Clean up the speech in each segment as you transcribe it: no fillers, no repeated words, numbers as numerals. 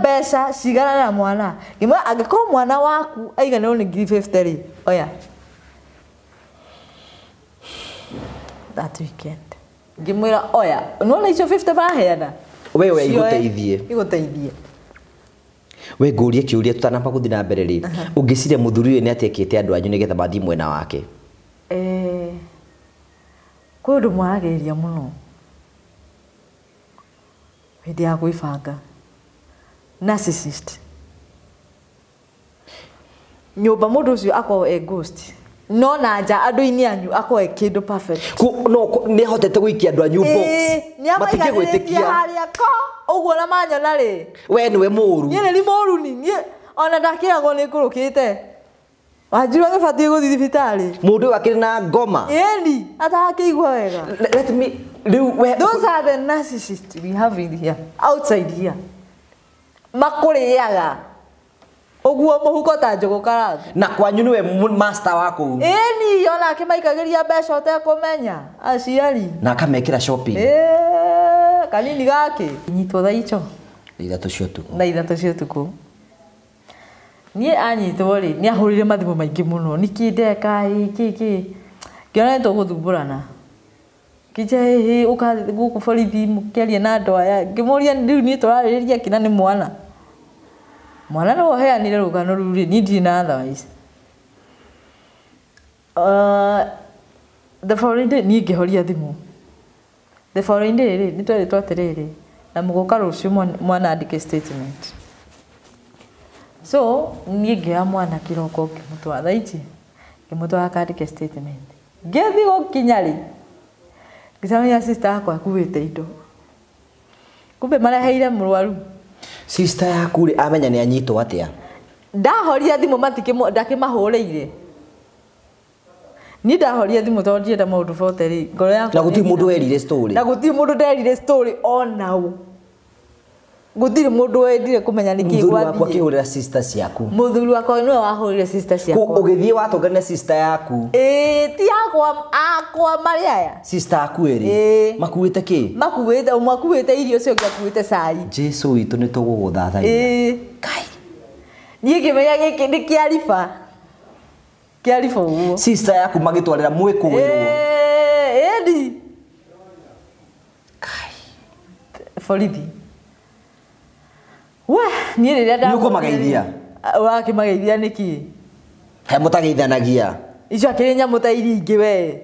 Mbeca cigana na mwana. Ngĩmwĩra angĩkorwo mwana waku aiganĩrwo nĩ 50,000 rĩ, oya. That weekend. Ngĩmwĩra oya, nĩwona icio 50 maheana? We oya igũteithie. Igũteithie. We ngũrie kĩũria tũtanamba gũthiĩ na mbere rĩ, ũngĩciria mũthuri ũyũ nĩ atĩkĩte andũ anyu nĩgetha mathiĩ mwena wake? Kwĩ ũndũ mwaragĩrĩria mũno hĩndĩ ya gwĩbanga. Narcissist. Nyũmba mũndũ ũcio akoragwo e ghost. No na nja andũ-inĩ anyu akoragwo e kĩndũ perfect. No nĩ ahotete gũikia andũ anyu box. Matingĩgwĩtĩkia. Harĩa ko ũguo na manyona rĩ. We nĩwe mũũru. Niĩ nĩ mũũru ni. Niĩ ona ndakĩragwo nĩ ngũrũkĩte. Wanjiru agĩbatiĩ gũthiĩ thibitarĩ. Mũndũ ũyũ akĩrĩ na ngoma. Ĩni, atakĩigua wega. Let me rĩu we. Those are the narcissists we have in here, outside here. Makũrĩaga. Ũguo mũhuko ta njũgũ karanga. Na kwanyu nĩwe master wa kũu. Ĩni, ona akĩmaikagĩria mbeca ũtekũmenya aciari. Na akamekĩra shopping. Kanini gake. Nyitwo thaa ico. 3 cia ũtukũ. Thaa 3 cia ũtukũ. Niĩ anyitwo rĩ, nĩ ahũrire mathimũ maingĩ mũno. Nĩkĩ ndeka ĩ kĩ. Ngĩona nĩ tũgũthumbũrana. Ngĩnjĩra hĩ ũka gũkũ borithi mũkĩaria na andũ aya. Ngĩmũria rĩu niĩ tũrarĩrĩria kĩ na nĩ mwana. Mwana nĩwe ũheanire rũgano rũu rĩ, niĩ ndirĩ na otherwise. The following day niĩ ngĩhoria thimũ. The following day rĩ, nĩ twerĩtwo atĩrĩrĩ, na mũgũka rũciũ mwana andĩke statement. So niĩ ngĩoya mwana kĩroko ngĩmũtwara thaa ici, ngĩmũtwara akandĩke statement. Ngĩthiĩ gũkinya rĩ, ngĩcemania sister yakwa akuĩte indo. Kumbe mareheire mũrwaru. Sister yaku rĩ, amenya nĩ anyitwo atĩa? Ndahoria thimũ ndakĩmahũrĩire. Niĩ ndahoria thimũ tondũ ndienda maũndũ bote rĩ, ngoro yakwa. Na gũtirĩ mũndũ werire story. Na gũtirĩ mũndũ nderire story ona ũ. Gũtirĩ mũndũ wendire kũmenya nĩkĩ gwathiĩ. Mũthuri waku akĩhũrĩra sister ciaku. Mũthuri wakwa nĩwe wahũrĩire sister ciakwa. Ũgĩthiĩ watũngana na sister yaku. Ĩĩ, ti yakwa, akwa marĩ aya. Sister yaku ĩrĩ. Makuĩte kĩ? Makuĩte, ũmwe akuĩte irio ũcio ũngĩ akuĩte cai. Jesu witũ nĩ tũgũgũthathaia. Ĩĩ. Kai. Niĩ ngĩmenya gĩkĩ nĩ kĩariba. Kĩariba ũguo. Sister yaku magĩtwarĩra mwĩkũĩrwo. Ĩĩ, Kai. Borithi. We, niĩ rĩrĩa Nĩ ũkũmageithia? Ũrakĩmageithia nĩkĩ? He mũtageithanagia. Icio akĩrĩ nyamũ ta iria ingĩ we.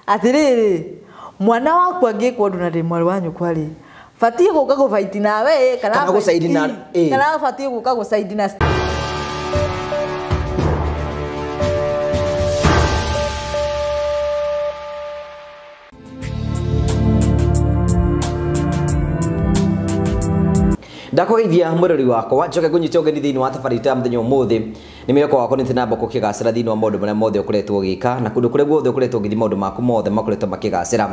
Atĩrĩrĩ, mwana waku angĩkwo ũndũ na ndĩ mwarĩ wa nyũkwa rĩ, batiĩ gũka gũbaiti nawe kana gũcaidi na kana batiĩ gũka gũcaidi na. Ndakũgeithia mwĩrori wakwa njoke ngũnyite ũgeni thĩinĩ wa thabarĩ itũ ya mũthenya ũmũthĩ. Nĩ mwĩhoko wakwa nĩ namba gũkĩgacĩra thĩinĩ wa maũndũ marĩa mothe ũkoretwo ũgĩka na kũndũ kũrĩa guothe ũkoretwo ũgĩthiĩ maũndũ maku mothe makoretwo makĩgacĩra.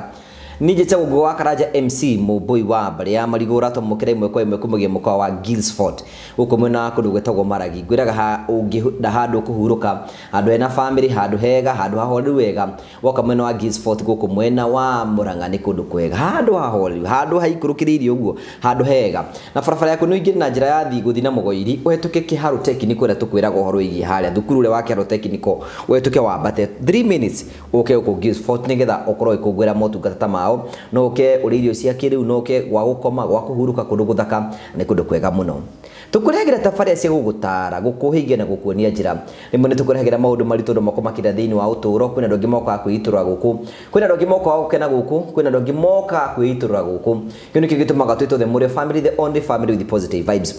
Niĩ njĩtagwo Ngugi wa Karanja MC mũmbũi wa mbarĩ ya Marigũ ũratwamũkĩra ĩmwe kwa ĩmwe kumagia mũkawa wa Guildsford gũkũ mwena wa kũndũ gwĩtagwo Maragi. Ngwĩraga ha ũngĩenda handũ kũhurũka, handũ hena family, handũ hega, handũ hahoreru wega, woka mwena wa Guildsford gũkũ mwena wa Murang'a nĩ kũndũ kwega, handũ hahoreru, handũ haikũrũkĩrĩirie ũguo, handũ hega. Na barabara yaku nĩ ũingĩre na njĩra ya thiĩ gũthiĩ na Mũgoiri, ũhetũke Kĩharũ Technical ĩrĩa tũkwĩraga ũhoro wĩgiĩ harĩa thukuru ũrĩa wa Kĩharũ Technical, ũhetũke wambate 3 minutes ũke gũkũ Guildsford nĩgetha ũkorwo ũgĩkũngũĩra motungata ta mao. No ũke ũrĩe irio cia kĩrĩu, no ũke gwa gũkoma, gwa kũhurũka, kũndũ gũthaka, nĩ kũndũ kwega mũno. Tũkũrehagĩra tabarĩra cia gũgũtara, gũkũhĩgia na gũkuonia njĩra. Rĩmwe nĩ tũkũrehagĩra maũndũ maritũ andũ makũmakĩra thĩinĩ wa ũtũũro. Kwĩna andũ angĩ mokaga kwĩitũrũra gũkũ, kwĩna andũ angĩ mokaga gũkena gũkũ, kwĩna andũ angĩ mokaga kwĩitũrũra gũkũ. Kĩu nĩkĩo gĩtũmaga twĩtwo the Mũrĩo family, the only family with positive vibes.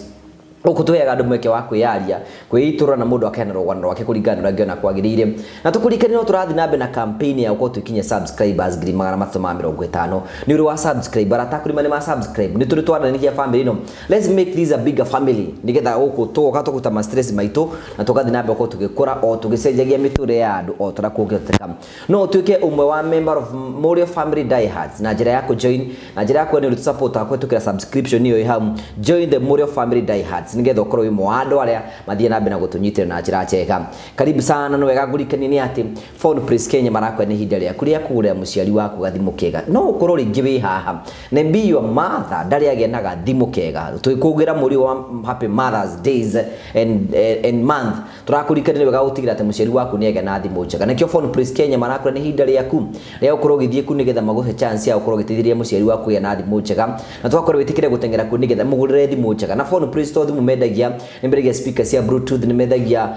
Gũkũ tũheaga andũ mweke wa kwĩyaria, kwĩitũrũra na mũndũ akaheana rũgano rwake kũringana na ũrĩa angĩona kwagĩrĩire. Na tũkũririkanie no tũrathiĩ na mbere na campaign ya gũkorwo tũgĩkinyia subscribers 350. Nĩ ũrĩ wa subscribe, arata aku nĩ ma subscribe, nĩ tũrĩ twaranĩria family ĩno. Let's make this a bigger family nĩgetha gũkũ tũgoka tũkũruta ma stress maitũ na tũgathiĩ na mbere gũkorwo tũgĩkũra o tũgĩcenjagia mĩtũrĩre ya andũ o ta ũrĩa kũngĩhoteka. No ũtuĩke ũmwe wa member of Mũrĩo family diehards na njĩra ya kũjoin, na njĩra ya kuona nĩ ũrĩ support kũhetũkĩra subscription ĩyo ĩ hau. Join the Mũrĩo family diehards. cards nigetha ukorwo wi mwa andu aria mathie na mbere na gutunyitira na njira njega. Karibu sana no wega ngurikanie ni ati Phone Place Kenya marakwa ni ihinda riaku ria kugurira muciari waku gathimu kega. No ukorwo ringi wi haha na be your mother ndari agĩa na gathimu kega. Twikugira muri wa Happy Mother's Days and month turakurikania wega gutigira ati muciari waku ni agĩa na thimu njega. Nakio Phone Place Kenya marakwa ni ihinda riaku ria ukorwo ugithie ku nigetha maguhe chance ya ukorwo ugiteithiria muciari waku gĩa na thimu njega, na twakorwo witikire gutengera ku nigetha mugurire thimu njega. Na Phone Place to thimu mendagia ni mendagia speaker cia bluetooth, ni mendagia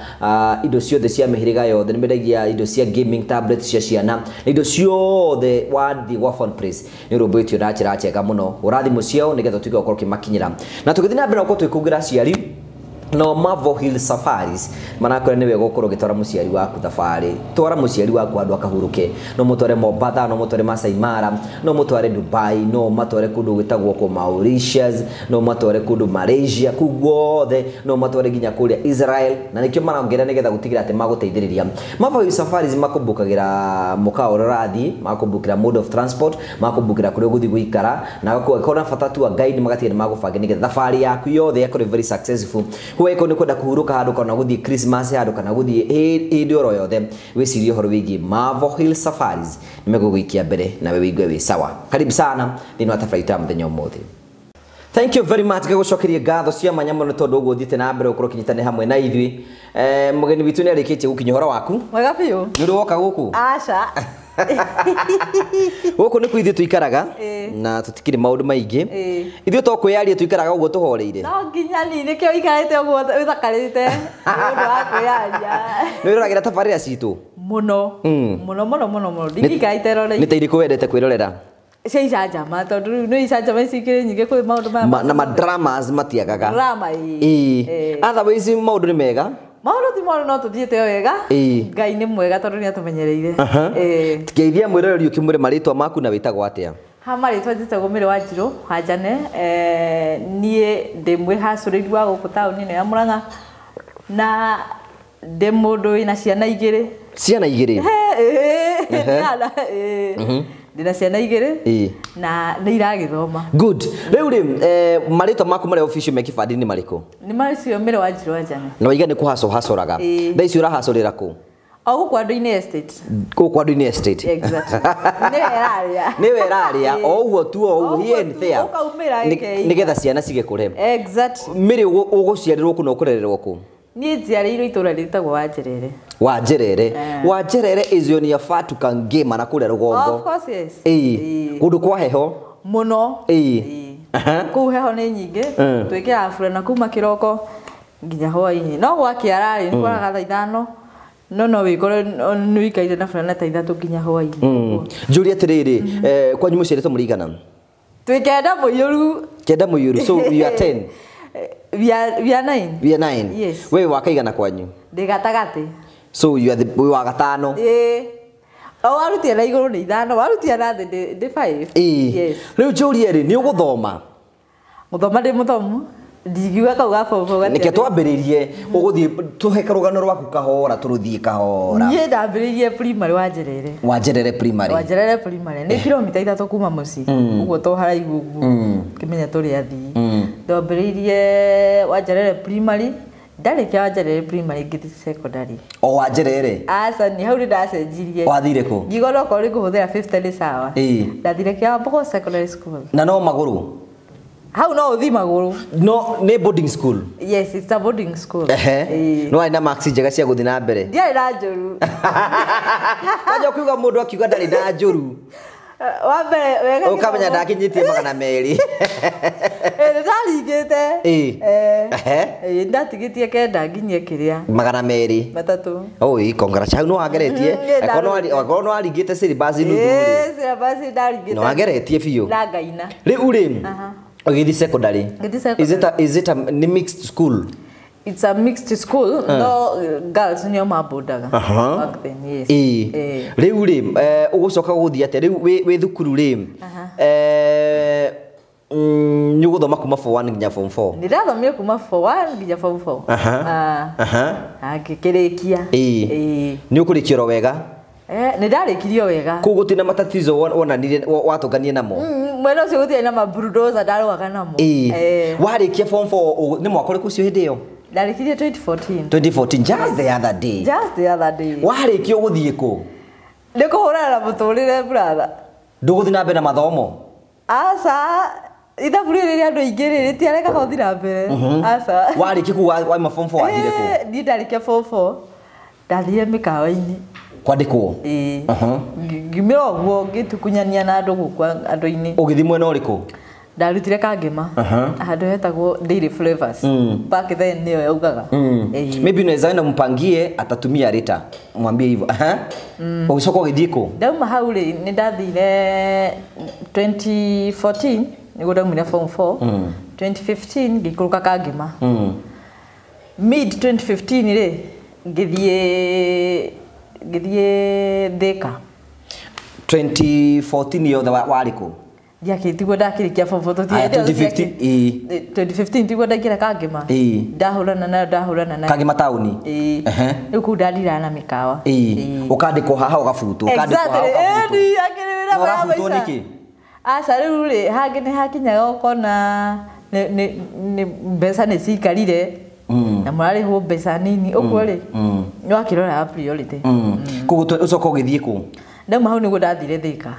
indo ciothe cia mihiriga yothe, ni mendagia indo cia gaming tablet cia ciana, indo ciothe wathi gwa Phone Place ni urũmbũĩtio na njĩra njega mũno. Ũra thimũ ciao nigetha ũtuĩke gũkorwo ũkĩmakinyĩra. Na tũgĩthiĩ na mbere na gũkorwo twĩkũngĩra aciari no Marvel Hill Safaris manakwĩra nĩ wega ũkorwo ũgĩtwara mũciari waku thabarĩ. Twara mũciari waku handũ akahuruke, no mũtware Mombatha, no mũtware Masai Mara, no mũtware Dubai, no matware kũndũ gwĩtagwo kũ Mauritius, no matware kũndũ Malaysia, kũu guothe, no matware nginya kũrĩa Israel. Na nĩkĩo marongerera nĩgetha gũtigĩrĩra atĩ magũteithĩrĩria. Marvel Hill Safaris makũmbũkagĩra mũkawa ũrĩa ũrathiĩ, makũmbũkĩra mode of transport, makũmbũkĩra kũrĩa ũgũthiĩ gũikara, na gũkorwo na bata tu a guide magatigĩrĩra nĩmagũbanga nĩgetha thabarĩ yaku yothe yakorwo very successful. Weko ni kwenda kuhuruka handu kana guthie Christmas handu kana guthie hindi oro yothe, wicirie uhoro wigie Marvel Hill Safaris nimegũgũikia mbere nawe wigue wi sawa. Karibu sana thĩinĩ wa tabarĩra ya mũthenya ũmũthĩ. Thank you very much ngagũcokeria ngatho cia mwanya mũno tondũ ũguo ũthiĩte na mbere gũkorwo ũkĩnyitanĩra hamwe na ithuĩ. Mũgeni witũ nĩ arĩkĩtie gũkinya. Ũhoro waku? Mwega biũ. Nĩ ũrĩ woka gũkũ? Aca. Gũkũ nĩ ithuĩ tũikaraga na tũtikĩrĩ maũndũ maingĩ. Ithuĩ to kwĩyaria tũikaraga ũguo tũhoreire. No nginya ni nĩkĩo ũikarĩte ũguo ũthakarĩte nĩ ũndũ wa kwĩyaria. Nĩ wĩroragĩra tabarĩra citũ? Mũno. Mũno mũno mũno mũno. Ndingĩikara iteroreire. Nĩ ta irĩkũ wendete kwĩrorera? Cia icanjama tondũ rĩu nĩ icanjama ici ikĩrĩ nyingĩ kwĩ maũndũ maya na madramas matiagaga. Drama ĩĩ. Otherwise maũndũ nĩ mega. Maũndũ ti moru no tũthiĩte o wega. Ngai nĩ mwega tondũ nĩ atũmenyereire. Ngeithia mwĩroreri ũkĩmwĩre marĩtwa maku na wĩtagwo atĩa? Ha marĩtwa njĩtagwo Mary Wanjirũ Wanjane. Niĩ ndĩ mwĩhacũrĩri wa gũkũ taũni ĩno ya Murang'a na ndĩ mũndũ wĩna ciana igĩrĩ. Ciana igĩrĩ? Ndĩna ciana igĩrĩ na nĩ iragĩthoma. Good. Rĩu rĩ marĩtwa maku marĩa official me kĩbandĩ-inĩ marĩkũ? Nĩ macio Mary Wanjirũ Wanjane. Na waiga nĩ kũhacũ hacoraga. Thaa ici ũrahacũrĩra kũ? O gũkũ Andũ-inĩ Estate. Gũkũ Andũ-inĩ Estate. Exactly. Nĩwe ĩrarĩa. Nĩwe ĩrarĩa. O ũguo tu o ũguo here and there. Ũkaumĩra ĩkeiga. Nĩgetha ciana cigĩkũre. Exactly. Mary ũgũciarĩrwo kũ na ũkũrererwo kũ? Niĩ njiarĩirwo itũũra rĩtagwo Wanjerere. Wanjerere. Wanjerere is your near far to Kangema na kũrĩa rũgongo. Of course yes. Kũndũ kwa heho. Mũno. Kũu heho nĩ nyingĩ. Twĩkĩraga burana kuma kĩroko nginya hwaĩ-inĩ. No gwakĩara rĩ nĩ kwaraga thaa ithano. No no wĩkore nĩ wĩikaire na burana ta ithatũ nginya hwaĩ-inĩ. Njũrie atĩrĩrĩ, kwanyu mũciarĩtwo mũrĩ aigana? Twĩ kenda mũiyũru. Kenda mũiyũru. So you are 10. We are 9. We are 9. Yes. Wewe wakaigana kwanyu? Ndĩ gatagatĩ. So you are the we wa gatano. Ĩĩ. O warutia na igũrũ nĩ ithano, warutia na thĩ ndĩ 5. Ĩĩ. Yes. Rĩu njũrie rĩ, nĩ ũgũthoma? Gũthoma ndĩ mũthomu. Ndingiuga kau ga form four gatiarĩ. Nĩkĩo twambĩrĩrie ũgũthiĩ tũhe karũgano rwaku kahora tũrũthiĩ kahora. Niĩ ndambĩrĩirie primary Wanjerere. Wanjerere primary. Wanjerere primary. Nĩ kilomita 3 kuma mũciĩ. Ũguo to haraihu ũguo. Kĩmenya tũrĩ athii. Ndambĩrĩirie Wanjerere primary. Ndarĩkia Wanjerere primary ngĩthiĩ secondary. O Wanjerere? Aca nĩ hau nĩ ndacenjirie. Wathire kũ? Ngiuga no korwo nĩ ngũhũthĩra 50 nĩ sawa. Ndathire Kĩambogo secondary school. Na no magũrũ? Hau no ũthiĩ magũrũ. No nĩ boarding school? Yes, it's a boarding school. No warĩ na marks njega cia gũthiĩ na mbere? Ndiarĩ na njũru. Wanja ũkiuga mũndũ akiuga ndarĩ na njũru. Wa mbere wega ũkamenya ndakinyĩtie 200. Nĩ ndaringĩte. Ndatigĩtie kenda nginyie kĩrĩa. 200. 3. Oi, congrats. Hau no wageretie. Akorwo no waringĩte syllabus nuthu rĩ. Syllabus ndaringĩte. No wageretie biũ. Na ngaina. Rĩu rĩ, ũgĩthiĩ secondary. Ngĩthiĩ secondary. Is it a mixed school? It's a mixed school. No girls nĩo mabondaga. Back then, yes. Rĩu rĩ, ũgũcoka gũthiĩ atĩa? Rĩu wĩ thukuru rĩ, nĩ ũgũthoma kuma form 1 nginya form 4? Nĩ ndathomire kuma form 1 nginya form 4. Ngĩkĩrĩkia. Nĩ ũkũrĩkia oro wega? Nĩ ndarĩkirie wega. Kũu gũtirĩ na matatizo wonanire watũnganie namo? Mwena ũcio gũtirĩ na mabulldozer ndarũaga namo. Warĩkia form 4 nĩ mwaka ũrĩkũ ũcio hĩndĩ ĩyo? Ndarĩkirie 2014. 2014, just the other day. Just the other day. Warĩkia ũgũthiĩ kũ? Nĩ kũhũrana na mũtũrĩre brother. Ndũgũthiĩ na mbere na mathomo? Aca, ithabu rĩrĩ rĩa andũ aingĩ rĩ rĩtiarekaga ũthiĩ na mbere. Aca. Warĩkia kũu waima form 4 wathire kũ? Niĩ ndarĩkia form 4 ndathire mĩkawa-inĩ. Kwandĩkwo? Ĩĩ. Ngiumĩra ũguo ngĩtukunyania na andũ gũkũ andũ-inĩ. Ũgĩthiĩ mwena ũrĩkũ? Ndarutire Kangema. Handũ hetagwo Dairy Flavors. Back then nĩyo yaugaga. Maybe unaweza enda mpangie atatumia rita. Mwambie hivyo. Ũgĩcoka ũgĩthiĩ kũ? Ndauma hau rĩ nĩ ndathire 2014 nĩguo ndaumire form 4. 2015 ngĩikũrũka Kangema. Mid 2015 rĩ ngĩthiĩ Thika. 2014 yothe warĩ kũ? Ndiakĩtigwo ndakĩrĩkia form 4 Aya, 2015 2015 tiguo ndaingĩra Kangema. Ndahũrana nayo. Kangema taũni? Ĩĩ. Rĩu kũu ndathiaga na mĩkawa. Ũkandĩkwo haha ũgabutwo, ũkandĩkwo haha ũgabutwo. Ĩni, akĩrĩra Na ũrabutwo nĩkĩ? Aca rĩu rĩ hangĩ nĩ hakinyaga ũkona nĩ mbeca nĩ cikarire na mũrarĩhwo mbeca nini ũguo rĩ nĩ wakĩrora priority. Koguo ũcoka ũgĩthiĩ kũ? Ndauma hau nĩguo ndathire Thika.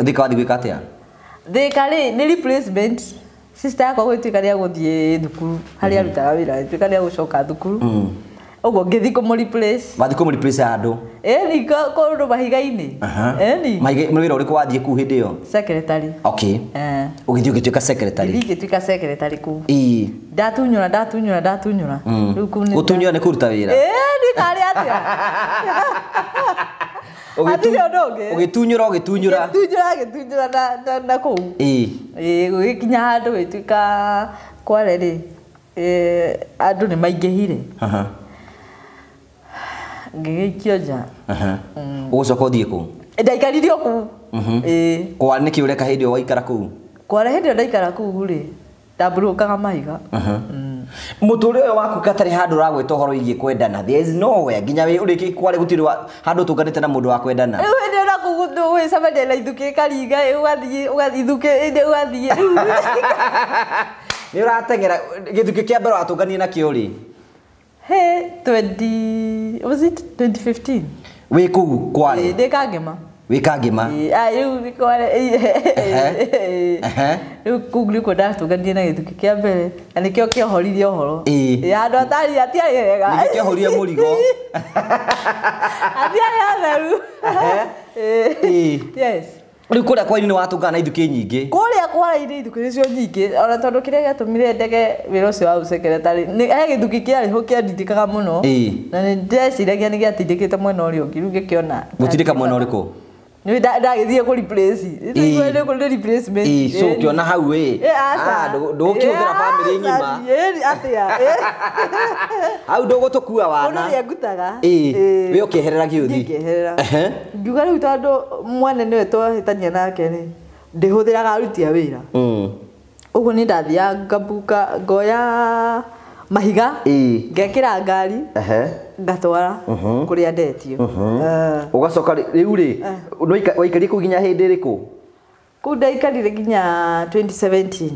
Thika wathiĩ gwĩka atĩa? Thika rĩ nĩ replacement. Sister yakwa gũgĩtuĩka nĩ agũthiĩ thukuru harĩa arutaga wĩra gĩtuĩka nĩ agũcoka thukuru. Ũguo ngĩthiĩ kũmũ replace. Wathiĩ kũmũ replace handũ? Ĩni kũndũ mahiga-inĩ. Ĩni. Mahiga wĩra ũrĩkũ wathiĩ kũu hĩndĩ ĩyo? Secretary. Okay. Ũgĩthiĩ ũgĩtuĩka secretary. Ngĩthiĩ ngĩtuĩka secretary kũu. Ndatunyũra. Rĩu kũu nĩ Gũtunyũra nĩ kũruta wĩra? Ĩni karĩ atĩa? Hatirĩ ũndũ ũngĩ. Ũgĩtunyũra. Ngĩtunyũra na kũu. Gũgĩkinya handũ gũgĩtuĩka Kware rĩ andũ nĩ maingĩhire. Ngĩgĩikio nja. Ũgũcoka ũthiĩ kũ? Ndaikarire o kũu. Kware nĩkĩ ũreka hĩndĩ ĩyo waikara kũu? Kware hĩndĩ ĩyo ndaikara kũu rĩ ndambũrũkaga mahiga. Mũtũrĩre ũyũ waku gatarĩ handũ ũragwĩta ũhoro wĩgiĩ kwendana. There is nowhere nginya wĩ ũrĩkĩ Kware gũtirĩ handũ ũtũnganĩte na mũndũ wa kwendana. Rĩu hĩndĩ ĩyo nakũu gwĩcemania na ithukĩ ĩkaringa ũgathiĩ ithukĩ ũgathiĩ rĩu. Nĩ ũrateng'era gĩthukĩ kĩa mbere watũnganire nakĩo rĩ? He 20 was it 2015? Wĩ kũu Kware? Ndĩ Kangema. Wĩ Kangema? Rĩu Kware. Rĩu kũu nĩkuo ndatũnganire na gĩthukĩ kĩa mbere na nĩkĩo kĩohoririe ũhoro. Andũ atari atiarĩ wega. Nĩkĩo kĩohoririe mũrigo. Atiarĩ atheru. Yes. Rĩu kũrĩa Kware-inĩ nĩ watũngana na ithukĩ nyingĩ. Kũrĩa Kware-inĩ ithukĩ nĩcio nyingĩ ona tondũ kĩrĩa gĩatũmire ndege wĩra ũcio wa ũsekretary nĩ he gĩthukĩ kĩarĩ ho kĩandindĩkaga mũno na nĩ ndĩreciragia nĩ gĩatindĩkĩte mwena ũrĩa ũngĩ rĩu ngĩkĩona. Gũtindĩka mwena ũrĩkũ? Nĩ ndagĩthiĩ kũ replace. Nĩ replacement. So ũkĩona hau ĩ. Ndũgũkĩhũthĩra family ng'ima. Atĩa? Hau ndũgũtũkua wana. Ũndũ ũrĩa ngutaga. We ũkĩeherera gĩũthi. Ngĩeherera. Ngiuga rĩu tondũ mwene nĩwe twahĩtania nake rĩ ndĩhũthĩraga aruti a wĩra. Ũguo nĩ ndathiaga ngabuka ngoya mahiga ngekĩra ngari ngatwara kũrĩa ndetio. Ũgacoka rĩu rĩ waikarire kũu nginya hĩndĩ ĩrĩkũ? Kũu ndaikarire nginya 2017.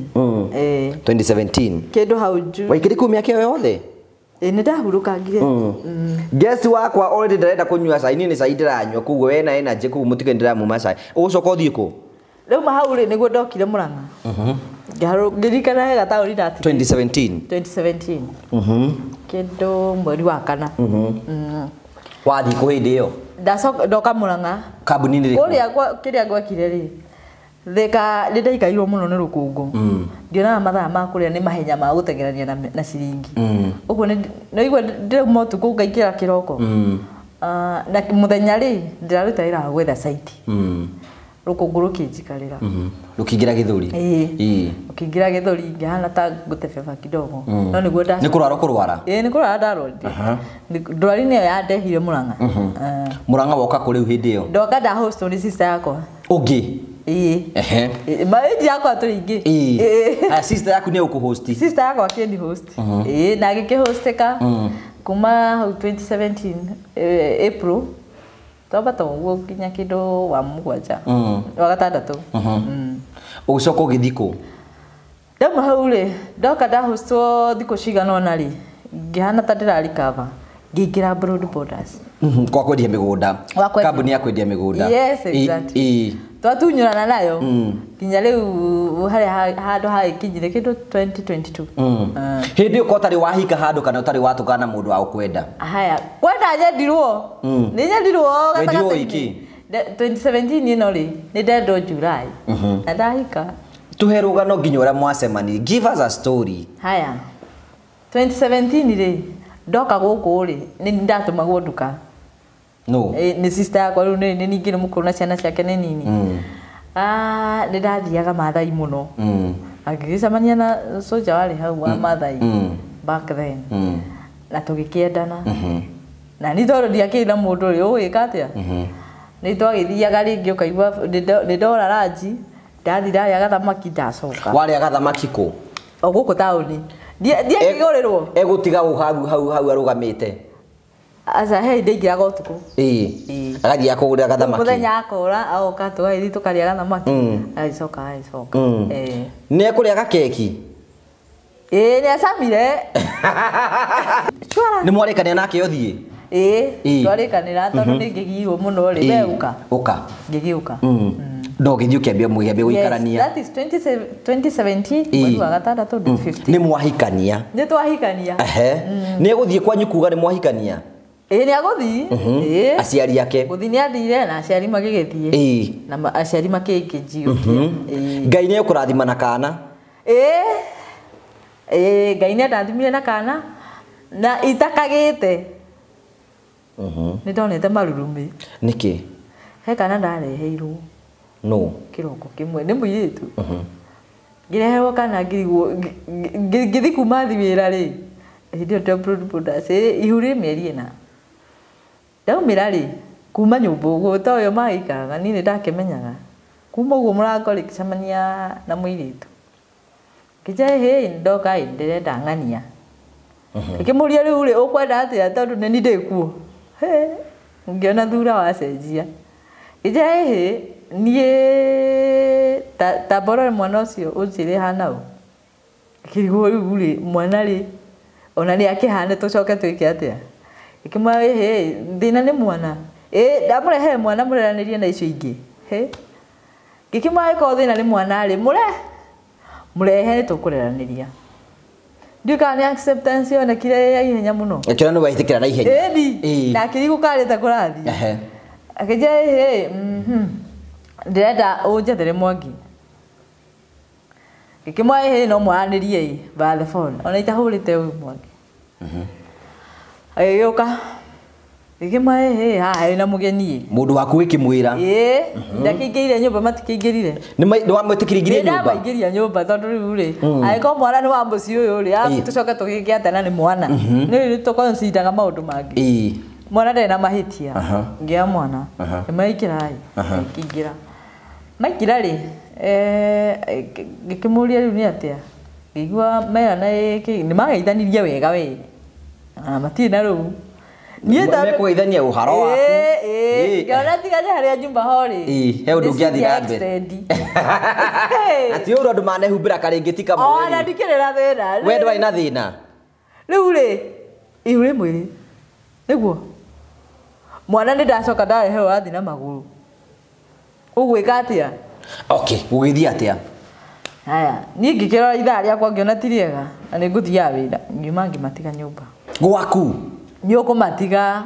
2017. Kĩndũ hau June. Waikarire kũu mĩaka ĩyo yothe? Nĩ ndahurũkangire. Guest wakwa already ndarenda kũnyua cai, niĩ nĩ cai ndĩranyua koguo wena energy koguo mũtige ndĩramuma cai. Ũgũcoka ũthiĩ kũ? Rĩu hau rĩ nĩguo ndokire Murang'a. Ngĩririkana he gataũni ndatigire. 2017. 2017. Kĩndũ mweri wa kana. Wathiĩ kũ hĩndĩ ĩyo? Ndacoka ndoka Murang'a. Kambuni-inĩ ĩrĩkũ? Kũrĩa kĩrĩa gwekire rĩ Thika nĩ ndaikarirwo mũno nĩ rũkũngũ. Ndionaga mathaa ma kũrĩa nĩ mahenya ma gũteng'erania na ciringi. Ũguo nĩ igua ndĩrauma ũtukũ ngaingĩra kĩroko. Na mũthenya rĩ ndĩraruta wĩra wa gwetha site. Rũkũngũ rũkĩnjikarĩra. Rũkĩingĩra gĩthũri? Ĩĩ. Rũkĩingĩra gĩthũri ngĩhana ta ngũtebeba kidogo. No nĩguo nda Nĩ kũrwara ũkũrwara? Ĩĩ nĩ kũrwara ndarwarire. Ndwari nĩyo yandehire Murang'a. Murang'a woka kũ rĩu hĩndĩ ĩyo? Ndoka ndahostwo nĩ sister yakwa. Ũngĩ? Ĩĩ. Maĩji yakwa tũrĩ ingĩ. Aya sister yaku nĩ ũkũhosti? Sister yakwa akĩni host. Ĩĩ na agĩkĩhostĩka kuma hau 2017 April Twambata ũguo nginya kĩndũ wa mũgwanja. Wa gatandatũ. Ũgĩcoka ũgĩthiĩ kũ? Ndauma hau rĩ, ndoka ndahostwo thikũ cigana ũna rĩ, ngĩhana ta ndĩrarikaba, ngĩingĩra Broad Borders. Kwa kwendia mĩgũnda. Kambuni ya kwendia mĩgũnda. Yes, exactly. Twatunyũrana nayo nginya rĩu harĩa handũ hagĩkinyire kĩndũ 2022. Hĩndĩ ĩyo ko ũtarĩ wahika handũ kana ũtarĩ watũngana na mũndũ wa gũkwenda? Haya, kwenda nyendirwo. Nĩ nyendirwo gatagatĩ-inĩ. 2017 ĩno rĩ, nĩ ndendwo July. Na ndahika. Tuhe rũgano nginya ũrĩa mwacemanirie. Give us a story. Haya. 2017 rĩ, ndoka gũkũ rĩ, nĩ ndatũmagwo nduka. No. Nĩ sister yakwa rĩu nĩ ningĩ nĩ mũkũrũ na ciana ciake nĩ nini. Nĩ ndathiaga Maathai mũno. Agĩgĩcemania na soja warĩ hau wa Maathai back then. Na tũgĩkĩendana. Na nĩ tondũ ndiakĩrĩ na mũndũ rĩ, ũgwĩka atĩa? Nĩ twagĩthiaga rĩngĩ ũkaigua nĩ ndora ranji, ndathi ndarĩa gathamaki ndacoka. Warĩa gathamaki kũ? O gũkũ taũni. Ndiakĩgũrĩrwo. Egũtiga hau hau hau arũgamĩte. Aca he ndaingĩraga ũtukũ. Agathiĩ akũgũrĩra gathamaki. Mũthenya akora agoka tũgagĩthiĩ tũkarĩa gathamaki. Agĩcoka agĩcoka. Nĩ ekũrĩa gakeki? Ĩĩ nĩ acamire. Nĩ mwarĩkanĩra nake ũthiĩ? Ĩĩ twarĩkanĩra tondũ nĩ ngĩgiirwo mũno rĩ, we ũka. Ũka. Ngĩgĩũka. No ũgĩthiĩ ũkĩambia mũgĩambia gũikarania. Yes, that is 2017 mweri wa gatandatũ 2015. Nĩ mwahikania? Nĩ twahikania. Nĩ egũthiĩ kwanyu kuga nĩ mwahikania? Ĩĩ nĩ agũthiĩ. Ĩĩ. Aciari ake. Gũthiĩ nĩ athire na aciari magĩgĩthiĩ. Ĩĩ. Na aciari makĩnjiũkia. Ĩĩ. Ngai nĩ ekũrathima na kana? Ĩĩ. Ĩĩ Ngai nĩ andathimire na kana na itakagĩte. Nĩ ndonete marurumĩ. Nĩkĩ? He kana ndareheirwo. No. Kĩroko kĩmwe nĩ mũirĩtu. Ngĩreherwo kana ngĩrigwo ngĩthiĩ kuma thi wĩra rĩ. Hĩndĩ ĩyo ndĩ Broad Borders ihu rĩ mĩeri ĩna. Ndaumĩra rĩ kuma nyũmba ũguo ta ũyũ magĩikaraga niĩ nĩ ndakĩmenyaga. Kuma ũguo mũrango rĩ ngĩcemania na mũirĩtu. Ngĩnjĩra hĩ ndoka ĩ ndĩrenda ng'ania. Ngĩkĩmũria rĩu rĩ ũkwenda atĩa tondũ nĩ niĩ ndĩkuo. Ngĩona thura wacenjia. Ngĩnjĩra hĩ niĩ ta mborore mwana ũcio ũnjĩre hana ũ. Ngĩrigwo rĩu rĩ mwana rĩ ona nĩ akĩhane tũcoke twĩke atĩa. Ngĩkĩmwĩra hĩ thĩna nĩ mwana. Ĩ ndamũrehere mwana mũreranĩrie na icio ingĩ. Hĩ ngĩkĩmwĩra ĩkorwo thĩna nĩ mwana rĩ mũrehe nĩ tũkũreranĩria. Ndiũĩ kana nĩ acceptance yonekire ya ihenya mũno. Akĩona nĩ wetĩkĩra na ihenya. Ĩni na akĩrigwo karĩte kũrathiĩ. Akĩnjĩra hĩ ndĩrenda ũnjethere Mwangi. Ngĩkĩmwĩra hĩ no mwaranĩrie ĩ via the phone ona itahũrĩte ũyũ Mwangi. Agĩgĩũka. Ngĩkĩmwĩra hĩ haha hena mũgeni ĩ. Mũndũ waku wĩkĩmwĩra? Ĩĩ ndakĩingĩrire nyũmba matikĩingĩrire. Nĩ wamwĩtĩkĩrire nyũmba? Nĩ ndamaingĩria nyũmba tondũ rĩu rĩ angĩkorwo mwana nĩ wa mũciĩ ũyũ rĩ tũcoke tũgĩke atĩa na nĩ mwana. Nĩ tũconsideraga maũndũ mangĩ. Mwana ndarĩ na mahĩtia. Ngĩoya mwana. Nĩmaingĩra ĩ. Ngĩingĩra. Maingĩra rĩ ngĩkĩmũria rĩu nĩ atĩa. Ngĩigua merana nĩ mageithanirie wega we. Na matirĩ na rũu. Niĩ ta mekũgeithania ũhoro waku. Ĩĩ ngĩona tiga nĩ harĩa nyumba ho rĩ. Ĩĩ he ũndũ ũngĩathiĩ na mbere. Ati ũru andũ manehumbĩra karĩngĩ ti kamwe. Ona ndikĩrĩ na thĩna. We ndwarĩ na thĩna. Rĩu rĩ ihu rĩ mwĩrĩ. Nĩguo. Mwana nĩ ndacoka ndareherwo athiĩ na magũrũ. Ũgwĩka atĩa? Okay, ũgĩthiĩ atĩa? Haya, niĩ ngĩkĩrora ithaa rĩakwa ngĩona ti rĩega na nĩ ngũthiaga wĩra. Ngiuma ngĩmatiga nyũmba. Gwaku? Nĩ ũkũmatiga.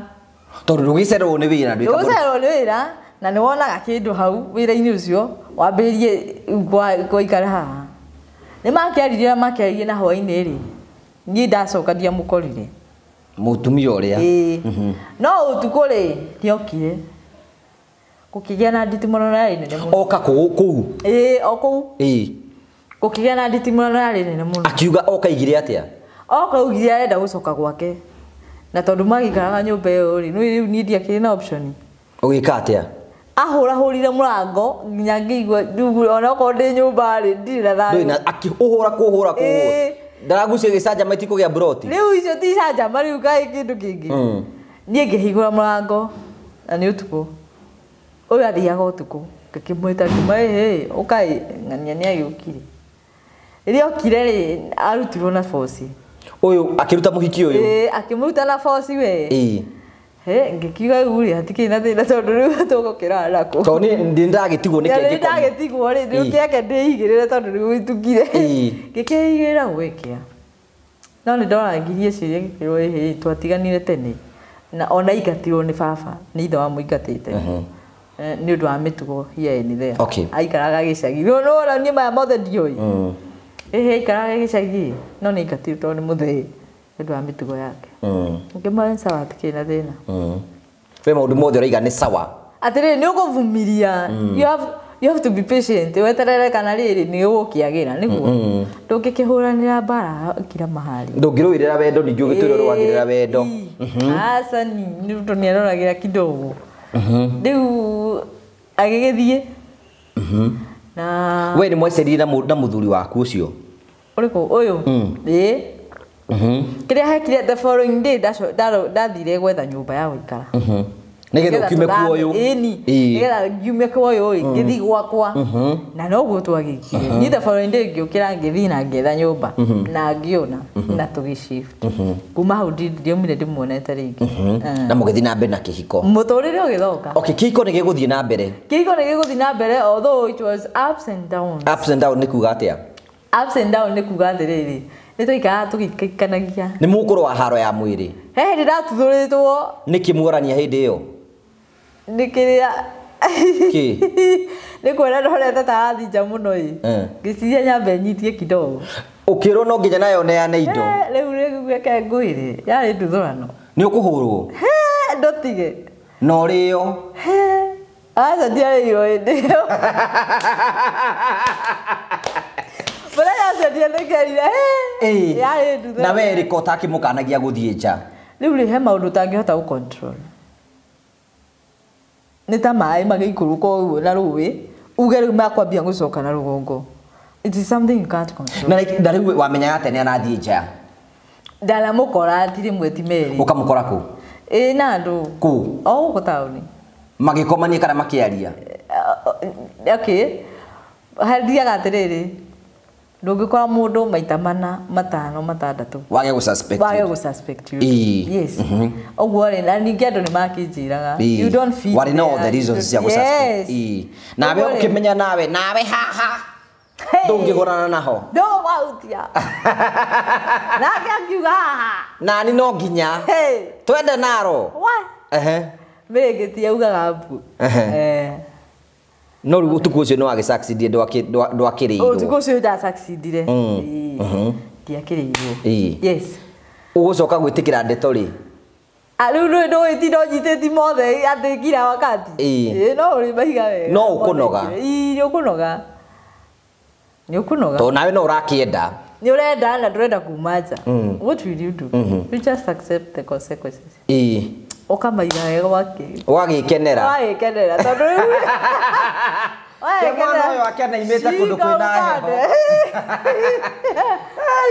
Tondũ ndũgĩcererwo nĩ wĩra ndwĩka. Ndũgũcererwo nĩ wĩra na nĩ wonaga kĩndũ hau wĩra-inĩ ũcio wambĩrĩrie gũikara haha. Nĩ makĩaririe na makĩaririe na hwaĩ-inĩ rĩ. Niĩ ndacoka ndiamũkorire. Mũtumia ũrĩa? Ĩĩ. No ũtukũ rĩ nĩokire. Gũkĩgĩa na nditimũrano yarĩ nene mũno. Oka kũu? Ĩĩ o kũu. Ĩĩ. Gũkĩgĩa na nditimũrano yarĩ nene mũno. Akiuga oka aigire atĩa? Oka augire arenda gũcoka gwake. Na tondũ magĩikaraga nyũmba ĩyo rĩ, rĩu niĩ ndiakĩrĩ na option. Ũgĩka atĩa? Ahũrahũrire mũrango nginya ngĩigua rĩu ona okorwo ndĩ nyũmba rĩ ndirĩ na thayũ. Ndũrĩ na akĩũhũra kũhũra kũhũra. Ndaragucia gĩcanjama itikũgĩa mburoti. Rĩu icio ti icanjama rĩu kaĩ kĩndũ kĩngĩ. Niĩ ngĩhingũra mũrango na nĩ ũtukũ. Ũyũ athiaga ũtukũ ngĩkĩmwĩta ngĩmwĩra hey ũkai ng'ania nĩ agĩũkire. Rĩrĩa okire rĩ arutirwo na boci. Ũyũ akĩruta mũhiki ũyũ. Ĩĩ akĩmũruta na boci we. Ĩĩ. He ngĩkiuga rĩu rĩ hatikĩrĩ na thĩna tondũ rĩu tũgũkĩrara nako. Tondũ niĩ ndĩndagĩtigwo nĩkĩ Nĩ angĩkorwo. ndagĩtigwo rĩ rĩu Ĩĩ. kĩake ndĩigĩrĩre tondũ rĩu itukire. Ĩĩ. Ngĩkĩigĩrĩra gwĩkĩa. No nĩ ndorangirie ciũria ngĩkĩrwo ĩhĩ twatiganire tene. Na ona aingatirwo nĩ baba nĩ ithe wamũingatĩte. Nĩ ũndũ wa mĩtugo here and there. Okay. Aikaraga gĩcagi. Rĩu nĩwona niĩ maya mothe ndiũĩ. Ĩhĩ aikaraga gĩcagi no nĩ aingatirwo tondũ nĩ mũthee nĩ ũndũ wa mĩtugo yake. Ngĩmwĩra nĩ sawa hatikĩrĩ na thĩna. We maũndũ mothe ũraiga nĩ sawa. Atĩrĩrĩ nĩ ũkũvumiria. You have to be patient. Weterere kana rĩrĩ nĩ ũgũkĩagĩra nĩguo. Ndũngĩkĩhũranĩra mbara kila mahali. Ndũngĩrũĩrĩra wendo ningĩ ũgĩtwĩra ũrũagĩrĩra wendo. Aca nĩ ũndũ nĩ aroragĩra kidogo. Rĩu agĩgĩthiĩ. Na We nĩ mwacerire na mũthuri waku ũcio. Ũrĩkũ ũyũ? Ĩĩ. Kĩrĩa hekire the following day ndathire gwetha nyũmba ya gũikara. Nĩgetha ũkiume kuo ũyũ. Ĩni. Nĩgetha ngiume kuo ũyũ ĩ ngĩthiĩ gwakwa. Na noguo twagĩkire. Niĩ the following day ngĩũkĩra ngĩthiĩ na ngĩetha nyũmba na ngĩona na tũgĩ shift. Kuma hau ndiaumire ndĩmuonete rĩngĩ. Na mũgĩthiĩ na mbere na kĩhiko. Mũtũrĩre ũgĩthũka. Okay, kĩhiko nĩ gĩgũthiĩ na mbere. Kĩhiko nĩ gĩgũthiĩ na mbere although it was ups and downs. Ups and down nĩ kuga atĩa? Ups and down nĩ kuga atĩrĩrĩ nĩ twaikaraga tũgĩikaikanagia. Nĩ mũkũrũa haro ya mwĩrĩ. He hĩndĩ ndatuthũrĩtwo. Nĩkĩ muorania hĩndĩ ĩyo? Nĩ kĩrĩa Kĩ? Nĩ kuona ndorete ta arathinja mũno ĩ. Ngĩciria nyambe nyitie kidogo. Ũkĩrwo no nginya nayo ũneane indo. Rĩu reke ngwĩre yarĩ nduthũrano. Nĩ ũkũhũrwo? He ndũtige. Na ũrĩo? He aca ndiarĩirwo hĩndĩ ĩyo. Mũthenya ũcio ndietĩkĩrire. He yarĩ nduthũrano. Na we rĩ ko ũtakĩmũkanagia gũthiĩ nja? Rĩu rĩ he maũndũ ũtangĩhota gũ control. Nĩ ta maĩ magĩikũrũka ũguo na rũĩ uge rĩu makwambia gũcoka na rũgongo. It is something you can't control. Na rĩu wamenyaga atĩa nĩ arathiĩ nja? Ndanamũkora ti rĩmwe ti merĩ. Ũkamũkora kũ? Ĩĩ na andũ. Kũ? O gũkũ taũni. Magĩkomania kana makĩaria? Okay. Hathiaga atĩrĩrĩ ndũngĩkora mũndũ maita mana matano matandatũ. Wage gũ suspect. Wage gũ suspect you. Yes. Ũguo rĩ na ningĩ andũ nĩ makĩnjĩraga. You don't fit. Warĩ na all the reasons cia gũ suspect. Yes. Nawe ũkĩmenya nawe haha. Ndũngĩhũrana naho. Ndũgwahutia. Nake akiuga haha. Nani no nginya. Twende naro. Wa. Mĩrĩngĩti yaugaga mbu. No rĩu ũtukũ ũcio nĩ wagĩ succeed ndwakĩrĩirwo. Ũtukũ ũcio nda succeedire. Ndiakĩrĩirwo. Yes. Ũgũcoka gwĩtĩkĩra ndeto rĩ? Rĩu ndũgĩtinda ũnyitĩti mothe atĩ kila wakati. Ĩĩ no ũrĩ mahiga wega. No ũkũnoga. Ĩĩ nĩ ũkũnoga. Nĩ ũkũnoga. Tondũ nawe no ũrakĩenda. Nĩ ũrenda na ndũrenda kuma nja. What will you do? You just accept the consequences. Ĩĩ. Ũkamaiga wega ũgagĩkenera. Ũgagĩkenera tondũ rĩu mwana ũyũ akĩanaimĩte kũndũ kwĩna heho.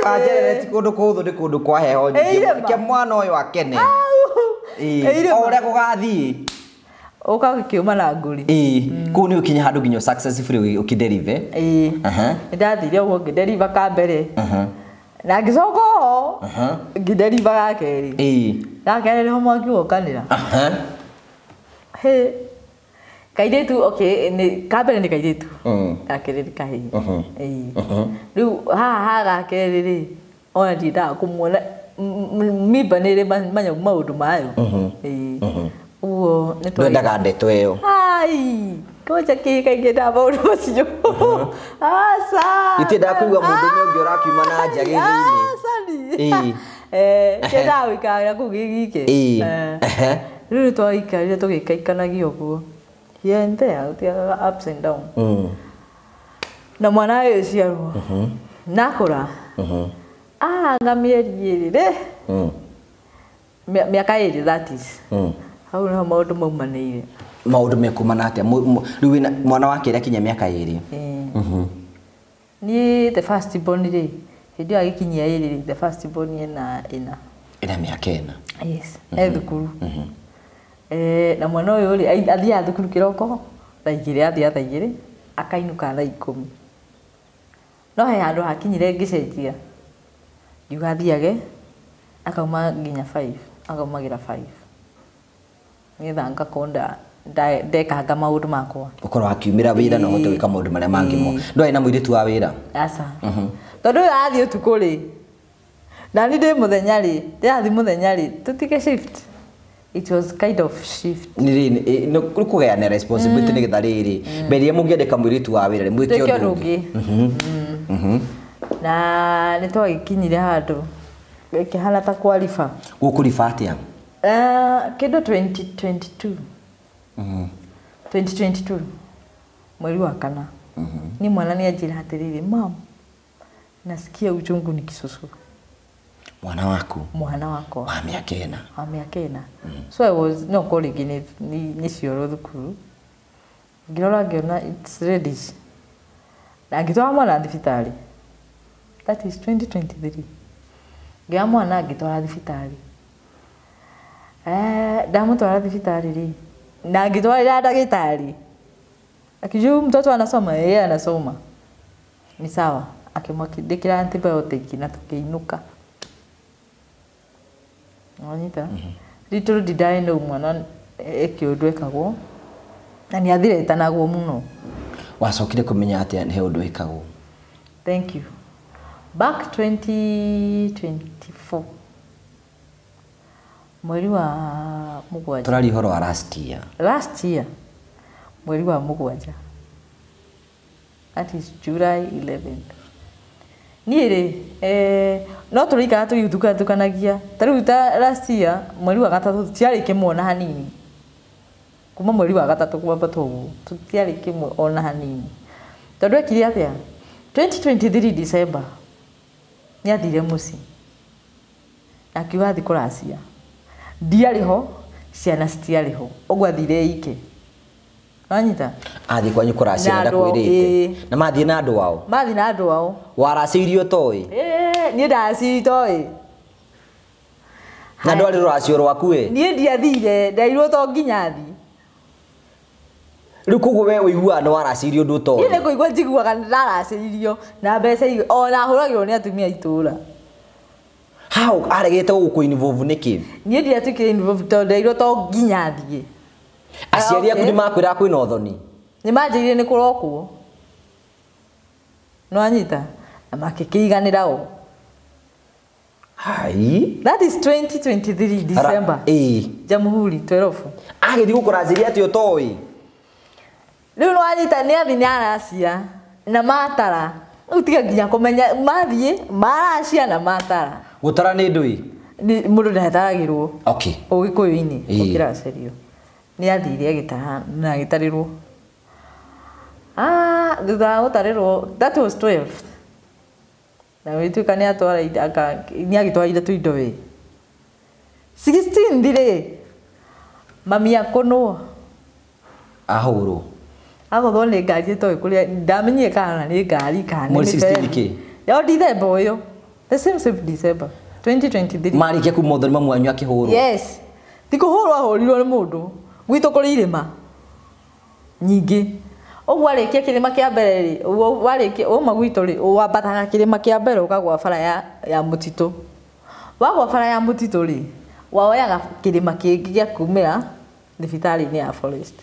Wanjerere ti kũndũ kũhũthũ nĩ kũndũ kwa heho nyingĩ. Ke mwana ũyũ akene. O ũrĩa gũgathiĩ. Ũgagĩkĩũma na ngũri. Kũu nĩ ũkinya handũ nginya successfully ũkĩderive. Ĩĩ. Nĩ ndathire ũguo ngĩderiva ka mbere. Na ngĩcoka oho ngĩderiva ga kerĩ. Ga kerĩ nĩho mwaki wokanĩra. Hĩ. Kairĩtu okay nĩ ka mbere nĩ kairĩtu. Ga kerĩ nĩ kahĩĩ. Ĩĩ. Rĩu haha ha ga kerĩ rĩ ona ndiendaga kũmuona mimba nĩ ĩrĩ maũndũ mayo. Ĩĩ. Ũguo nĩ ndwendaga ndeto ĩyo. Ai, koja kĩ kaingĩ nda maũndũ macio. Aca. Itiendaga kũigua mũndũ ũngĩ ũrakiuma na nja gĩ thĩinĩ. Aca ni. Kĩendaga gũikara kũu gĩ gike. Rĩu nĩ twaikarire tũgĩikaikanagia ũguo. Here and there, gũtiagaga ups and down. Na mwana agĩciarwo. Nakũra. Anga mĩeri ĩrĩ rĩ. Mĩaka ĩrĩ that is. Hau nĩho maũndũ maumanĩire. Maũndũ mekumana atĩa? Rĩu wĩna mwana wa kerĩ akinya mĩaka ĩrĩ. Niĩ the first born rĩ, hĩndĩ ĩyo agĩkinyia ĩrĩ rĩ, the first born ena ĩna. Ĩna mĩaka ĩna. Yes, e thukuru. Na mwana ũyũ rĩ athiaga thukuru kĩroko thaa igĩrĩ athiaga thaa igĩrĩ akainũka thaa ikũmi. No he handũ hakinyire ngĩcenjia ngiuga athiage akauma nginya 5 akaumagĩra 5 nĩgetha ngakorwo ndekanga maũndũ makwa. Ũkorwo akiumĩra wĩra na ũhote gwĩka maũndũ marĩa mangĩ mo. Ndwarĩ na mũirĩtu wa wĩra? Aca. Tondũ ũyũ athiĩ ũtukũ rĩ na niĩ ndĩ mũthenya rĩ ndĩrathiĩ mũthenya rĩ tũtige shift. It was kind of shift. Nĩ kũgayana responsibility nĩgetha rĩrĩ mbere ĩrĩa mũngĩandĩka mũirĩtu wa wĩra rĩ mwĩke ũndũ ũngĩ. Na nĩ twagĩkinyire handũ ĩkĩhana ta kwariba. Gũkũriba atĩa? Kĩndũ 2022. 2022 mweri wa kana. Ni mwana nĩ anjĩra atĩrĩrĩ, mam, nasikia uchungu nikisusu. Mwana waku? Mwana wakwa. Wa mĩaka ĩna. Wa mĩaka ĩna. So I was no colleague nĩ cioro thukuru. Ngĩrora ngĩona it's reddish. Na ngĩtwara mwana thibitarĩ. That is 2023. Ngĩoya mwana ngĩtwara thibitarĩ. Ndamũtwara thibitarĩ rĩ na ngĩtwarĩra ndagĩtarĩ. Akijua mtoto anasoma, yeye anasoma. Ni sawa. Akĩmwandĩkĩra antibiotic na tũkĩinũka. Wanyita? Little did I know mwana eke ũndũ ekagwo na nĩ athiretanagwo mũno. Wacokire kũmenya atĩa he ũndũ ĩkagwo? Thank you. Back 2024 mweri wa mũgwanja. Tũraria ũhoro wa last year. Last year mweri wa mũgwanja. That is July 11th. Niĩ rĩ no tũrĩikara tũgĩtukatukanagia ta rĩu ta last year mweri wa gatatũ tũtiarĩ kĩmwe ona hanini. Kuma mweri wa gatatũ kwambata ũguo tũtiarĩ kĩmwe ona hanini. Tondũ ekire atĩa? 2023 December nĩ athire mũciĩ na akiuga athiĩ kũracia. Ndiarĩ ho, ciana citiarĩ ho, ũguo athire ike. Wanyita? Athiĩ kwanyu kũracia na ndakwĩrĩte. Na mathiĩ na andũ ao? Mathiĩ na andũ ao. Waracĩirio toĩ? Niĩ ndaracirio toĩ. Na ndwarĩ rũracio rwaku ĩ? Niĩ ndiathire, nderirwo to nginya thiĩ. Rĩu koguo we ũiguaga nĩ waracĩirio ũndũ ũtoĩ? Niĩ nĩ kũigua njiguaga ndaracĩirio na mbeca ona hũragĩrwo nĩ atumia a itũũra. How aregete gũkũ involve nĩkĩ? Niĩ ndiatuĩkire involve tondũ nderirwo to nginya thiĩ. Aciari aku nĩ makwĩraga kwĩna ũthoni? Nĩ manjĩrire nĩ kũrokwo. Nĩ wanyita? Na makĩkĩiganĩra o. Hai. That is 2023 December. Jamhuri 12. Agĩthiĩ gũkũracĩria atĩ ũtoĩ? Rĩu nĩ wanyita nĩ athiĩ nĩ aracia na matara. Rĩu tiga nginya kũmenya mathiĩ maracia na matara. Gũtara nĩ ndũĩ? Mũndũ ndataragĩrwo. Okay. Ũgĩkũyũ-inĩ ũkĩracerio. Nĩ athire agĩtaha na agĩtarĩrwo. Thutha wa gũtarĩrwo that was 12. Na gũgĩtuĩka nĩ atwara nĩ agĩtwarire tũindo wĩ. 16 rĩ mami akũnwo. Ahũrwo. Agũthwo nĩ ngari ĩtoĩ kũrĩa ndamenyire kana nĩ ngari kana nĩ Mweri 16 kĩ? Yo December ũyũ. The same same December 2023. Marĩkia kuma ũthoni mamu wanyu akĩhũrwo? Yes. Ti kũhũrwo ahũrirwo nĩ mũndũ. Gwitũ kũrĩ irĩma nyingĩ. Ũguo warĩkia kĩrĩma kĩa mbere rĩ, warĩkia wauma gwitũ rĩ, wambataga kĩrĩma kĩa mbere ũkagũa bara ya mũtitũ. Wagũa bara ya mũtitũ rĩ, woyaga kĩrĩma kĩngĩ gĩa kumĩra thibitarĩ-inĩ ya forest.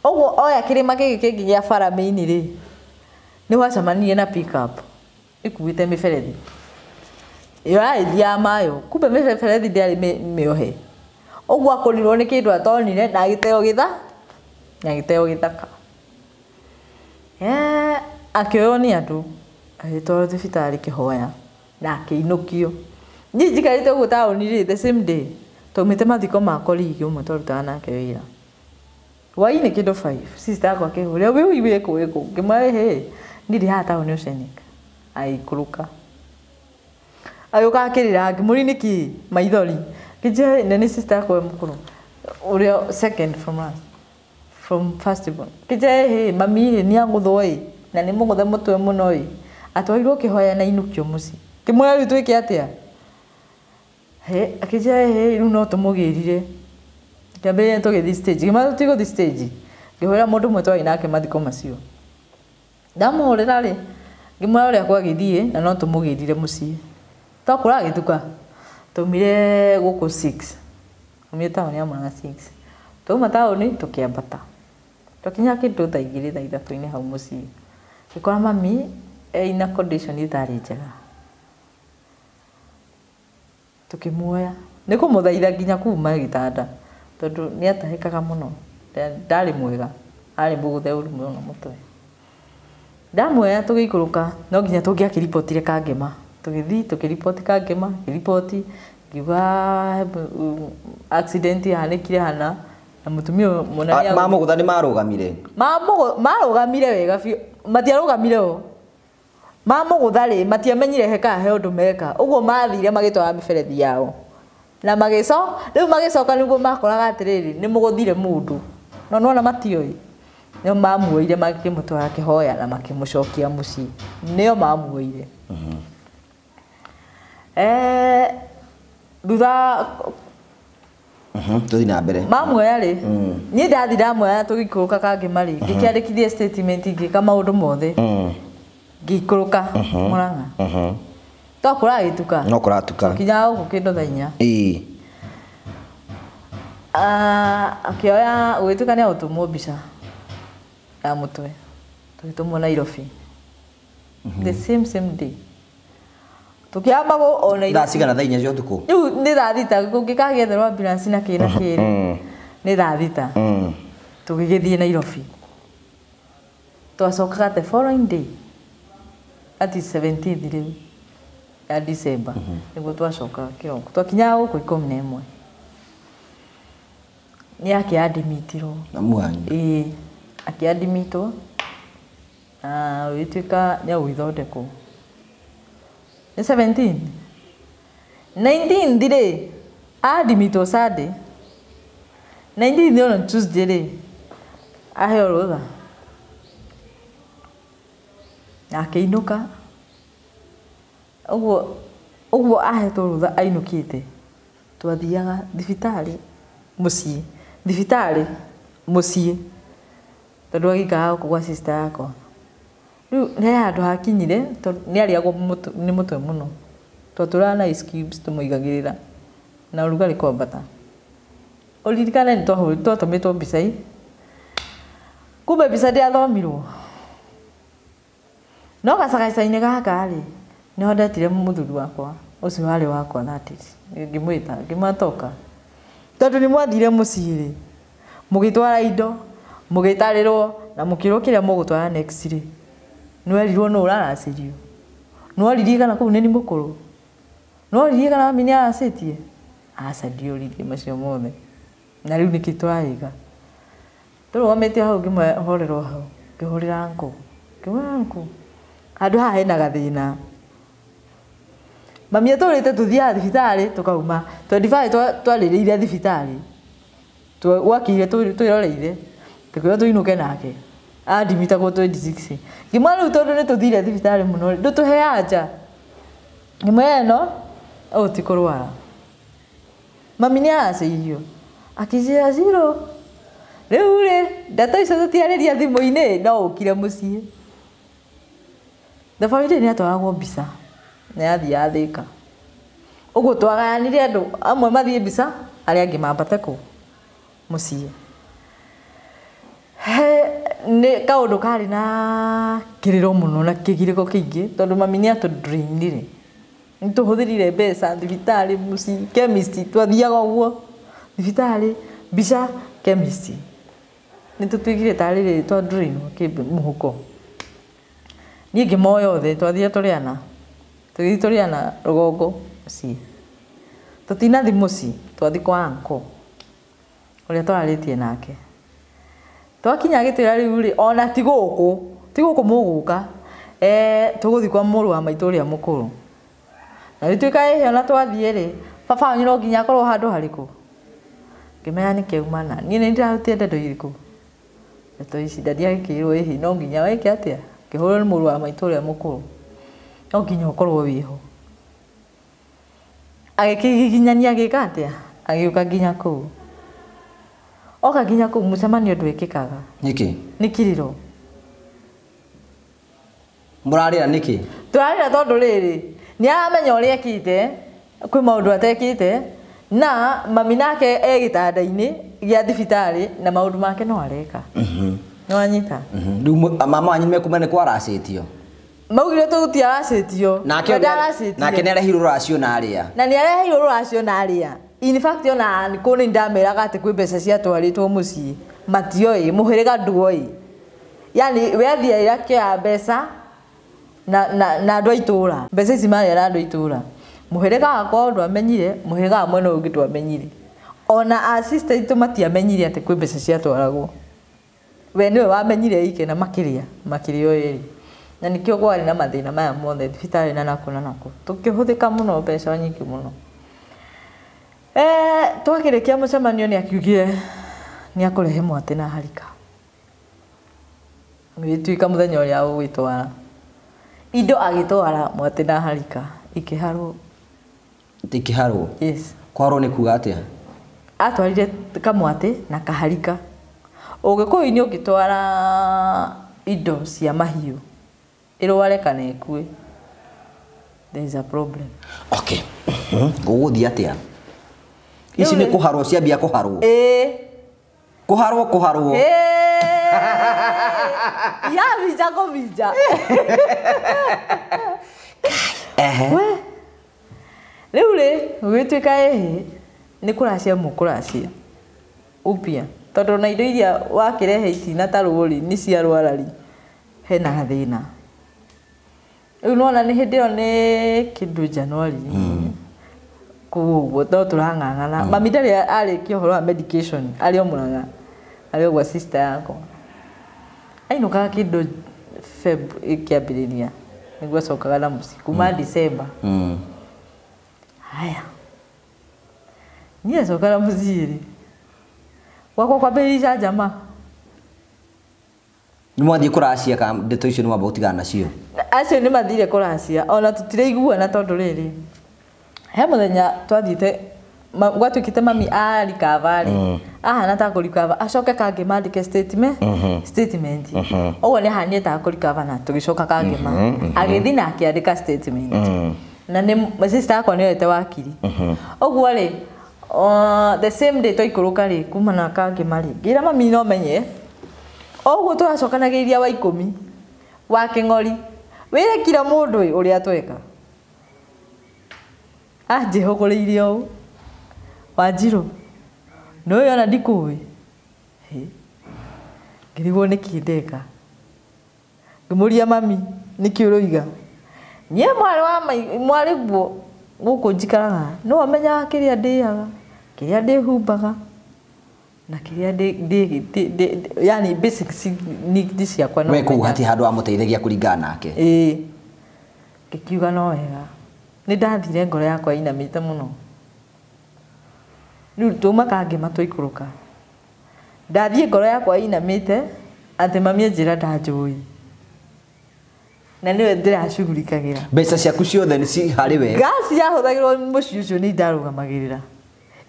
Ũguo oya kĩrĩma gĩkĩ kĩngĩ gĩa bara main rĩ, nĩ wacemanirie na pick up ĩkuĩte mĩberethi. Ĩyo yarĩthiaga mayo, kumbe mĩberethi ndĩarĩ mĩohe. Ũguo akũrirwo nĩ kĩndũ atonire na agĩteo gĩtha, na agĩteo gĩthaka. Akĩoywo nĩ andũ, agĩtwarwo thibitarĩ kĩhoya na akĩinũkio. Niĩ njikarĩte ũguo taũni rĩ, the same day, twaumĩte mathiko ma colleague ũmwe twarutaga nake wĩra. Hwaĩ-inĩ kĩndũ 5, sister yakwa akĩhũrĩra, wĩ wĩkũ wĩkũ? Ngĩmwĩra hĩ, niĩ ndĩ haha taũni Oceanic. Agĩikũrũka. Agĩũka akĩrĩra, ngĩmũria nĩkĩ maithori. Ngĩnjĩra na nĩ sister yakwa mũkũrũ, ũrĩa second from us, from first born. Ngĩnjĩra hĩ, mami rĩ, nĩ agũthwo ĩ, na nĩ mũgũthe mũtwe mũno ĩ. Atwarirwo kĩhoya na ainũkio mũciĩ. Ngĩmwĩra rĩu twĩke atĩa? Hĩ, akĩnjĩra hĩ, rĩu no tũmũgĩrire. Kĩambĩrĩria tũgĩthiĩ stage. Ngĩmwĩra tũtigũthiĩ stage. Ngĩhũrĩra mũndũ ũmwe twarĩ nake mathiko macio. Ndamũhũrĩra rĩ, ngĩmwĩra ũrĩa kwagĩthiĩ na no tũmũgĩrire mũciĩ. Twakũra gĩtuka. Twaumire gũkũ 6. Twaumire taũni ya Murang'a 6. Twauma taũni tũkĩambata. Twakinya kĩndũ thaa 2 thaa 3 hau mũciĩ. Ngĩkora mami ena condition ĩtarĩ njega. Tũkĩmuoya. Nĩ kũmũthaitha nginya kuma gĩtanda tondũ nĩ atahĩkaga mũno. Ndarĩ mwega. Arĩ mũgũthe ũru mũno mũtwe. Ndamuoya tũgĩikũrũka no nginya tũngĩakĩribotire Kangema. Tũgĩthiĩ tũkĩriboti Kangema, ngĩriboti ngiuga accident yahanĩkire hana na mũtumia ũyũ mũnene Mamũgũtha nĩ marũgamire. Marũgamire wega biũ. Matiarũgamire o. Mamũgũtha rĩ, matiamenyire he kana he ũndũ meka. Ũguo mathire magĩtwara mĩberethi yao. Na rĩu magĩcoka nĩguo makoraga atĩrĩrĩ, nĩ mũgũthire mũndũ. No nĩwona matioĩ. Nĩo mamuoire makĩmũtwara kĩhoya na makĩmũcokia mũciĩ. Nĩo mamuoire. Thutha Tũthiĩ na mbere. Mamuoya rĩ, niĩ ndathi ndamuoya tũgĩikũrũka Kangema rĩ, ngĩkĩandĩkithia statement ngĩka maũndũ mothe. Ngĩikũrũka Murang'a. Twakũra gĩtuka. No kũratuka. Kinya gũkũ kĩndũ thaa 4. Ĩĩ. Akĩoya gũgĩtuĩka nĩ agũtũmwo mbica ya mũtwe. Tũgĩtũmwo Nairobi. The same day. Tũkĩamba o Nairobi. Thaa cigana thaa 4 cia ũtukũ? Rĩu nĩ thaa 6 kũngĩkagĩetherwo ambulance na kĩ na kĩ rĩ. Nĩ thaa 6. Tũgĩgĩthiĩ Nairobi. Twacokaga the following day. That is 17th rĩu ya December. Nĩguo twacokaga kĩroko. Twakinyaga gũkũ 11. Nĩ akĩadimitirwo. Na mwanyu. Ĩĩ, akĩadimitwo. Na ũgĩtuĩka nĩ agũgĩthondekwo. Nĩ 17. 19th rĩ, adimitwo Sunday. 19th on Tuesday rĩ, aheo rũtha. Na akĩinũka. Ũguo ahetwo rũtha ainũkĩte. Twathiaga thibitarĩ mũciĩ. Thibitarĩ mũciĩ. Tondũ agĩikaraga gũkũ gwa sister yakwa. Rĩu he handũ hakinyire tondũ nĩ arĩagwo nĩ mũtwe mũno. Twatũraga na ice cubes tũmũigagĩrĩra na ũrugarĩ kwambata. Ũririkane nĩ twatũmĩtwo mbica ii. Kumbe mbica ndĩathomirwo. No gacagaca-inĩ gaka rĩ, nĩho ndetire mũthuri wakwa, ũcio warĩ wakwa that is. Ngĩmwĩta, ngĩmwĩra toka. Tondũ nĩ mwathire mũciĩ rĩ, mũgĩtwara indo, mũgĩtarĩrwo na mũkĩrwo kĩrĩa mũgũtwara next rĩ. Nĩwerirwo nũ ũraracĩrio. Nĩworirie kana kũu nĩ mũkũrũ. Nĩworirie kana mami nĩ aracĩtie. Aca ndioririe macio mothe. Na rĩu nĩkĩ tũrarĩka. Tũrũgamĩte hau ngĩmũhorerwo hau, ngĩhũrĩra uncle. Ngĩmwĩra uncle, handũ haha hena gathĩna. Mami atũrĩte tũthiaga thibitarĩ tũkauma. 25 twarĩrĩire thibitarĩ. Gwakire twĩroreire. Tũkĩrwo tũinũke nake. Adimitagwo 26. Ngĩmwĩra rĩu tondũ nĩ tũthire thibitarĩ mũno rĩ, ndũtũhe anja. Ngĩmwĩra ĩno, ũũ ti kũrwara. Mami nĩ aracĩirio. Akĩnjĩra zero. Rĩu rĩ, ndeto icio tũtiarĩria thimũ-inĩ no ũkire mũciĩ. Thabarĩ nĩ atwaragwo mbica. Na yathiaga Thĩka. Ũguo twagayanire andũ amwe mathiĩ mbica, arĩa angĩ mambate kũ? Mũciĩ. He nĩ kaũndũ karĩ na kĩrĩro mũno na kĩgirĩko kĩingĩ tondũ mami nĩ atũdrainire. Nĩ tũhũthĩrire mbeca thibitarĩ, mũciĩ, chemist, twathiaga ũguo. Thibitarĩ, mbica, chemist. Nĩ tũtuĩkire tarĩ rĩrĩ twadrainwo mũhuko. Niĩ ngĩmoya othe, twathire tũrĩ ana. Tũgĩthiĩ tũrĩ ana rũgongo mũciĩ. Tũtinathiĩ mũciĩ, twathiĩ kwa uncle ũrĩa twararĩtie nake. Twakinya agĩtwĩra rĩu rĩ, ona ti gũkũ, ti gũkũ mũgũka. Tũgũthiĩ kwa mũrũ wa maitũ ũrĩa mũkũrũ. Na gĩtuĩka ĩhĩ ona twathiĩ rĩ, baba wanyu no nginya akorwo handũ harĩkũ. Ngĩmenya nĩ kĩaumana. Niĩ nĩ ndĩrarutire ndeto irĩkũ? Ndeto ici ndadi agĩkĩrwo ĩhĩ no nginya wĩke atĩa? Ngĩhũrwo nĩ mũrũ wa maitũ ũrĩa mũkũrũ. No nginya ũkorwo wĩho. Agĩkĩgiginyania agĩka atĩa? Agĩũka nginya kũu. Oka nginya kũu mũcemanio ndwĩkĩkaga. Nĩkĩ? Nĩ kiriro. Mũrarĩra nĩkĩ? Tũrarĩra tondũ rĩrĩ nĩ aramenya ũrĩa ekĩte, kwĩ maũndũ atekĩte, na mami nake e gĩtanda-inĩ gĩa thibitarĩ na maũndũ make no areka. Nĩ wanyita? Rĩu mama wanyu mekuma nĩ kwaracĩtio? Maugire tũtiaracĩtio. Nake nĩ arehirwo rũracio na arĩa. Na nĩ arehirwo rũracio na arĩa. In fact ona kũu nĩ ndameraga atĩ kwĩ mbeca ciatwarĩtwo mũciĩ. Matioĩ, mũhĩrĩga nduoĩ. Yani we athiaga akĩoya mbeca na andũ a itũũra. Mbeca ici marĩa na andũ a itũũra. Mũhĩrĩga wakwa ndwamenyire, mũhĩrĩga wa mwena ũyũ ũngĩ ndwamenyire. Ona a sister itũ matiamenyire atĩ kwĩ mbeca ciatwaragwo. We nĩwe wamenyire ike na makĩria, makĩria o ĩrĩ. Na nĩkĩo kwarĩ na mathĩna maya mothe thibitarĩ na nakũ na nakũ. Tũkĩhũthĩka mũno mbeca nyingĩ mũno. Twakĩrĩkia mũcemanio nĩ akiugire nĩ akũrehe mwatĩ na harika. Gĩtuĩka mũthenya ũrĩa ũgwĩtwara. Indo agĩtwara mwatĩ na harika ikĩharwo. Ikĩharwo? Yes. Kwarwo nĩ kuga atĩa? Atwarire kamwatĩ na kaharika. Ũgĩkũyũ-inĩ ũngĩtwara indo cia mahiũ ĩrware kana ĩkue, there is a problem. Okay. Gũgũthiĩ atĩa? Ici nĩ kũharwo ciambia kũharwo. Ĩĩ. Kũharwo kũharwo. Ĩĩ. Ya minja kũminja. Ehe. Rĩu rĩ, gũgĩtuĩka ĩhĩ nĩ kũracia mũkũracia upya tondũ na indo iria wakĩrehe itinatarwo rĩ nĩ ciarwara rĩ hena gathĩna. Rĩu nĩwona nĩ hĩndĩ ĩyo nĩ kĩndũ January kũu ũguo no tũrang'ang'ana. Mami ndarĩ arĩkia ũhoro wa medication arĩ o Mũrang'a arĩ o gwa sister yakwa. Ainũkaga kĩndũ Feb ĩkĩambĩrĩria nĩguo acokaga na mũciĩ kuma December. Haya. Niĩ acoka na mũciĩ rĩ gwakwa kwambĩrĩria icanjama. Nĩ mwathiĩ kũracia kana ndeto icio nĩ mwamba gũtigana nacio? Acio nĩ mathire kũracia ona tũtiraiguana tondũ rĩrĩ he mũthenya twathiĩte gwatuĩkĩte mami arikava rĩ ahana ta kũrikava acoke Kangema andĩke statement statement ũguo nĩ ahanire ta kũrikava na tũgĩcoka Kangema agĩthiĩ na akĩandĩka statement na nĩ sister yakwa nĩ oete wakiri ũguo rĩ the same day twaikũrũka rĩ kuma na Kangema rĩ ngĩra mami no menye ũguo tũracokanagĩrĩria wa 10 wa kĩng'ori wĩre kira mũndũ ũrĩa tweka. Anjĩhũgũrĩire ũũ Wanjirũ nĩũĩ ona ndikũĩ. Ngĩrigwo nĩkĩ ndeka. Ngĩmũria mami nĩkĩ ũroiga. Niĩ mwarĩ wa mwarĩ guo gũkũ njikaraga nĩwe ũmenyaga kĩrĩa ndĩaga, kĩrĩa ndĩhumbaga na kĩrĩa ndĩ yani basic needs ciakwa no. We kũu hatirĩ handũ wamũteithagia kũringana nake. Ĩĩ. Ngĩkiuga no wega. Nĩ ndathire ngoro yakwa inamĩte mũno. Rĩu twauma Kangema twaikũrũka. Ndathiĩ ngoro yakwa inamĩte atĩ mami anjĩra ndanjũĩ. Na nĩwe ndĩracugurikagĩra. Mbeca ciaku ciothe nĩ ci harĩ we. Gasi yahũthagĩrwo mũciĩ ũcio nĩ ndarũgamagĩrĩra.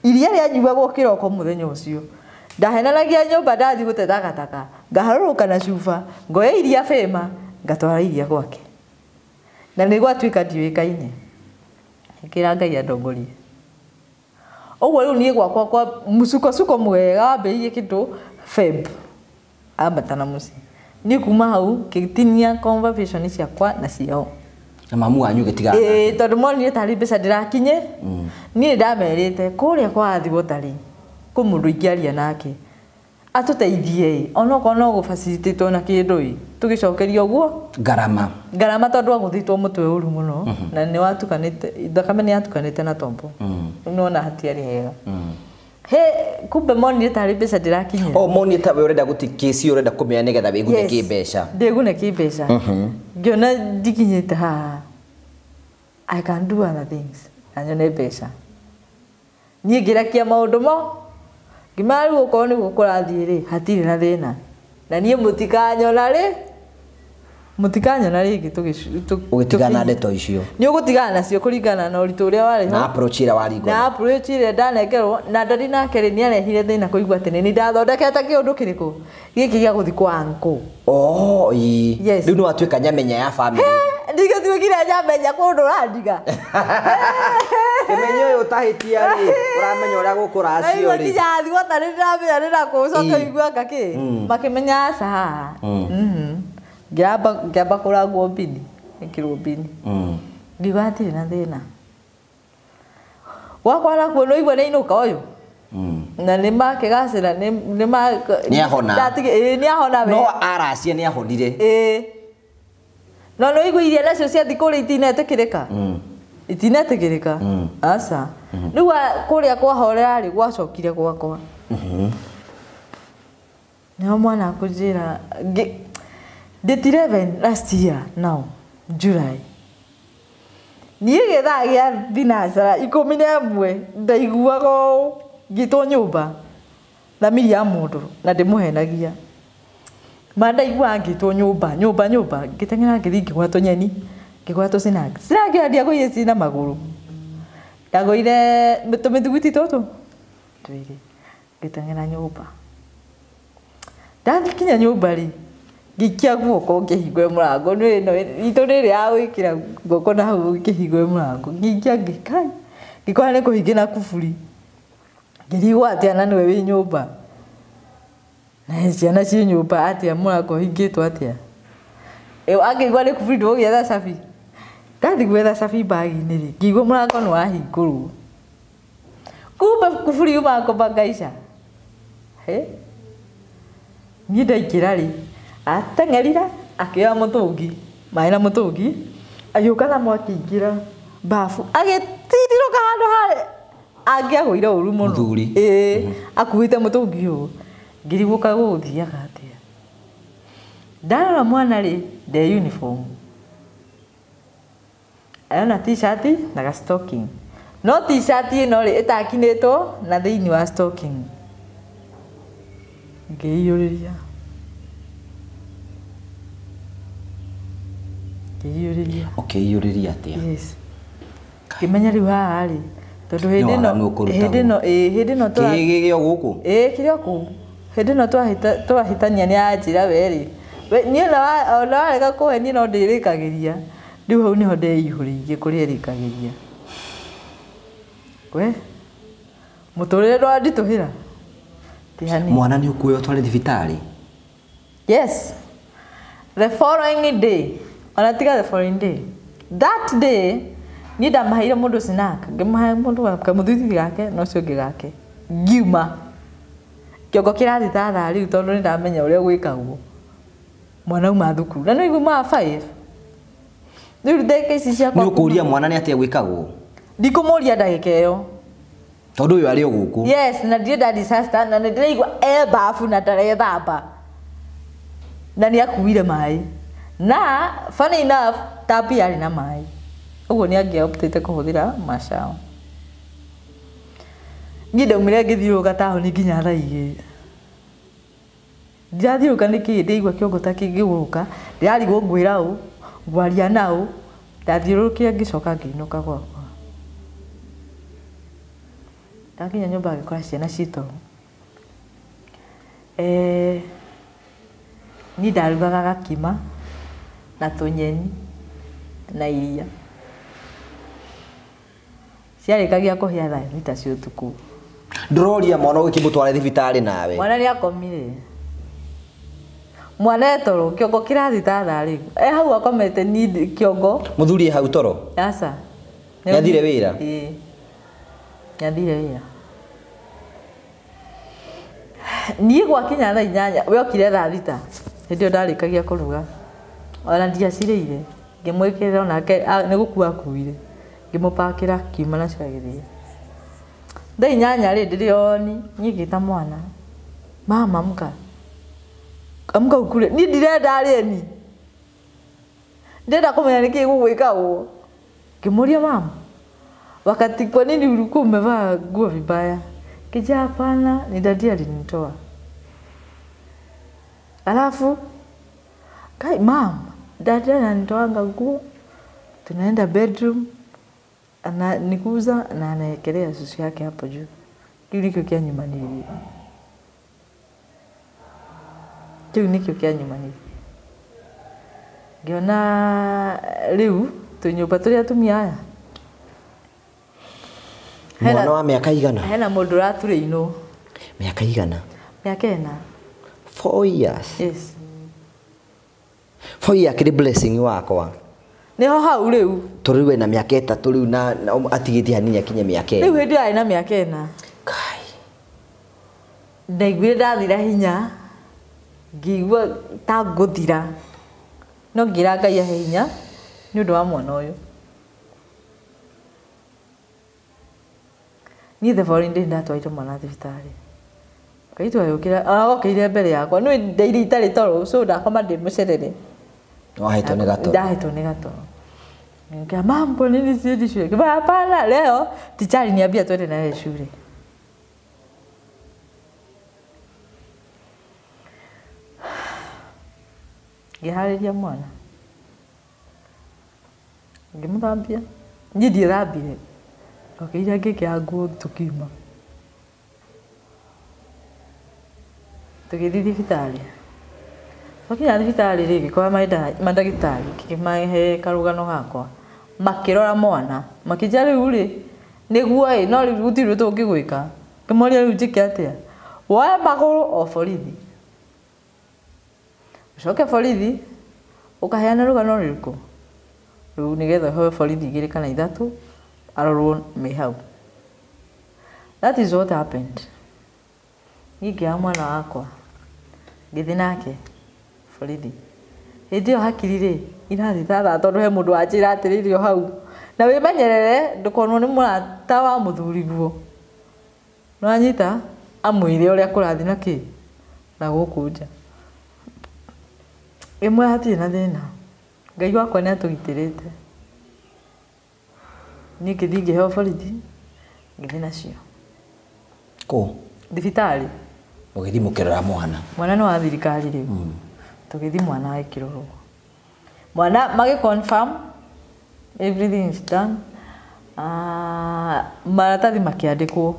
Iria rĩanyuagwo kĩroko mũthenya ũcio. Ndahenanagia nyũmba ndathiĩ gũte takataka. Ngaharũrũka na cuba, ngoya iria bĩma, ngatwara iria gwake. Na nĩ gwatuĩka ndiũĩkaine. Ngĩra Ngai andongorie. Ũguo rĩu niĩ gwakwa kwa mũcukocuko mwega wambĩrĩirie kĩndũ Feb ambata na mũciĩ. Niĩ kuma hau ngĩtinia conversation ciakwa na ciao. Na mamu wanyu gĩtigana. Ĩĩ tondũ monire tarĩ mbeca ndĩrakinye. Niĩ ndamerĩte kũrĩa kwa Athiwo tarĩ kwĩ mũndũ ingĩaria nake atũteithie ĩ onokorwo no gũ-facilitate na kĩndũ ĩ tũgĩcokeria ũguo ngarama ngarama tondũ agũthĩtwo mũtwe ũru mũno na nĩ watukanĩte thakame nĩ yatukanĩte na tombo. Rĩu nĩwona hatiarĩ hega. He kumbe monire tarĩ mbeca ndĩrakinyĩra. O monire ta we ũrenda gũti kĩci ũrenda kũmenya nĩgetha wĩgune kĩmbeca. Ndĩgune kĩmbeca. Ngĩona ndikinyĩte haha I can do other things na nyone mbeca. Niĩ ngĩrekia maũndũ mo ngĩmera rĩu okorwo nĩguo kũrathiĩ rĩ hatirĩ na thĩna na niĩ mũtikanyona rĩ Mutikanyona rĩngĩ ũgĩtigana na ndeto icio. Nĩ ũgũtigana nacio kũringana na ũritũ ũrĩa warĩ ho. Na approach ĩrĩa waringwo. Na approach ĩrĩa ndanengerwo na ndari nake rĩ nĩarehire thĩna kũigua atĩ nĩ ndathondekete kĩũndũ kĩrĩkũ gĩkĩ gĩa gũthiĩ kwa uncle. Oh, ĩĩ. Yes. Rĩu nĩ watuĩka nyamenya ya family. Ndigĩtuĩkire nyamenya kũndũ ũrandiga. Kĩmenyo ũyũ ũtahĩtia rĩ, ũramenya ũrĩa gũkũracio rĩ. Nginya thigota nĩ ndĩramenya nĩ nakũ ũcoke ũigue anga kĩ. Makĩmenya aca haha. Ngĩamba kũrangwo mbini, ĩkĩrwo mbini. Ngiuga hatirĩ na thĩna. Gwakwa nakuo nĩ ũigua nĩ ainũka ũyũ. Na nĩ makĩgacĩra nĩ ma Nĩ ahona. Ĩĩ nĩ ahona we. No aracia nĩ ahonire. Ĩĩ. No nĩ ũigua iria nacio ciathiĩ kũrĩa itinetĩkĩrĩka. Itinetĩkĩrĩka. Aca. Rĩu kũrĩa kwahorera rĩ gwacokire gwakwa. Nĩho mwana akũnjĩra date 11 last year now July. Niĩ gĩthaa gĩa thinacara 11 ndaiguaga ũũ ngĩtwo nyũmba thamiri ya mũndũ na ndĩmũhenagia. Ma ndaiguaga ngĩtwo nyũmba nyũmba nyũmba ngĩteng'era ngĩthiĩ ngĩgũra tũnyeni ngĩgũra tũ snacks. Snacks ĩyo ndiagũrire ciĩna magũrũ. Ndagũrire tũmĩthuguiti tũtũ twĩrĩ ngĩteng'era nyũmba. Ndakinya nyũmba rĩ ngĩikia guoko ngĩhingũre mũrango nĩ ĩno itũ nĩ ĩrĩa ya gwĩkĩra guoko na hau ngĩhingũre mũrango ngĩikia ngĩkai ngĩkora nĩ kũhinge na kuburi. Ngĩrigwo atĩa na nĩwe wĩ nyũmba na ciana ciĩ nyũmba atĩa mũrango ũhingĩtwo atĩa. Angĩigua nĩ kuburi ndũgũgĩetha cabi. Ndathiĩ gwetha cabi bagi-inĩ rĩ ngĩigua mũrango nĩ wahingũrwo. Kumbe kuburi yumaga kũbangaica. Niĩ ndaingĩra rĩ ateng'erire akĩoya mũtũngi maĩ na mũtũngi agĩũka namo akĩingĩra bafu agĩtindirũka handũ harĩ angĩagũire ũru mũno. Mũthuri. Ĩĩ akuĩte mũtũngi ũũ ngĩrigwo kaĩ gũgũthiaga atĩa. Ndarora mwana rĩ nde uniform. Arona t-shirt na ga stocking. No t-shirt ĩno rĩ ĩtakinĩtwo na thĩinĩ wa stocking. Ngĩiyũrĩria. Ngĩiyũrĩria. Ũkĩiyũrĩria atĩa? Yes. Ngĩmenya rĩu haha rĩ tondũ hĩndĩ ĩno hĩndĩ ĩno ĩĩ hĩndĩ ĩno kĩĩ gĩo gũkũ? Ĩĩ kĩrĩ o kũu. Hĩndĩ ĩno twahĩtania nĩ anjĩra we rĩ niĩ ona warega kũhe niĩ no ndĩrĩkagĩria. Rĩu hau nĩho ndeihũrĩirie kũrĩa ĩrĩkagĩria. We mũtũrĩre ndwanditũhĩra. Ti hanini. Mwana nĩ ũkuoya ũtware thibitarĩ? Yes. The following day, ona tiga the following day. That day niĩ ndamaheire mũndũ snack, ngĩmũhe mũndũ kamũthuthi gake na ũcio ũngĩ gake. Ngiuma. Kĩongo kĩrathiĩ ta thaa rĩu tondũ nĩ ndamenya ũrĩa gwĩkagwo. Mwana auma thukuru. Na nĩ ũigua ma 5. Rĩu ndagĩka ici ciakwa Nĩ ũkũria mwana nĩ atĩa gwĩkagwo? Ndikũmũria ndagĩka ĩyo. Tondũ ũyũ arĩ o gũkũ. Yes, na ndirenda disaster na nĩ ndĩraigua e bafu na ndarethamba. Na nĩ akuire maĩ. Na funny enough tap yarĩ na maĩ. Ũguo nĩ angĩahotete kũhũthĩra macao. Niĩ ndaumire ngĩthiũrũrũka taũni nginya thaa 2. Ndirathiũrũrũka nĩkĩ ndĩraigua kĩongo ta kĩngĩgũrũka, ndĩrarigwo ngwĩra ũ, ngwaria na ũ, ndathiũrũrũkire ngĩcoka ngĩinũka gwakwa. Ndakinya nyũmba ngĩkora ciana ciĩ toro. Niĩ ndarugaga gakima na tũnyeni na iria. Ciarĩkagia kũhĩa thaa thita cia ũtukũ. Ndũroria mwana ũgĩkĩmũtwara thibitarĩ nawe? Mwana nĩ akomire. Mwana e toro, kĩongo kĩrathiĩ ta thaa rĩu. E hau akomete niĩ kĩongo. Mũthuri e hau toro? Aca. Nĩ athire wĩra? Ĩĩ. Nĩ athire wĩra. Niĩ gwakinya thaa 8, we okire thaa 6. Hĩndĩ ĩyo ndarĩkagia kũruga. Ona ndiacirĩire. Ngĩmwĩkĩrĩra onake nĩ gũkua akuire. Ngĩmũpakĩra kiuma nacio agĩthiĩ. Thaa 8 rĩ ndĩrĩ oni, niĩ ngĩta mwana. Mama amka. Amka ukule. Niĩ ndirenda arĩe ni. Ndĩrenda kũmenya nĩkĩĩ gũgwĩkagwo. Ngĩmũria mama, wakati kwa nini ulikuwa umevaa nguo vibaya? Kija hapana, ni dadi alinitoa. Alafu kai mama, Dada ananitoanga nguo, tunaenda bedroom, ananikuza na anaekelea susu yake hapo juu. Kĩu nĩkĩo kĩanyumanĩrie. Kĩu nĩkĩo kĩanyumanĩrie. Ngĩona rĩu twĩ nyũmba tũrĩ atumia aya. Mwana wa mĩaka igana? Hena mũndũ ũraturĩinwo. Mĩaka igana? Mĩaka ĩna. 4 years. Yes. 4 years akĩrĩ blessing wakwa. Nĩho hau rĩu. Tondũ rĩu ena mĩaka 3 rĩu na atigĩtie hanini akinye mĩaka ĩna. Rĩu hĩndĩ ĩyo arĩ na mĩaka 4. Kai. Ndaiguire ndathira hinya, ngĩigua ta ngũthira. No ngĩra Ngai ahe hinya nĩ ũndũ wa mwana ũyũ. Niĩ the following day ndatwarire mwana thibitarĩ. Kaitũ agĩũkĩra, okĩire mbere yakwa. Nĩ ndaire itarĩ toro, so ndakoma ndĩ mũcerere. Wahetwo nĩ gatoro. Ndahetwo nĩ gatoro. Ngiuga, "Mama, kwa nini siendi shule?" Kiba, hapana, leo teacher aliniambia twende naye shule. Ngĩharĩria mwana. Ngĩmũthambia. Niĩ ndiethambire. Ndokĩire ngĩkĩra nguo tũkiuma. Tũgĩthiĩ thibitarĩ. Twakinya thibitarĩ rĩ, ngĩkora mandagĩtarĩ, ngĩkĩmahe karũgano gakwa. Makĩrora mwana, makĩnjĩra rĩu rĩ, nĩguo ĩ, no rĩu gũtirĩ ũndũ tũngĩgwĩka. Ngĩmoria rĩu njĩke atĩa? Woe magũrũ o borithi. Ũcoke borithi, ũkaheana rũgano rũrĩkũ? Rĩu nĩgetha ũheo borithi 2 kana 3, arorwo me hau. That is what happened. Niĩ ngĩoya mwana wakwa, ngĩthiĩ nake borithi. Hĩndĩ ĩyo hakiri rĩ, irathiĩ ta thaa tondũ he mũndũ wanjĩra atĩrĩrĩ o hau. Na wĩmenyerere ndũkonwo nĩ mũrata wa mũthuriguo. Nĩwanyita? Amwĩre ũrĩa kũrathiĩ na kĩ? Na gũkũ nja. Ĩmwe hatirĩ na thĩna. Ngai wakwa nĩatũgitĩrĩte. Niĩ ngĩthiĩ ngĩheo borithi, ngĩthiĩ nacio. Kũ? Thibitarĩ. Mũgĩthiĩ mũkĩrora mwana. Mwana nĩ wa thirikari rĩu. Tũgĩthiĩ mwana agĩkĩrorwo. Mwana magĩ confirm everything is done. Maratathi makĩandĩkwo.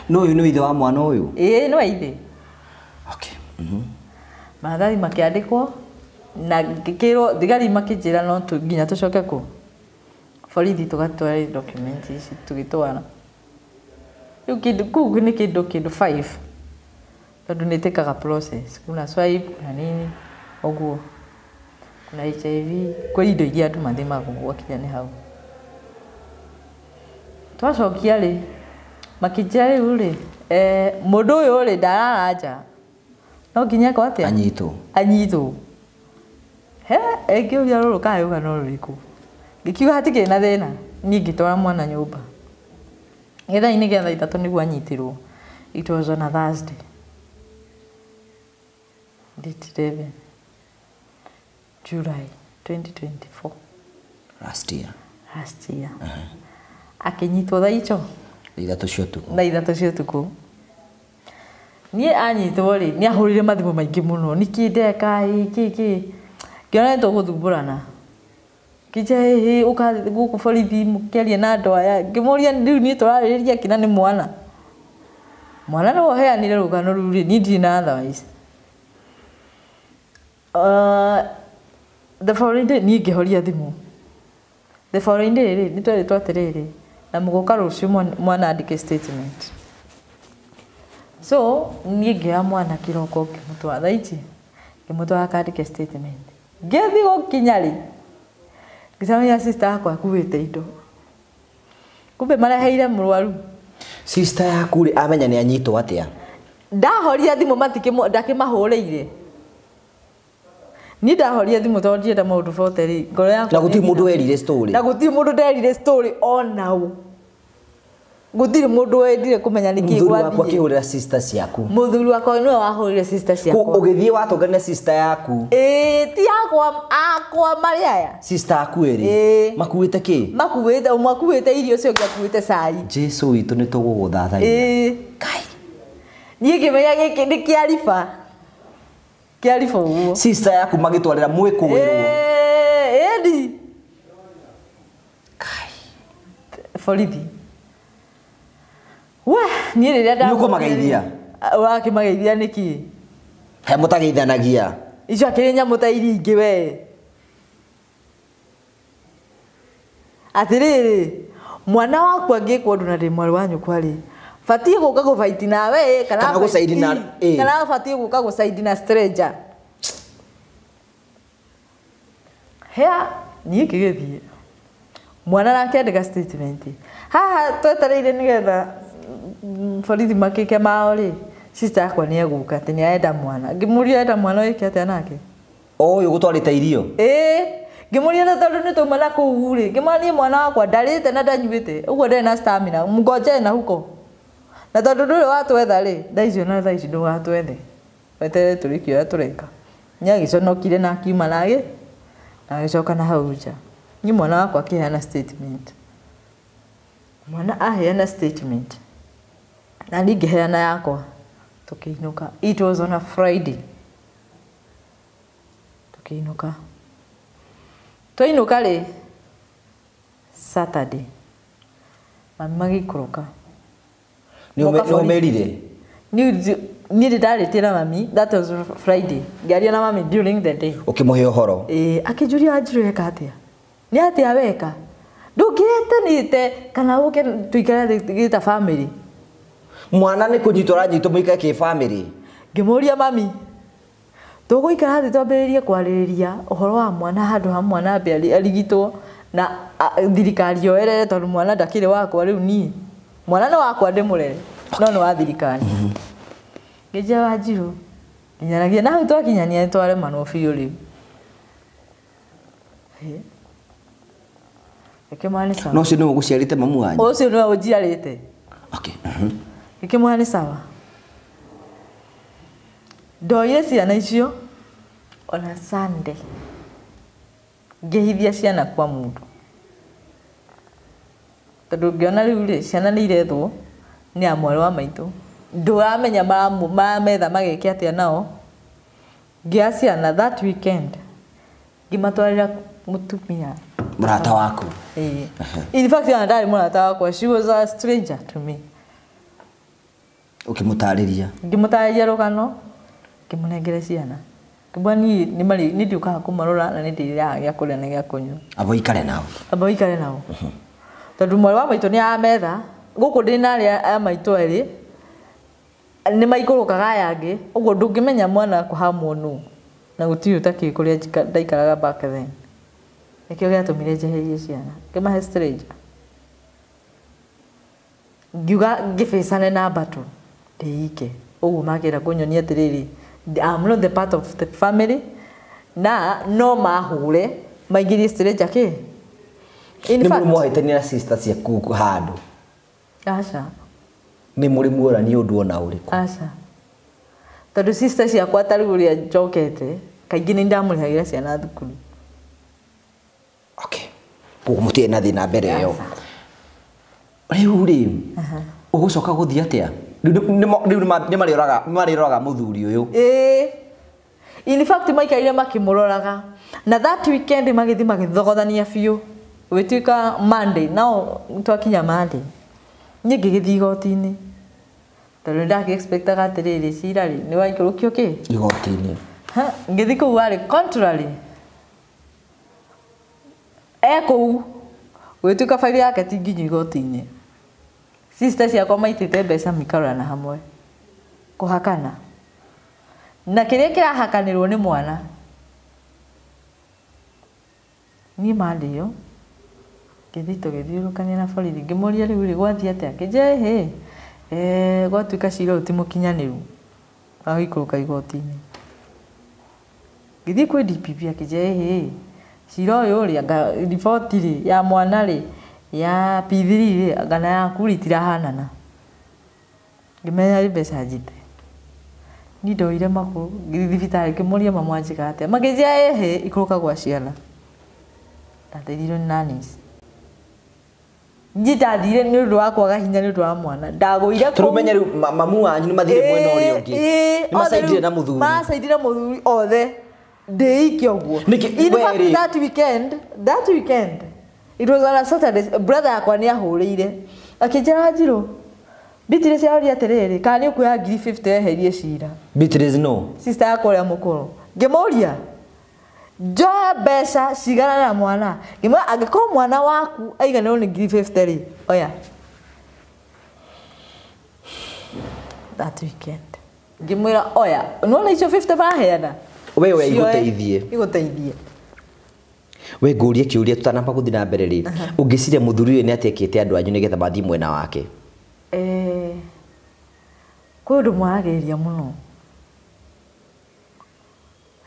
No ũyũ nĩ ithe wa mwana ũyũ? Ĩĩ, nĩ wa ithe. Okay. Maratathi makĩandĩkwo na ngĩkĩrwo thigari makĩnjĩra no nginya tũcoke kũ? Borithi tũgatware document ici tũgĩtwara. Rĩu kĩndũ kũu nĩ kĩndũ 5. Tondũ nĩ ĩtĩkaga process. Kuna swipe, kuna nini, ũguo. Kuna HIV, kwĩ indo iria andũ mathimagwo gwakinya nĩ hau. Twacokia rĩ, makĩnjĩra rĩu rĩ, mũndũ ũyũ rĩ ndarara nja. No nginya ekwo atĩa? Anyitwo. Anyitwo. He, ngĩũria rũrũ kana rũgano rũrĩkũ. Ngĩkiuga hatikĩrĩ na thĩna. Niĩ ngĩtwara mwana nyũmba. Gĩthaa-inĩ gĩa thaa 3 nĩguo anyitirwo. It was on a Thursday. Date 11 July 2024. Last year. Last year. Akĩnyitwo thaa icio? 3 cia ũtukũ. Thaa 3 cia ũtukũ. Niĩ anyitwo rĩ, nĩ ahũrire mathimũ maingĩ mũno. Nĩkĩ ndeka ĩ, kĩ kĩ. Ngĩona nĩ tũgũthumbũrana. Ngĩnjĩra hĩ, ũka gũkũ borithi mũkĩaria na andũ aya. Ngĩmũria rĩu niĩ tũrarĩrĩria kĩ na nĩ mwana. Mwana nĩwe ũheanire rũgano rũu rĩ, niĩ ndirĩ na otherwise. The following day niĩ ngĩhoria thimũ. The following day rĩ, nĩ twerĩtwo atĩrĩrĩ, na mũgoka rũciũ mwana andĩke statement. So niĩ ngĩoya mwana kĩroko ngĩmũtwara thaa ici, ngĩmũtwara akandĩke statement. Ngĩthiĩ gũkinya rĩ, ngĩcemania na sister yakwa akuĩte indo. Kumbe mareheire mũrwaru. Sister yaku rĩ, amenya nĩ anyitwo atĩa? Ndahoria thimũ ndakĩmahũrĩire. Niĩ ndahoria thimũ tondũ ndienda maũndũ bote rĩ, ngoro yakwa Na gũtirĩ nĩ mũndũ werire story. Na gũtirĩ mũndũ nderire story ona ũ. Gũtirĩ mũndũ wendire kũmenya nĩkĩ Mũthuri waku gwathiĩ. akĩhũrĩra sister ciaku. Mũthuri wakwa nĩwe wahũrĩire sister ciakwa. Ũgĩthiĩ watũngana na sister yaku. Ĩĩ, ti yakwa, akwa marĩ aya. Sister aku ĩrĩ? Ĩĩ. Makuĩte kĩ? Makuĩte, ũmwe akuĩte irio, ũcio ũngĩ akuĩte cai. Jesũ witũ nĩ tũgũgũthathaiya. Ĩĩ. Kai. Niĩ ngĩmenya gĩkĩ nĩ kĩa riba. Kĩaribũ ũguo. Sister yaku magĩtwarĩra mwĩkũĩrwo. Ĩni. Borithi. We, niĩ rĩrĩa Nĩ ũkũmageithia? Ũrakĩmageithia nĩkĩ? He mũtageithanagia. Icio akĩrĩ nyamũ ta iria ingĩ we. Atĩrĩrĩ, mwana waku angĩkwo ũndũ na ndĩ mwarĩ wa nyũkwa rĩ, batiĩ gũka gũbaiti nawe kana gũcaidi na kana batiĩ gũka gũcaidi na stranger. Hea, niĩ ngĩgĩthiĩ. Mwana nake andĩka statement. Haha twetereire nĩgetha borithi makĩke mao rĩ, sister yakwa nĩ egũka atĩ nĩ arenda mwana. Ngĩmũria enda mwana wĩke atĩa nake? O ũyũ gũtwarĩte irio. Ĩĩ, ngĩmũria na tondũ nĩ twauma na kũu rĩ, ngĩmwĩra niĩ mwana wakwa ndarĩte na ndanyuĩte, ũguo ndarĩ na stamina, mngojee na huko. Na tondũ ndũrĩ watwetha rĩ, thaa icio na thaa ici ndũgatwethe. Weterere tũrĩkie ũrĩa tũreka. Nĩ agĩconokire na akiuma na agĩcoka na hau nja. Niĩ mwana wakwa akĩheana statement. Mwana aheana statement. Na niĩ ngĩheana yakwa. Tũkĩinũka. It was on a Friday. Tũkĩinũka. Twainũka rĩ, Saturday. Mami magĩikũrũka. Nĩ ũmerire? Niĩ nĩ ndarĩtie na mami, that was Friday. Ngĩaria na mami during the day. Ũkĩmũhe ũhoro? Ĩĩ, akĩnjũria Wanjirũ eka atĩa? Nĩ atĩa weka? Ndũngĩetanĩte kana ũke tũikare thĩ ta family. Mwana nĩ kũnyitwo aranyitwo mũikare kĩ family. Ngĩmũria mami, tũgũikara thĩ twambĩrĩrie kwarĩrĩria ũhoro wa mwana handũ ha mwana ambe arigitwo na thirikari yoerere tondũ mwana ndakĩrĩ wakwa rĩu niĩ. Mwana nĩ wakwa ndĩmũrere, no nĩ wa thirikari. Ngĩnjia Wanjirũ, nginyanagia na hau twakinyania nĩ twaremanwo biũ rĩu. Ngĩkĩmwĩra nĩ sawa. No ũcio nĩwe ũgũciarĩte mamu wanyu? Ũcio nĩwe ũnjiarĩte. Okay. Ngĩkĩmwĩra nĩ sawa. Ndoire ciana icio ona Sunday. Ngĩhithia ciana kwa mũndũ. Tondũ ngĩona rĩu rĩ, ciana nĩ irethwo nĩ a mwarĩ wa maitũ. Ndũramenya mametha mageke atĩa nao. Ngĩoya ciana that weekend ngĩmatwarĩra mũtumia. Mũrata waku? Ĩĩ. In fact, ona ndarĩ mũrata wakwa, she was a stranger to me. Ũkĩmũtarĩria? Ngĩmũtarĩria rũgano, ngĩmũnengere ciana. Ngĩmwĩra niĩ nĩ ndiũkaga kũmarora na nĩ ndĩrĩaga gĩa kũrĩa na gĩa kũnyua. Amba ũikare nao. Amba ũikare nao. Tondũ mwarĩ wa maitũ nĩ ametha, gũkũ ndĩ na arĩa a maitũ erĩ, nĩ maikũrũkaga aya angĩ, ũguo ndũngĩmenya mwana akũhamwo nũ. Na gũtirĩ ũtakĩũĩ kũrĩa ndaikaraga back then. Nĩkĩo gĩatũmire njeherie ciana. Ngĩmahe stranger. Ngiuga ngĩbĩcane na battle ndĩike. Ũguo makĩenda kũnyonia atĩrĩrĩ, I'm not the part of the family na no mahũre maingĩrie stranger kĩ. In Nĩ fact, mũrĩ mwahĩtania na sister ciaku handũ? Aca. Nĩ mũrĩ muorania ũndũ ona ũrĩkũ? Aca. Tondũ sister ciakwa ta rĩu ũrĩa njokete, kaingĩ nĩ ndamũrĩhagĩra ciana thukuru. Okay. Koguo mũtirĩ na thĩna mbere ĩyo. Rĩu rĩ, ũgũcoka gũthiĩ atĩa? Rĩu nĩ marĩroraga mũthuri ũyũ. Ĩĩ. In fact maikarire makĩmũroraga. Na that weekend magĩthiĩ magĩthogothania biũ. Gũgĩtuĩka Monday, nao twakinya Monday. Niĩ ngĩgĩthiĩ igoti-inĩ. Tondũ nĩ ndakĩ-expectaga atĩrĩrĩ, cira rĩ, nĩ waikũrũkio kĩ? Igoti-inĩ. Ha, ngĩthiĩ kũu warĩ contrary. E kũu, gũgĩtuĩka bairi yake ti nginyu igoti-inĩ. Sister ciakwa maitĩte mbeca mikarorana hamwe. Kũhakana. Na kĩrĩa kĩrahakanĩrwo nĩ mwana. Niĩ mandĩo, ngĩthiĩ tũgĩthiũrũrũkania na borithi, ngĩmũria rĩu rĩ, gwathiĩ atĩa? Akĩnjĩra ĩhĩ, gwatuĩka cira ũyũ ti mũkinyanĩru, wa gũikũrũka igoti-inĩ. Ngĩthiĩ kwĩ DPP akĩnjĩra ĩhĩ, cira ũyũ rĩ, anga riboti rĩ, ya mwana rĩ, ya P3 rĩ, anga na yaku rĩ, itirahanana. Ngĩmenya nĩ mbeca njite. Niĩ ndoire magũrũ, ngĩthiĩ thibitarĩ, ngĩmũria mama anjĩkaga atĩa. Makĩnjĩra ĩhĩ, ikũrũka gwa ciana. Ndateithirio nĩ nannies. Niĩ ndathire nĩ ũndũ wa kwaga hinya nĩ ũndũ wa mwana. Ndagũire kũu. Tũmenye rĩu mamu wanyu nĩ mathire mwena ũrĩa ũngĩ. Nĩ macaidire na mũthuri. Macaidire mũthuri othe. Ndĩike ũguo. Nĩkĩ In fact, we rĩ? that weekend it was on a Saturday, brother yakwa nĩ ahũrĩire. Akĩnjĩra Njirũ, Beatrice aroria atĩrĩrĩ, kana nĩ ũkuoya ngiri 50 eherie cira. Beatrice no. Sister yakwa ũrĩa mũkũrũ. Ngĩmũria, njoya mbeca cigana na mwana. Ngĩmwĩra angĩkorwo mwana waku aiganĩrwo nĩ ngiri 50 rĩ, oya. That weekend. Ngĩmwĩra oya, nĩwona icio 50 maheana? We oya Cioe, igũteithie. Igũteithie. We ngũrie kĩũria tũtanamba gũthiĩ na mbere rĩ, ũngĩciria mũthuri ũyũ nĩ atekĩte andũ anyu nĩgetha mathiĩ mwena wake? Kwĩ ũndũ mwaragĩrĩria mũno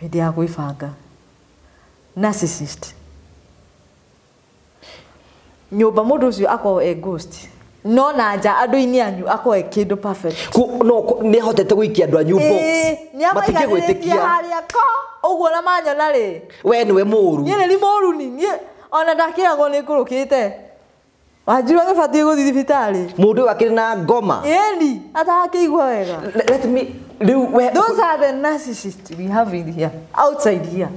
hĩndĩ ya gwĩbanga. Narcissist. Nyũmba mũndũ ũcio akorwo e ghost, no na nja andũ-inĩ anyu akorwo e kĩndũ perfect. No nĩ ahotete gũikia andũ anyu box. Nĩ Matingĩgwĩtĩkia. harĩa ko ũguo na manyona rĩ. We nĩwe mũũru. Niĩ nĩ mũũru ni, niĩ ona ndakĩragwo nĩ ngũrũkĩte. Wanjiru agĩbatiĩ gũthiĩ thibitarĩ. Mũndũ ũyũ akĩrĩ na ngoma. Ĩni, atakĩigua wega. Let me rĩu we Those are the narcissists we have in here, outside here.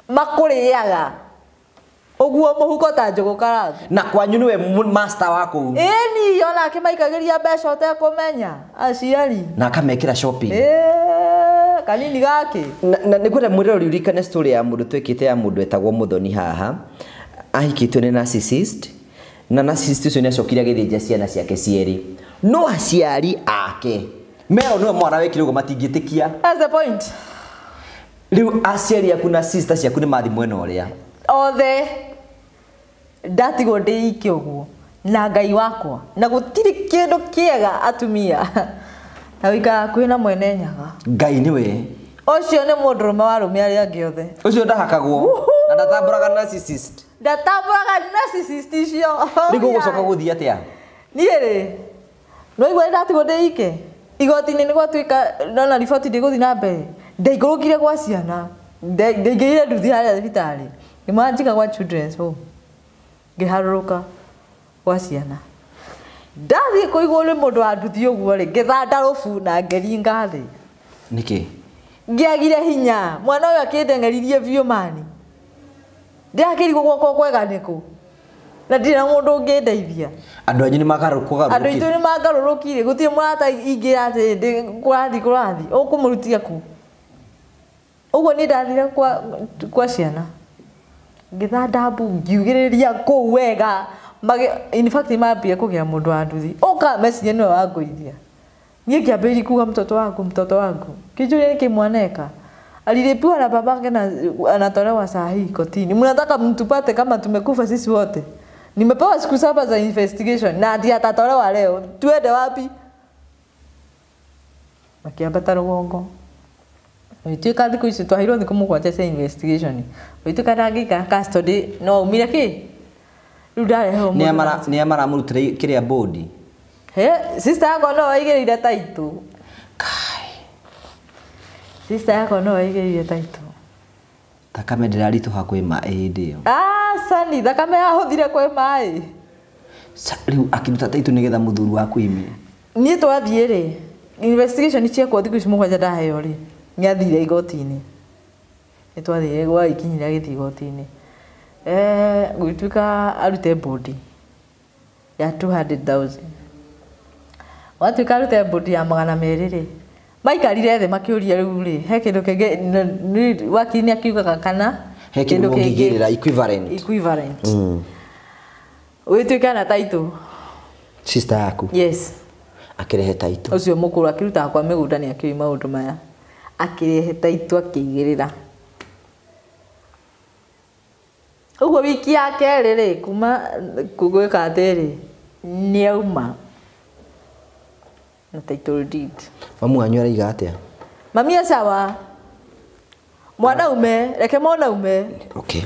Makũrĩaga ũguo mũhuko ta njũgũ karanga. Na kwanyu nĩwe master wa kũu. Ĩni, ona akĩmaikagĩria mbeca ũtekũmenya aciari. Na akamekĩra shopping. Kanini gake. Na nĩngwenda mwĩroreri ũririkane story ya mũndũ twĩkĩte ya mũndũ etagwo Mũthoni haha. Ahikĩtio nĩ narcissist. Na narcissist ũcio nĩacokire agĩthĩnja ciana ciake cierĩ. No aciari ake merwo nĩwe mwana wekire ũguo matingĩtĩkia. That's the point. Rĩu aciari aku na sister ciaku nĩ mathiĩ mwena ũrĩa. Othe ndatigwo ndĩike ũguo na Ngai wakwa na gũtirĩ kĩndũ kĩega atumia na wĩikaraga hakuhĩ na mwene nyaga. Ngai nĩwe. Ũcio nĩ mũndũrũme wa arũme arĩa angĩ othe. Ũcio ndahakagwo na ndatambũraga narcissist. Ndatambũraga narcissist icio. Rĩu gũgũcoka gũthiĩ atĩa? Niĩ rĩ, nĩwaigua nĩndatigwo ndĩike igoti-inĩ nĩgwatuĩka ndona riboti ndĩgũthiĩ na mbere. Ndaikũrũkire gwa ciana, ndaingĩrire nduthi harĩa thibitarĩ, ngĩmanjika gwa children's home, ngĩharũrũka gwa ciana. Ndathiĩ kũigwo nĩ mũndũ wa nduthi ũguo rĩ, ngĩthanda rũbu na ngĩringa thĩ. Nĩkĩ? Ngĩagire hinya, mwana ũyũ akĩndeng'eririe biũ mani. Ndĩrakĩrigwo gwakwa kwega nĩkũ? Na ndirĩ na mũndũ ũngĩndeithia. Andũ anyu nĩ magarũrũkire. Andũ aitũ nĩ magarũrũkire, gũtirĩ mũrata ingĩra atĩ kũrathiĩ kũrathiĩ, ũkũmũrutia kũ? Ũguo niĩ ndathire kwa ciana. Ngĩthanda mbu, ngiugĩrĩria kũu wega. In fact mambire kũgĩa mũndũ wa nduthi. Ũka meciria nĩwe wangũithia. Niĩ ngĩambĩrĩria kuga mtoto wangu, mtoto wangu. Kĩnjũria nĩkĩ mwaneka? Alilipiwa na babake na anatolewa saa hii kotini. Mnataka mtupate kama tumekufa sisi wote. Nimepewa siku 7 za investigation na ati atatolewa leo. Tuende wapi? Makiambata rũgongo. Ũgĩtuĩka thikũ ici twaheirwo thikũ 7 cia investigation. Ũgĩtuĩka ndangĩikara custody no aumire kĩ? Rĩu ndarehwo mũndũ. Nĩ a maramũrutĩra kĩrĩa bodi? He, sister yakwa no aigĩrĩire taitũ. Kai. Sister yakwa no aigĩrĩire taitũ. Thakame ndĩraritũha kwĩ maĩ hĩndĩ ĩyo. Aca ni thakame yahũthire kwĩ maĩ. Rĩu akĩruta taitũ nĩgetha mũthuri waku aime. Niĩ twathiĩ rĩ, investigation ciekwo thikũ ici 7 ndaheo rĩ, nĩathire igoti-inĩ. Nĩ twathire gwa ikinyire agĩthiĩ igoti-inĩ. Gũgĩtuĩka arute bodi ya 200,000. Watuĩka arute bodi ya 200 rĩ, maikarire thĩ makĩũria rĩu rĩ, he kĩndũ kĩngĩ, wakiri nĩ akiugaga kana he kĩndũ ũngĩigĩrĩra equivalent. Equivalent. Ũgĩtuĩka na taitũ. Sister yaku? Yes. Akĩrehe taitũ. Ũcio mũkũrũ akĩrutaga kwa mĩgũnda nĩ akĩũĩ maũndũ maya. Akĩrehe taitũ akĩigĩrĩra. Ũguo wiki ya kerĩ rĩ, kuma gwĩka atĩrĩ, nĩauma na title deed. Mamu wanyu araiga atĩa? Mami e sawa. Mwanaume, reke mwanaume. Okay.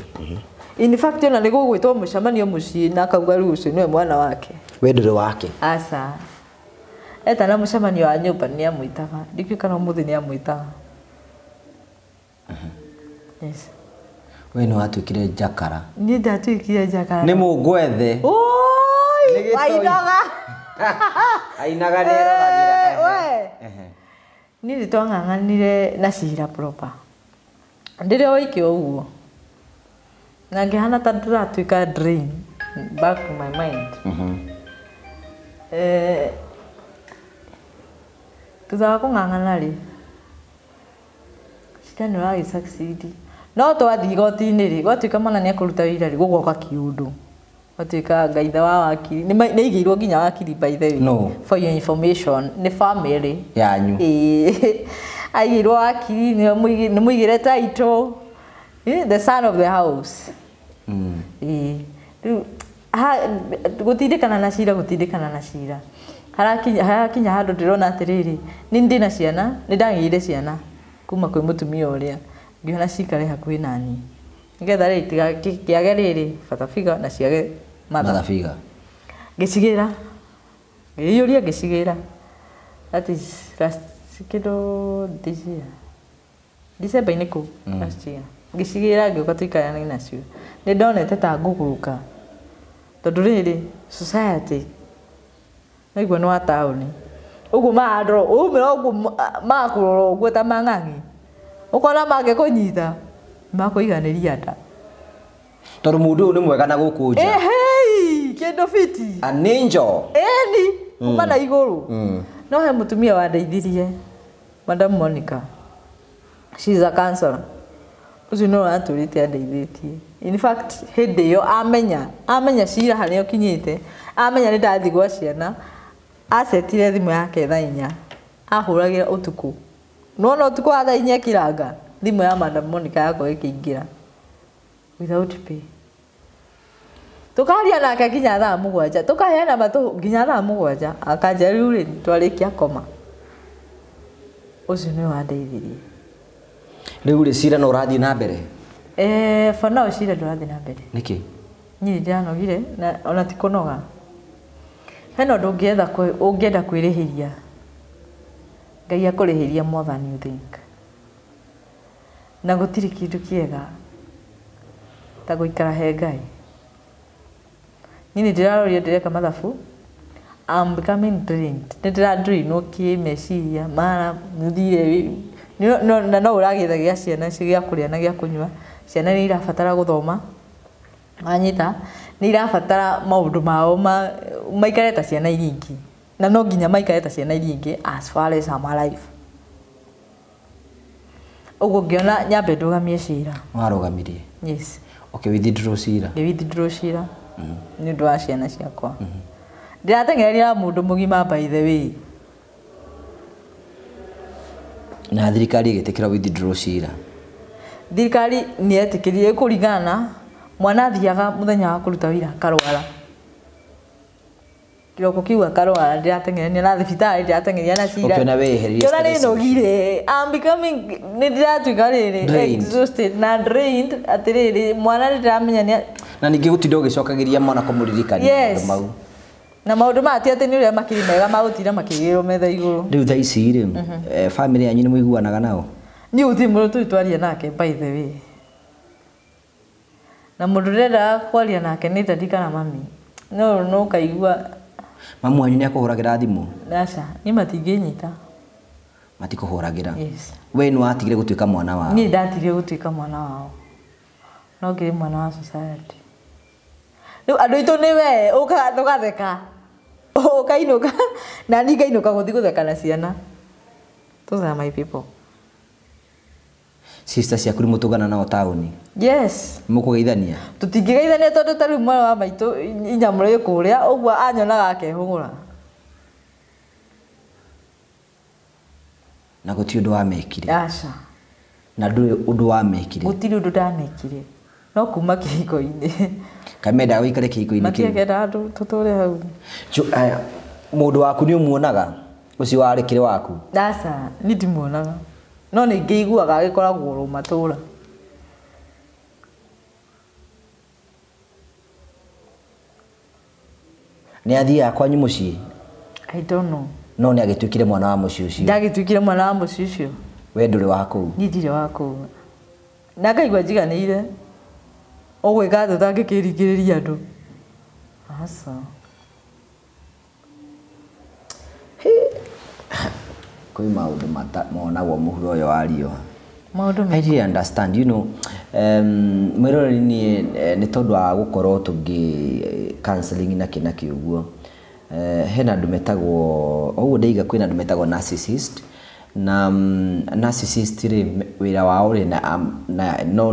In fact ona nĩ gũgwĩtwo mũcemanio mũciĩ na akauga rĩu ũcio nĩwe mwana wake. We ndũrĩ wake? Aca. Etana mũcemanio wa nyũmba nĩ amwĩtaga. Ndikĩũĩ kana ũmũthĩ nĩ amwĩtaga. Yes. We nĩ watuĩkire njakara. Niĩ ndatuĩkire njakara. Nĩ mũngwethe. Wainoga. Ainaga nĩ eroragĩra. We. Niĩ nĩ twang'ang'anire na cira proper. Ndĩrĩ o wiki ũguo. Na ngĩhana ta ndĩratuĩka drain back to my mind. Thutha wa kũng'ang'ana rĩ, cira nĩ ũragĩ succeed. No twathiĩ igoti-inĩ rĩ, gwatuĩka mwana nĩ ekũruta wĩra rĩ, gũgoka kĩũndũ. Gwatuĩka ngaitha wa wakiri. Nĩ aigĩirwo nginya wakiri by the way. No. For your information, nĩ family yanyu. Ĩĩ. Aigĩirwo wakiri, nĩ mũigĩre title. The son of the house. Ĩĩ. Rĩu gũtindĩkana na cira, gũtindĩkana na cira. Harakinya handũ ndĩrona atĩrĩrĩ, nĩ ndĩna ciana, nĩ ndagĩire ciana kuma kwĩ mũtumia ũrĩa, ngĩona cikare hakuhĩ naniĩ. Nĩgetha rĩ itigakĩage rĩrĩ father figure na ciage mother figure. Ngĩcigĩra. Ngĩiyũria ngĩcigĩra. That is last kĩndũ this year. December-inĩ kũu last year. Ngĩcigĩra ngĩũka tũikaranie nacio. Nĩ ndonete ta ngũgũrũka. Tondũ rĩrĩ society naigua nĩ wa taũni. Ũguo marandora, waumĩra ũguo makũrora ũguo ta mang'ang'i. Ũkona mangĩkũnyita, makũiganĩria nda. Tondũ mũndũ ũyũ nĩ mwega na gũkũ nja. Ĩhĩi, kĩndũ fiti. An angel. Ĩni, kuma na igũrũ. No he mũtumia wandeithirie, Madam Monica. She is a counselor. Ũcio nĩwe watũrĩte andeithĩtie. In fact, hĩndĩ ĩyo amenya cira harĩa ũkinyĩte, amenya nĩ ndathiĩ gwa ciana, acetire thimũ yake thaa inya, ahũragĩra ũtukũ. Nĩwona ũtukũ wa thaa inya ĩkĩranga, thimũ ya Madam Monica yakwa ĩkĩingĩra. Without pay. Tũkaria nake nginya thaa 7, tũkaheana matũ nginya thaa 7, akanjĩra rĩu rĩ, twarĩkia koma. Ũcio nĩwe wandeithirie. Rĩu rĩ cira no ũrathiĩ na mbere? For now cira ndũrathiĩ na mbere. Nĩkĩ? Niĩ ndĩranogire na ona ti kũnoga. Hena ũndũ ũngĩenda kwĩrĩhĩria. Ngai akũrĩhĩria more than you think. Na gũtirĩ kĩndũ kĩega ta gũikara he Ngai. Niĩ nĩ ndĩraroria ndĩreka mathabu. I'm becoming drained. Nĩ ndĩradrainwo kĩmeciria, mara nĩthire na no ũragĩetha gĩa ciana gĩa kũrĩa na gĩa kũnyua. Ciana nĩ irabatara gũthoma. Wanyita, nĩ irabatara maũndũ mao maikare ta ciana iria ingĩ. Na no nginya maikare ta ciana iria ingĩ as far as I'm alive. Ũguo ngĩona nyambe ndũgamie cira. Warũgamirie? Yes. Okay, withdraw cira. Ngĩ withdraw cira. Nĩ ũndũ wa ciana ciakwa. Ndĩrateng'erania na mũndũ mũgima by the way. Na thirikari ĩgĩtĩkĩra withdraw cira? Thirikari nĩ yetĩkĩrire kũringana na mwana athiaga mũthenya wa kũruta wĩra akarwara. Kĩroko kĩu akarwara, ndĩrateng'erania na thibitarĩ, ndĩrateng'eria na cira. Ũkĩona wĩyehererie Ngĩona nĩ stress. nogire. I'm becoming, nĩ ndĩratuĩka rĩrĩ, Drained. exhausted na drained, atĩrĩrĩ, mwana nĩ ndĩramenya nĩ Na ningĩ gũtinda ũgĩcokagĩria mwana kũmũririkania Yes. maũndũ mau. Na maũndũ maya ti atĩ nĩ ũrĩa makĩrĩ mega magũtinda makĩgĩrwo metha igũrũ. Rĩu thaa ici rĩ, family yanyu nĩ mũiguanaga nao? Niĩ gũtirĩ mũndũ tũrĩ twaria nake by the way. Na mũndũ ndĩrendaga kwaria nake nĩ daddy kana mami. No no ũkaigua Mamu wanyu nĩ akũhũragĩra thimũ? Aca, niĩ matingĩnyita. Matikũhũragĩra? Yes. We nĩ watigire gũtuĩka mwana wao? Niĩ ndatigire gũtuĩka mwana wao. No ngĩrĩ mwana wa society. Rĩu andũ aitũ nĩ we, ũgatheka. Ũkainũka, na niĩ ngainũka gũthiĩ gũtheka na ciana. Those are my people. Sister ciaku nĩ mũtũngana nao taũni? Yes. Mũkũgeithania? Tũtingĩgeithania tondũ ta rĩu mwana wa maitũ inyamũ rĩ kũrĩa, ũguo anyonaga akehũgũra. Na gũtirĩ ũndũ wamekire? Aca. Na ndũrĩ ũndũ wamekire? Gũtirĩ ũndũ ndamekire. No kuma kĩhiko-inĩ. Kaĩ mendaga ũikare kĩhiko-inĩ kĩu? Matiendaga tũtũre hau. Aya, mũndũ waku nĩ ũmuonaga? Ũcio warĩ kĩrĩ waku? Aca, niĩ ndimuonaga. No nĩ ngĩiguaga agĩkoragwo oro matũra. Nĩ athiaga kwanyu mũciĩ? I don't know. No nĩ agĩtuĩkire mwana wa mũciĩ ũcio? Ndagĩtuĩkire mwana wa mũciĩ ũcio. We ndũrĩ wa kũu? Niĩ ndirĩ wa kũu. Na ngaigua njiganĩire. Ũgwĩka atĩa ũtangĩkĩringĩrĩria andũ? Aca. Kwĩ maũndũ monagwo mũhuro ũyũ wa riũa. Maũndũ I really understand, you know, mwĩroreri niĩ nĩ tondũ wa gũkorwo tũngĩ counseling na kĩ na kĩ ũguo. Hena andũ metagwo ũguo ndaiga kwĩna andũ metagwo narcissist na narcissist rĩ wĩra wao rĩ na no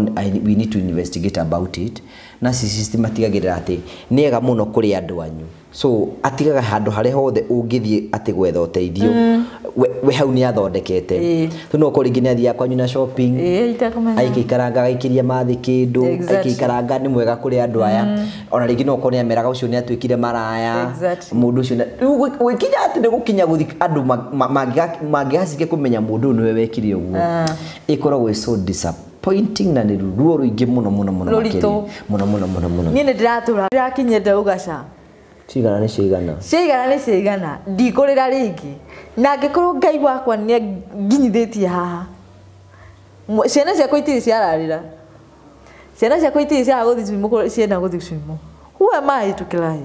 we need to investigate about it. Narcissist matigagĩrĩra atĩ nĩ ega mũno kũrĩ andũ anyu, so atigaga handũ harĩa hothe ũngĩthiĩ atĩ gwetha ũteithio we hau nĩ athondekete. Rĩu no ũkorwo rĩngĩ nĩ athiaga kwanyu na shopping, itekũmenya. Aikaikaranga agaikiria mathĩ kĩndũ, aikaikaranga nĩ mwega kũrĩ andũ aya, ona rĩngĩ no ũkorwo nĩ ameraga ũcio nĩ atuĩkire maraya mũndũ ũcio rĩu gwĩkinya atĩ nĩ gũkinya gũthi andũ mangĩgacike kũmenya mũndũ ũyũ nĩwe wekire ũguo, ĩkoragwo ĩ so disappointing na nĩ ruo rũingĩ mũno mũno mũno Rũritũ. makĩria. Mũno mũno mũno mũno. Niĩ nĩ ndĩratũra ndĩrakinyĩte ũgaca. Cigana nĩ cigana. Ciigana nĩ ciigana, ndikũrĩra rĩngĩ, na angĩkorwo Ngai wakwa nĩ nginyithĩtie haha, ciana ciakwa itirĩ ciararĩra, ciana ciakwa itirĩ ciaga gũthiĩ swimming pool, cienda gũthiĩ swimming pool. Who am I to cry?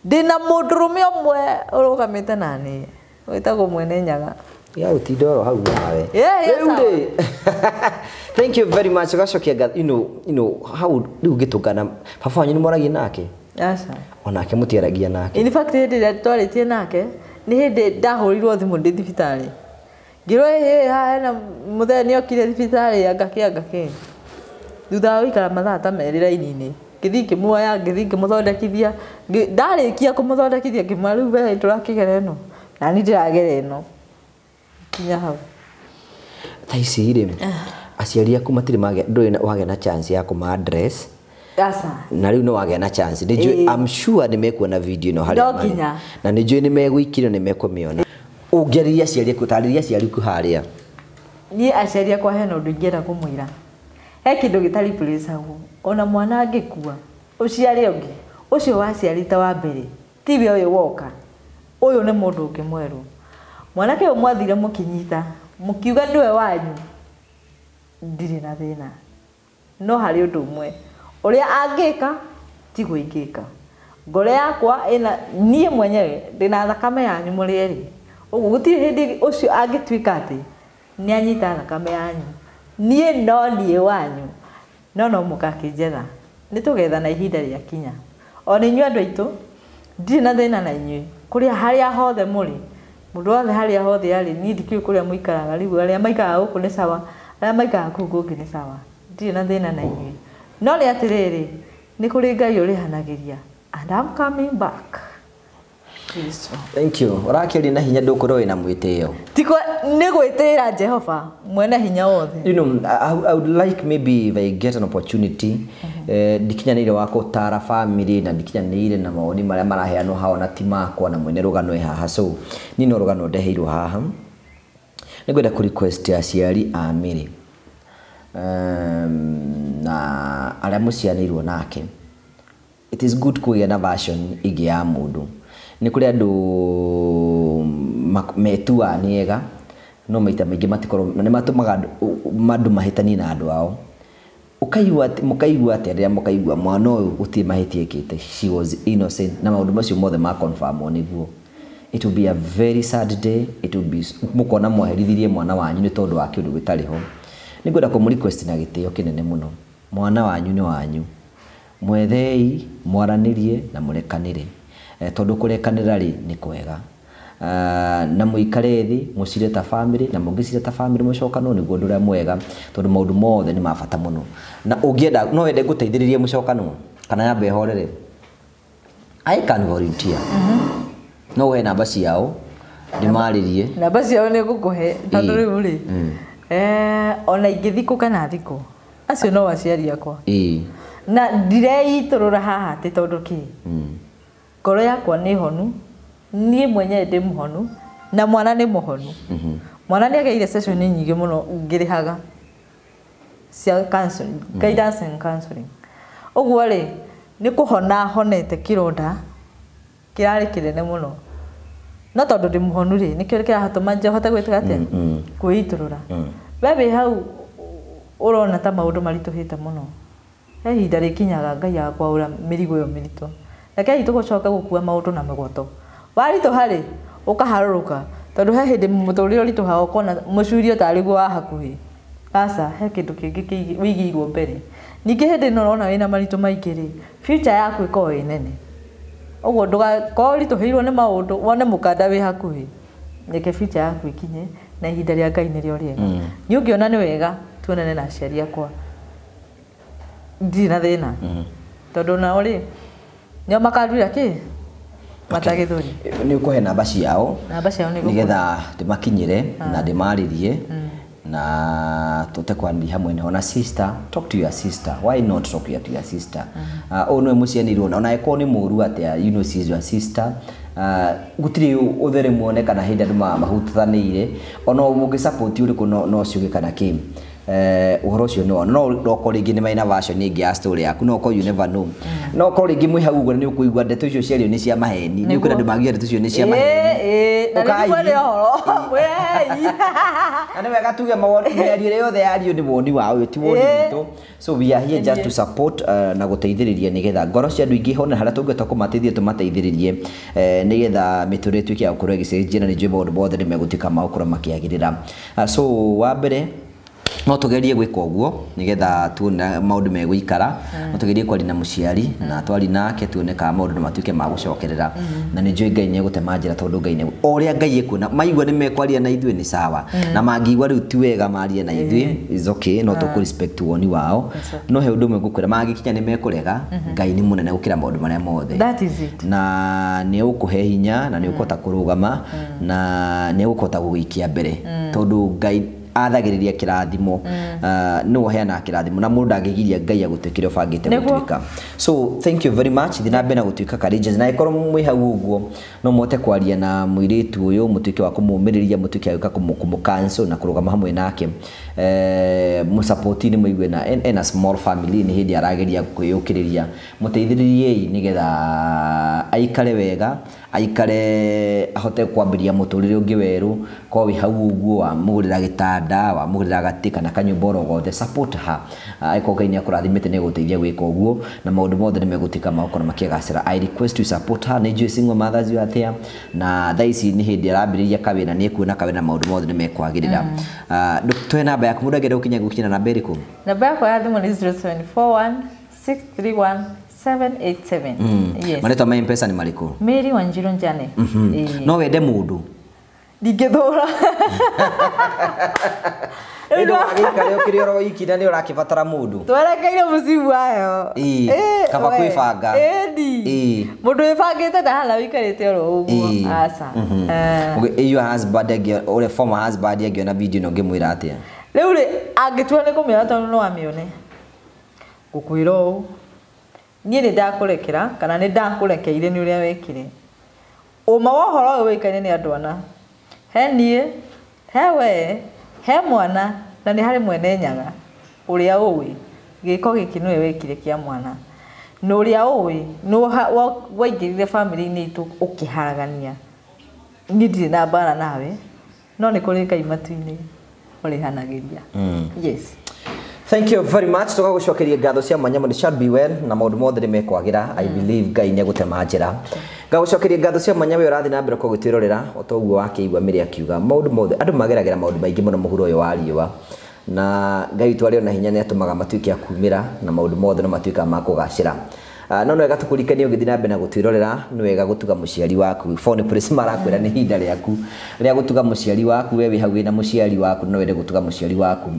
Ndĩna mũndũrũme ũmwe ũrũgamĩte naniĩ wĩtagwo Mwene Nyaga. Ya ũtinda oro hau nawe. Yeah, Rĩu sawa. rĩ, thank you very much. Ũgacokia ngatho, you know how rĩu ngĩtũngana baba wanyu nĩ mwaragia nake? Aca. Onake mũtiaragia nake? In fact, hĩndĩ ĩrĩa twarĩtie nake nĩ hĩndĩ ndahũrirwo thimũ ndĩ thibitarĩ, ngĩrwo ĩhĩ haha hena mũthee nĩ okire thibitarĩ angakĩ angakĩ. Thutha wa gũikara mathaa ta merĩ raini-inĩ, ngĩthiĩ ngĩmuoya, ngĩthiĩ ngĩmũthondekithia. Ndarĩkia kũmũthondekithia ngĩmwĩra rĩu we ndũrakĩgera ĩno na niĩ ndĩragera ĩno kinya hau. Thaa ici rĩ, aciari aku matirĩ magĩa, ndũrĩ wagĩa na chance ya kũma address? Aca. Na rĩu nĩ wagĩa na chance, nĩ njũĩ. I'm sure nĩ mekuona video ĩno harĩa No marĩ. nginya. Na nĩ njũĩ nĩ megũikĩrio, nĩ mekũmĩona. Ũngĩarĩria aciari aku, tarĩria aciari aku harĩa. Niĩ aciari akwa hena ũndũ ingĩenda kũmwĩra. He kĩndũ gĩtarĩ replaceagwo. Ona mwana angĩkua ũciare ũngĩ, ũcio waciarĩte wa mbere tiwe ũyũ woka, ũyũ nĩ mũndũ ũngĩ mwerũ. Mwanake ũyũ mwathire mũkĩnyita mũkiuga nĩwe wanyu, ndirĩ na thĩna, no harĩ ũndũ ũmwe ũrĩa angĩka tiguo ingĩka. Ngoro yakwa ĩna niĩ mwenyewe ndĩna thakame yanyu mũrĩ erĩ, ũguo gũtirĩ hĩndĩ ũcio angĩtuĩka atĩ nĩ anyita thakame yanyu, niĩ no niĩ wanyu, no mũgakĩnjetha, nĩ tũgethana ihinda rĩakinya. Ona inyuĩ andũ aitũ ndirĩ na thĩna na inyuĩ, kũrĩa harĩa hothe mũrĩ, mũndũ wothe harĩa hothe arĩ, niĩ ndikĩũĩ kũrĩa mũikaraga rĩu, arĩa maikaraga gũkũ nĩ sawa, arĩa maikaraga kũu kũngĩ nĩ sawa, ndirĩ na thĩna na inyuĩ. No nĩ atĩrĩrĩ, nĩ kũrĩ Ngai ũrĩhanagĩria, and I'm coming back. Kristo. Thank you. Ũrakĩaria na hinya, ndũkorwo wĩna mwĩtĩo. Tiko nĩ gwĩtĩĩra Jehova mwene hinya wothe. I would like maybe if I get an opportunity, ndikinyanĩire wa gũtara family na ndikinyanĩire na mawoni marĩa maraheanwo haha na ti makwa na mwene rũgano e haha, so niĩ no rũgano ndeheirwo haha. Nĩngwenda kũ request aciari a Mary na arĩa mũcianĩirwo nake, it is good kũgĩa na version ĩngĩ ya mũndũ. Nĩ kũrĩ andũ metuaga nĩ ega, no maita maingĩ matikorwo nĩ matũmaga andũ mahĩtanie na andũ ao. Ũkaigua atĩ, mũkaigua atĩa rĩrĩa mũkaigua mwana ũyũ gũtirĩ mahĩtia ekĩte, she was innocent, na maũndũ macio mothe ma confirm nĩguo? It will be a very sad day. It will be mũkona mwaherithirie mwana wanyu nĩ tondũ wa kĩũndũ gĩtarĩ ho. Nĩngwenda kũmũ request na gĩtĩo kĩnene mũno, mwana wanyu nĩ wanyu, mwethei mwaranĩrie na mũrekanĩre, tondũ kũrekanĩra rĩ nĩ kwega. Na mũikare thĩ mũcire ta family, na mũngĩcira ta family mũcokanwo nĩguo ũndũ ũrĩa mwega, tondũ maũndũ mothe nĩ ma bata mũno. Na ũngĩenda no wende ngũteithĩrĩrie mũcokanwo kana yambe ĩhorere, I can volunteer. No ũhe namba ciao ndĩmarĩrie. Namba ciao nĩ ngũkũhe tondũ rĩu rĩ, ona ingĩthiĩ kũ kana thikũ acio no aciari akwa, na ndireitũrũra haha atĩ tondũ kĩ, ngoro yakwa nĩ honu, niĩ mwenyewe ndĩ mũhonu na mwana nĩ mũhonu. Mwana nĩ ageire session nyingĩ mũno ngĩrĩhaga cia counseling, guidance and counseling. Ũguo rĩ, nĩ kũhona honete kĩronda kĩrarĩ kĩnene mũno, no tondũ ndĩ mũhonu rĩ, nĩkĩo kĩratũma njohote gwĩka atĩa, kwĩitũrũra. We wĩ hau ũrona ta maũndũ maritũhĩte mũno, he ihinda rĩkinyaga Ngai agakwaũra mĩrigo ĩyo mĩritũ. Rekei tũgũcoka gũkua maũndũ na mĩgoto. Waritũha rĩ, ũkaharũrũka. Tondu he hindi muturire urituhaga ukona mucurio tari guo wa hakuhi. Aca he kindu kingi wigirwo mbere. Ningĩ hĩndĩ ĩno ũrona wĩna maritũ maingĩ rĩ, future yaku ĩkoragwo ĩ nene. Ũguo ndũgakorwo ũritũhĩirwo nĩ maũndũ wone mũkanda wĩ hakuhĩ. Reke future yaku ĩkinye na ihinda rĩa Ngai nĩrĩo rĩega. Niĩ ũngĩona nĩ wega tuonane na aciari akwa. Ndirĩ na thĩna. Tondũ nao rĩ, nĩo makanduĩra kĩ? Matagĩthũri. Nĩ ũkũhe namba ciao. Namba ciao nĩ nĩgetha ndĩmakinyĩre na ndĩmarĩrie na tũte kwanĩria hamwe nao. Na sister, talk to your sister. Why not talk to your sister? Ũyũ nĩwe mũcianirwo na ona angĩkorwo nĩ mũũru atĩa, you know she is your sister. Gũtirĩ ũthere muone kana hĩndĩ andũ mahutathanĩire ona ũngĩ support ũrĩkũ no ciũke kana kĩ. Ũhoro ũcio nĩ wona no okorwo rĩngĩ nĩ marĩ na version ĩngĩ ya story yaku, no okorwo you never know. No okorwo rĩngĩ mwĩ hau ũguo nĩ ũkũigua ndeto icio ciario nĩ cia maheni, nĩ ũkwĩra andũ mangiuga ndeto icio nĩ cia maheni. Na nĩ mwene ũhoro. Mwĩrei. Na nĩ wega tuge mawoni, mĩario ĩrĩa yothe yario nĩ woni wa ũyũ ti woni witũ. So we are here just to support na gũteithĩrĩria nĩgetha ngoro cia andũ aingĩ hone harĩa tũngĩhota kũmateithia tũmateithĩrĩrie, nĩgetha mĩtũrĩre ĩtuĩke ya gũkorwo ĩgĩcenjia, na nĩ njũĩ maũndũ mothe nĩ megũtuĩka ma gũkorwo makĩagĩrĩra. So wa mbere no tugerie gwĩka ũguo nĩgetha tuone maũndũ megũikara. No tugerie kwaria na mũciari na twari nake tuone kana maũndũ no matuĩke ma gũcokerera. Na nĩ njũĩ Ngai nĩegũtema njĩra, tondũ Ngai nĩ o ũrĩa Ngai ekuona. Maigua nĩ mekwaria na ithuĩ nĩ sawa, na mangĩigua rĩu ti wega marie na ithuĩ is okay, no tũkũ respect woni wao. No he ũndũ ũmwe ngũkwĩra, mangĩkinya nĩ mekũrega, Ngai nĩ mũnene gũkĩra maũndũ marĩa mothe. That is it. Na nĩ ũkũhe hinya na nĩ ũkũhota kũrũgama na nĩ ũkũhota gũgĩikia mbere, tondũ Ngai athagĩrĩria kĩrathimo, nĩwe ũheanaga kĩrathimo na mũndũ ndangĩgiria Ngai agũtuĩke ũrĩa ũbangĩte gũtuĩka. So thank you very much. Thiĩ na mbere na gũtuĩka courageous, na ĩkorwo mwĩ hau ũguo no mũhote kwaria na mũirĩtu ũyũ, mũtuĩke wa kũmũmĩrĩria, mũtuĩke wa gũka kũmũ-cancel na kũrũgama hamwe nake. Mũsupport-inĩ mũigue na ena small family, nĩ hĩndĩ arageria kwĩyũkĩrĩria, mũteithĩrĩriei nĩgetha aikare wega, aikare ahote kwambĩrĩria mũtũrĩre ũngĩ werũ. Korwo wĩ hau ũguo wamũgũrĩra gĩtanda, wamũgũrĩra gatĩ kana kanyũmba oro gothe, support her. Angĩkorwo Ngai nĩ akũrathimĩte nĩ egũteithia gwĩka ũguo na maũndũ mothe nĩ megũtuĩka ma gũkorwo makĩgacĩra. I request you support her. Nĩ njũĩ single mothers you are there, na thaa ici nĩ hĩndĩ arambĩrĩria kawĩra, nĩ ekuona kawĩra na maũndũ mothe nĩ mekwagĩrĩra. Tũhe namba yaku, mũndũ angĩenda gũkinya namba ĩrĩkũ? Namba yakwa ya thimũ nĩ 0741 631 787. Yes. Marĩtwa ma M-Pesa nĩ marĩkũ? Mary Wanjiru Njane. No wende mũndũ? Ndingĩthũra. Rĩu ndũgagĩikare ũkĩrĩ oro wiki na nĩ ũrakĩbatara mũndũ. Twerekeire mũcibu wayo. Kaba kwĩbanga. Ĩni. Mũndũ wĩbangĩte ndahana wĩikarĩte oro ũguo. Aca. Your husband ũrĩa former husband angĩona video ĩno ũngĩmwĩra atĩa? Rĩu rĩ, angĩtua nĩ kũmĩona tondũ no amĩone. Ngũkwĩra ũũ, niĩ nĩ ndakũrekera kana nĩ ndakũrekeire nĩ ũrĩa wekire. Ũma wa ũhoro ũyũ wĩikaine nĩ andũ ana. He niĩ, he we, he mwana na nĩ harĩ mwene nyaga ũrĩa ũĩ gĩko gĩkĩ nĩwe wekire kĩa mwana. Na ũrĩa ũĩ nĩ waingĩrire bamĩrĩ-inĩ itũ ũkĩharagania. Niĩ ndirĩ na mbara nawe, no nĩ kũrĩ Ngai matu-inĩ ũrĩhanagĩria. Yes. Thank you very much. Tũgagũcokeria ngatho cia mwanya mũno. Shall be well na maũndũ mothe nĩ mekwagĩra. I believe Ngai nĩ egũtema njĩra. Ngagũcokeria ngatho cia mwanya we ũrathiĩ na mbere kũgĩtwĩrorera o ta ũguo wakĩigua Mary akiuga maũndũ mothe andũ mageragĩra maũndũ maingĩ mũno mũhuro ũyũ wa riũa, na Ngai witũ arĩ ona hinya nĩ atũmaga matuĩke a kumĩra na maũndũ mothe no matuĩkaga ma kũgacĩra. No nĩ wega tũkũririkanie ũgĩthiĩ na mbere na gũtwĩrorera, nĩ wega gũtuga mũciari waku. Phone Place marakwĩra nĩ ihinda rĩaku rĩa gũtuga mũciari waku. We wĩ hau wĩna mũciari waku, no wende gũtuga mũciari waku.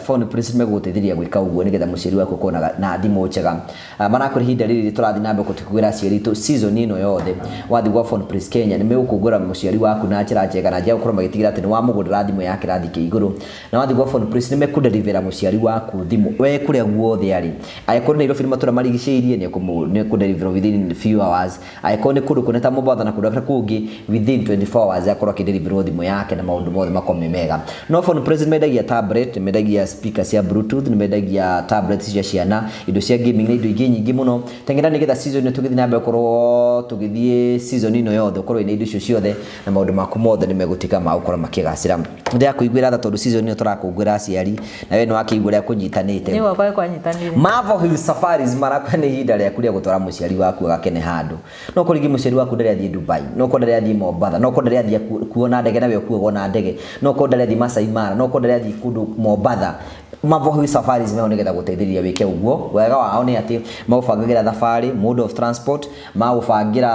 Phone Place megũgũteithĩrĩria gwĩka ũguo nĩgetha mũciari waku akorwo na thimũ njega. Marakwĩra ihinda rĩrĩ tũrathiĩ na mbere gũtũkũĩra aciari aitũ season ĩno yothe. Wathiĩ gwa Phone Place Kenya nĩ megũkũngũĩra mũciari waku na njĩra njega, na njĩra ya gũkorwo magĩtigĩrĩra atĩ nĩ wamũgũrĩra thimũ ya kĩrathi kĩa igũrũ. Na wathiĩ gwa Phone Place nĩ mekũderivera mũciari waku thimũ we kũrĩa guothe arĩ. Angĩkorwo Nairobi nĩ matũra marigicĩirie, nĩ ekũdeliver within few hours. Angĩkorwo nĩ kũndũ kũnene ta Mombasa na kũndũ kũngĩ, within 24 hours akorwo akĩdeliverwo thimũ yake na maũndũ mothe makorwo me mega. No Phone Place mendagia tablet, nĩ mendagia speaker cia bluetooth, nĩ mendagia tablet cia ciana, indo cia gaming na indo ingĩ nyingĩ mũno. Teng'era nĩgetha season ĩno tũgĩthiĩ na mbere gũkorwo tũgĩthiĩ season ĩno yothe ũkorwo wĩna indo icio ciothe na maũndũ maku mothe nĩ megũtuĩka ma gũkorwo makĩgacĩra. Ndĩrakũiguĩra tha tondũ season ĩno tũrakũngũĩra aciari na we nĩ wakĩigua ũrĩa kũnyitanĩte. Nĩ gwakwa kwanyitanire. Marvel Hill Safaris marakwa nĩ ihinda rĩaku rĩa gũtwara mũciari waku agakene handũ. No korwo rĩngĩ mũciari waku ndarĩ athiĩ Dubai, no korwo ndarĩ athiĩ Mombatha, no korwo ndarĩ athiĩ kuona ndege na we ũkuagwo na ndege, no korwo ndarĩ athiĩ Masai Mara, no korwo ndarĩ athiĩ kũndũ Mombatha. Marvel Hill Safaris meho nĩgetha gũteithĩrĩria wĩke ũguo. Wega wao nĩ atĩ magũbangagĩra thabarĩ, mode of transport, magũbangĩra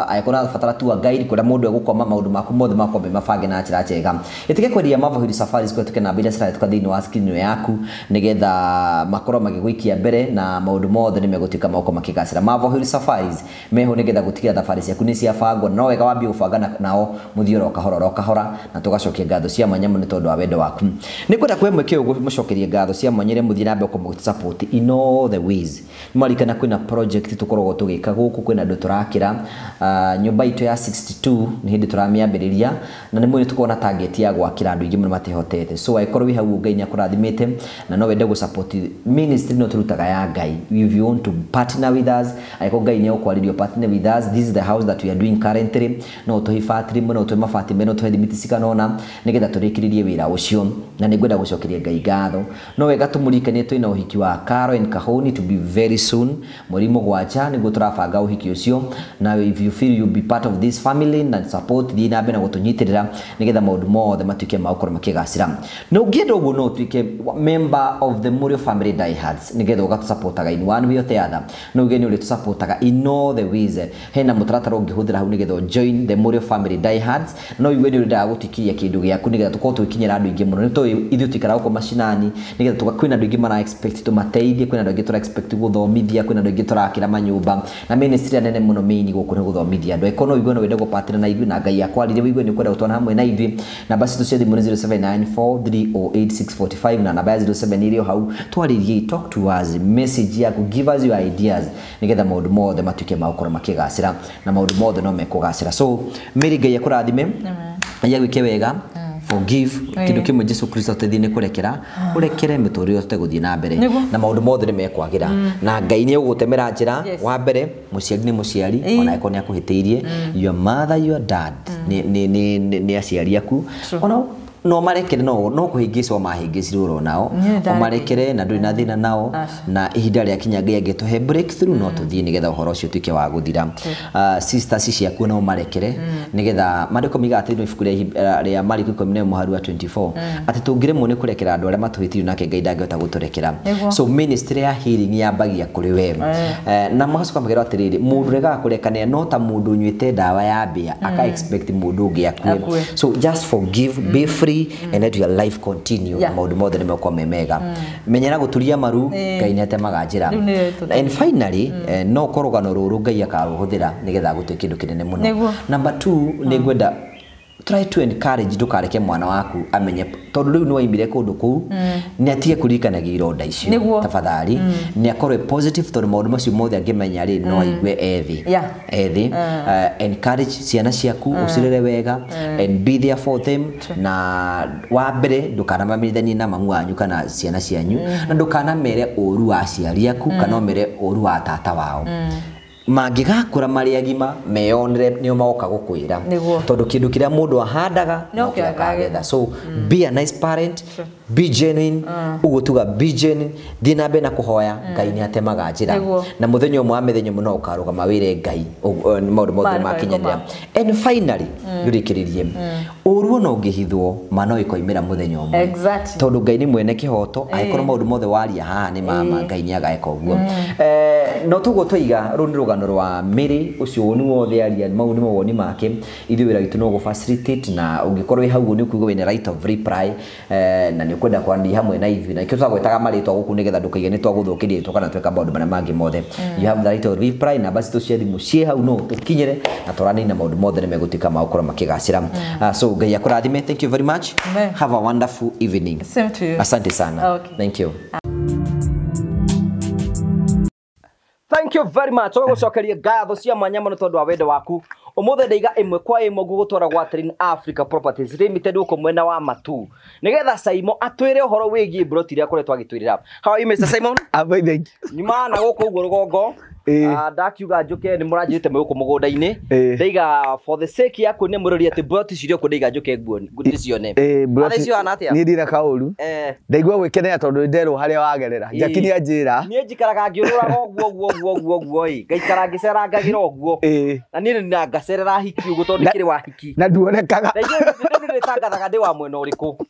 angĩkorwo ũrabatara tour guide kũrĩa mũndũ egũkoma, maũndũ maku mothe makorwo me mabange na njĩra njega. Ĩtĩke kwendia Marvel Hill Safaris kũhetũkĩra namba iria cirahĩtũka thĩinĩ wa screen ĩno yaku nĩgetha makorwo magĩgũikia mbere na maũndũ mothe nĩ megũtuĩka ma gũkorwo makĩgacĩra. Marvel Hill Safaris meho nĩgetha gũtigĩrĩra thabarĩ ciaku nĩ ciabangwo, no wega wambie gũbanga nao mũthiĩ oro kahora oro kahora, na tũgacokia ngatho cia mwanya mũno nĩ tondũ wa wendo waku. Nĩ ngwenda kũhe mweke ũyũ mũcokerie ngatho cia mwanya iria mũthiĩ na mbere gũkorwo mũgĩtũ in all the ways. Nĩ mwaririkana kwĩna project tũkoragwo tũgĩka gũkũ, kwĩna andũ tũrakĩra nyũmba itũ ya 62 nĩ hĩndĩ tũramĩambĩrĩria na nĩ mũĩ tũkoragwo na target ya gwakĩra andũ aingĩ mũno matehotete. So angĩkorwo wĩ hau Ngai nĩ akũrathimĩte na no wende gũ support ministry no tũrutaga ya Ngai, if you want to partner with us, angĩkorwo Ngai nĩ egũkwarĩria partner with us, this is the house that we are doing currently, no ũtũhe ibati rĩmwe, no ũtũhe mabati merĩ, no ũtũhe thimiti cigana ũna nĩgetha tũrĩkĩrĩrie wĩra ũcio. Na nĩ ngwenda gũcokeria Ngai ngatho. No wega tũmũririkanie twĩna ũhiki wa Caro and Kahoni to be very soon, mweri 7 nĩguo tũrabanga ũhiki ũcio. Na if you feel you be part of this family na support, thiĩ na mbere na gũtũnyitĩrĩra nĩgetha maũndũ mothe matuĩke ma gũkorwo makĩgacĩra. Na ũngĩenda ũguo no ũtuĩke member of the Mũrĩo family diehards nĩgetha ũgatũsupportaga in one way or the other. No uge nĩ ũrĩtũsupportaga in all the ways. Hena mũtaratara ũngĩhũthĩra hau nĩgetha join the Mũrĩo family diehards. No uge nĩ ũrendaga gũtikiria kĩndũ gĩaku nĩgetha tũkorwo tũgĩkinyĩra andũ aingĩ mũno. Nĩ tũĩ ithuĩ tũikaraga gũkũ macinani nĩgetha kwĩna andũ aingĩ mara expect tũmateithie, kwĩna andũ aingĩ tũra expect gũthomithia, kwĩna andũ aingĩ tũrakĩra manyũmba, na ministry nene mũno main gũkũ nĩ gũthomithia andũ. Angĩkorwo no ũigue no wende gũpatĩra na ithuĩ na Ngai akwarĩrie ũigue nĩ ũkwenda gũtwana hamwe na ithuĩ, namba citũ cia thimũ nĩ 0794308645 na namba ya 07 ĩrĩ o hau. Twarĩrie, talk to us, message yaku, give us your ideas nĩgetha maũndũ mothe matuĩke ma gũkorwo makĩgacĩra na maũndũ mothe no mekũgacĩra. So Mary, Ngai akũrathime, Ngai agwĩke wega. Forgive, kĩndũ kĩmwe Jesu Kristo ateithie nĩ kũrekera, ũrekere mĩtũrĩre ũhote gũthiĩ na mbere na maũndũ mothe nĩ mekwagĩra na Ngai nĩ egũgũtemera njĩra. Wa mbere mũciari nĩ mũciari, ona angĩkorwo nĩ akũhĩtĩirie, your mother, your dad nĩ aciari aku, ona no marekere, no kũhĩngĩcwo mahĩngĩcirwo oro nao, ũmarekere na ndũrĩ na thĩna nao, na ihinda rĩa kinya Ngai angĩtũhe breakthrough no tũthiĩ nĩgetha ũhoro ũcio ũtuĩke wa gũthira. Sisters ciaku no marekere nĩgetha maandĩko moigaga atĩ ibuku rĩa Mariko 11 mũhari wa 24 atĩ tũngĩremwo nĩ kũrekera andũ arĩa matũhĩtĩirie nake Ngai ndangĩhota gũtũrekera. So ministry ya healing yambagia kũrĩ we, na magacoka makerwo atĩrĩrĩ, mũndũ ũregaga kũrekanĩra no ta mũndũ ũnyuĩte ndawa ya mbĩa aka expect mũndũ ũngĩ akue. So just forgive, be free and let your life continue. Maũndũ mothe nĩ megũkorwo me mega. Menyera gũturia maru, Ngai nĩ atemaga njĩra. And finally, no korwo rũgano rũrũ Ngai akarũhũthĩra nĩgetha gũtuĩke kĩndũ kĩnene mũno. Number 2, nĩ ngwenda try to encourage, ndũkareke mwana waku amenye tondũ rĩu nĩ waimire kũndũ kũu, nĩ atige kũririkanagia ironda icio. Tafadhali nĩ akorwo positive tondũ maũndũ macio mothe angĩmenya rĩ no aigue ethĩ ethĩ. Encourage ciana ciaku, ũcirere wega and be there for them. Na wa mbere ndũkanamamenyithanie na mamu wanyu kana ciana cianyu, na ndũkanamere ũru wa aciari aku kana ũmere ũru wa tata wao. Mangĩgakũra marĩ agima meyonere nĩo magoka gũkwĩra, tondũ kĩndũ kĩrĩa mũndũ ahandaga no kĩo akagetha. So be a nice parent, be genuine, ũguo tuga be genuine, thiĩ na mbere na kũhoya, Ngai nĩ atemaga njĩra na mũthenya ũmwe wa mĩthenya ũmwe no ũkarũgama wĩre Ngai maũndũ mothe makinyanĩra. And finally, ngũrĩkĩrĩrie, ũru ona ũngĩhithwo ma no ĩkoimĩra mũthenya ũmwe, tondũ Ngai nĩ mwene kĩhoto. Angĩkorwo maũndũ mothe waria haha nĩ mama, Ngai nĩ ageka ũguo. No tuguo twaiga, rũu nĩ rũgano rwa Mary ũcio woni wothe aria, mau nĩ mawoni make. Ithuĩ wĩra witũ no gũ facilitate, na ũngĩkorwo wĩ hau nĩ ũkuigua wĩna right of reply, na nĩ ũkwenda kwaranĩria hamwe na ithuĩ, na nĩkĩo twagwetaga marĩtwa gũkũ nĩgetha ndũkaige nĩ twagũthũkĩria rĩtwa kana tweka maũndũ marĩa mangĩ mothe. You have the right of reply, namba citũ cia thimũ ciĩ hau, no tũkinyĩre na twaranĩrie na maũndũ mothe nĩ megũtuĩka ma gũkorwo makĩgacĩra. So Ngai akũrathime. Thank you very much. Amen. Have a wonderful evening. Same to you. Asante sana. Okay. Thank you. Thank you very much. Ũgũcokeria ngatho cia mwanya mũno tondũ wa wendo waku. Umuthi ndaiga imwe kwa imwe ngugutwara gwa Terrain Africa Properties Limited guku mwena wa Matu nigetha Simon atwire uhoro wigie broti iria akoretwo agitwirira. How are you, Mr. Simon? I'm fine, thank you. Nyuma na guku uguo rugongo. Ndakiuga njuke ni muranjirite mwe guku mugunda-ini. Ndaiga for the sake ya kuonia murori ati broti ciria ku ndaiga njuke nguo ndicione. Broti icio hana atia? Ni ndira kauru. Ndaigua gwikenera tondu nderwo haria wagerera. Jackie ni anjira. Nie njikaraga ngiururaga uguo uguo uguo uguo ii. Ngaikara ngicerangagira uguo. Na nie ni ngacerera hiki uguo tondu ndikiri wa hiki. Na nduonekaga. Ndaigua nditangathaga ndi wa mwena uriku.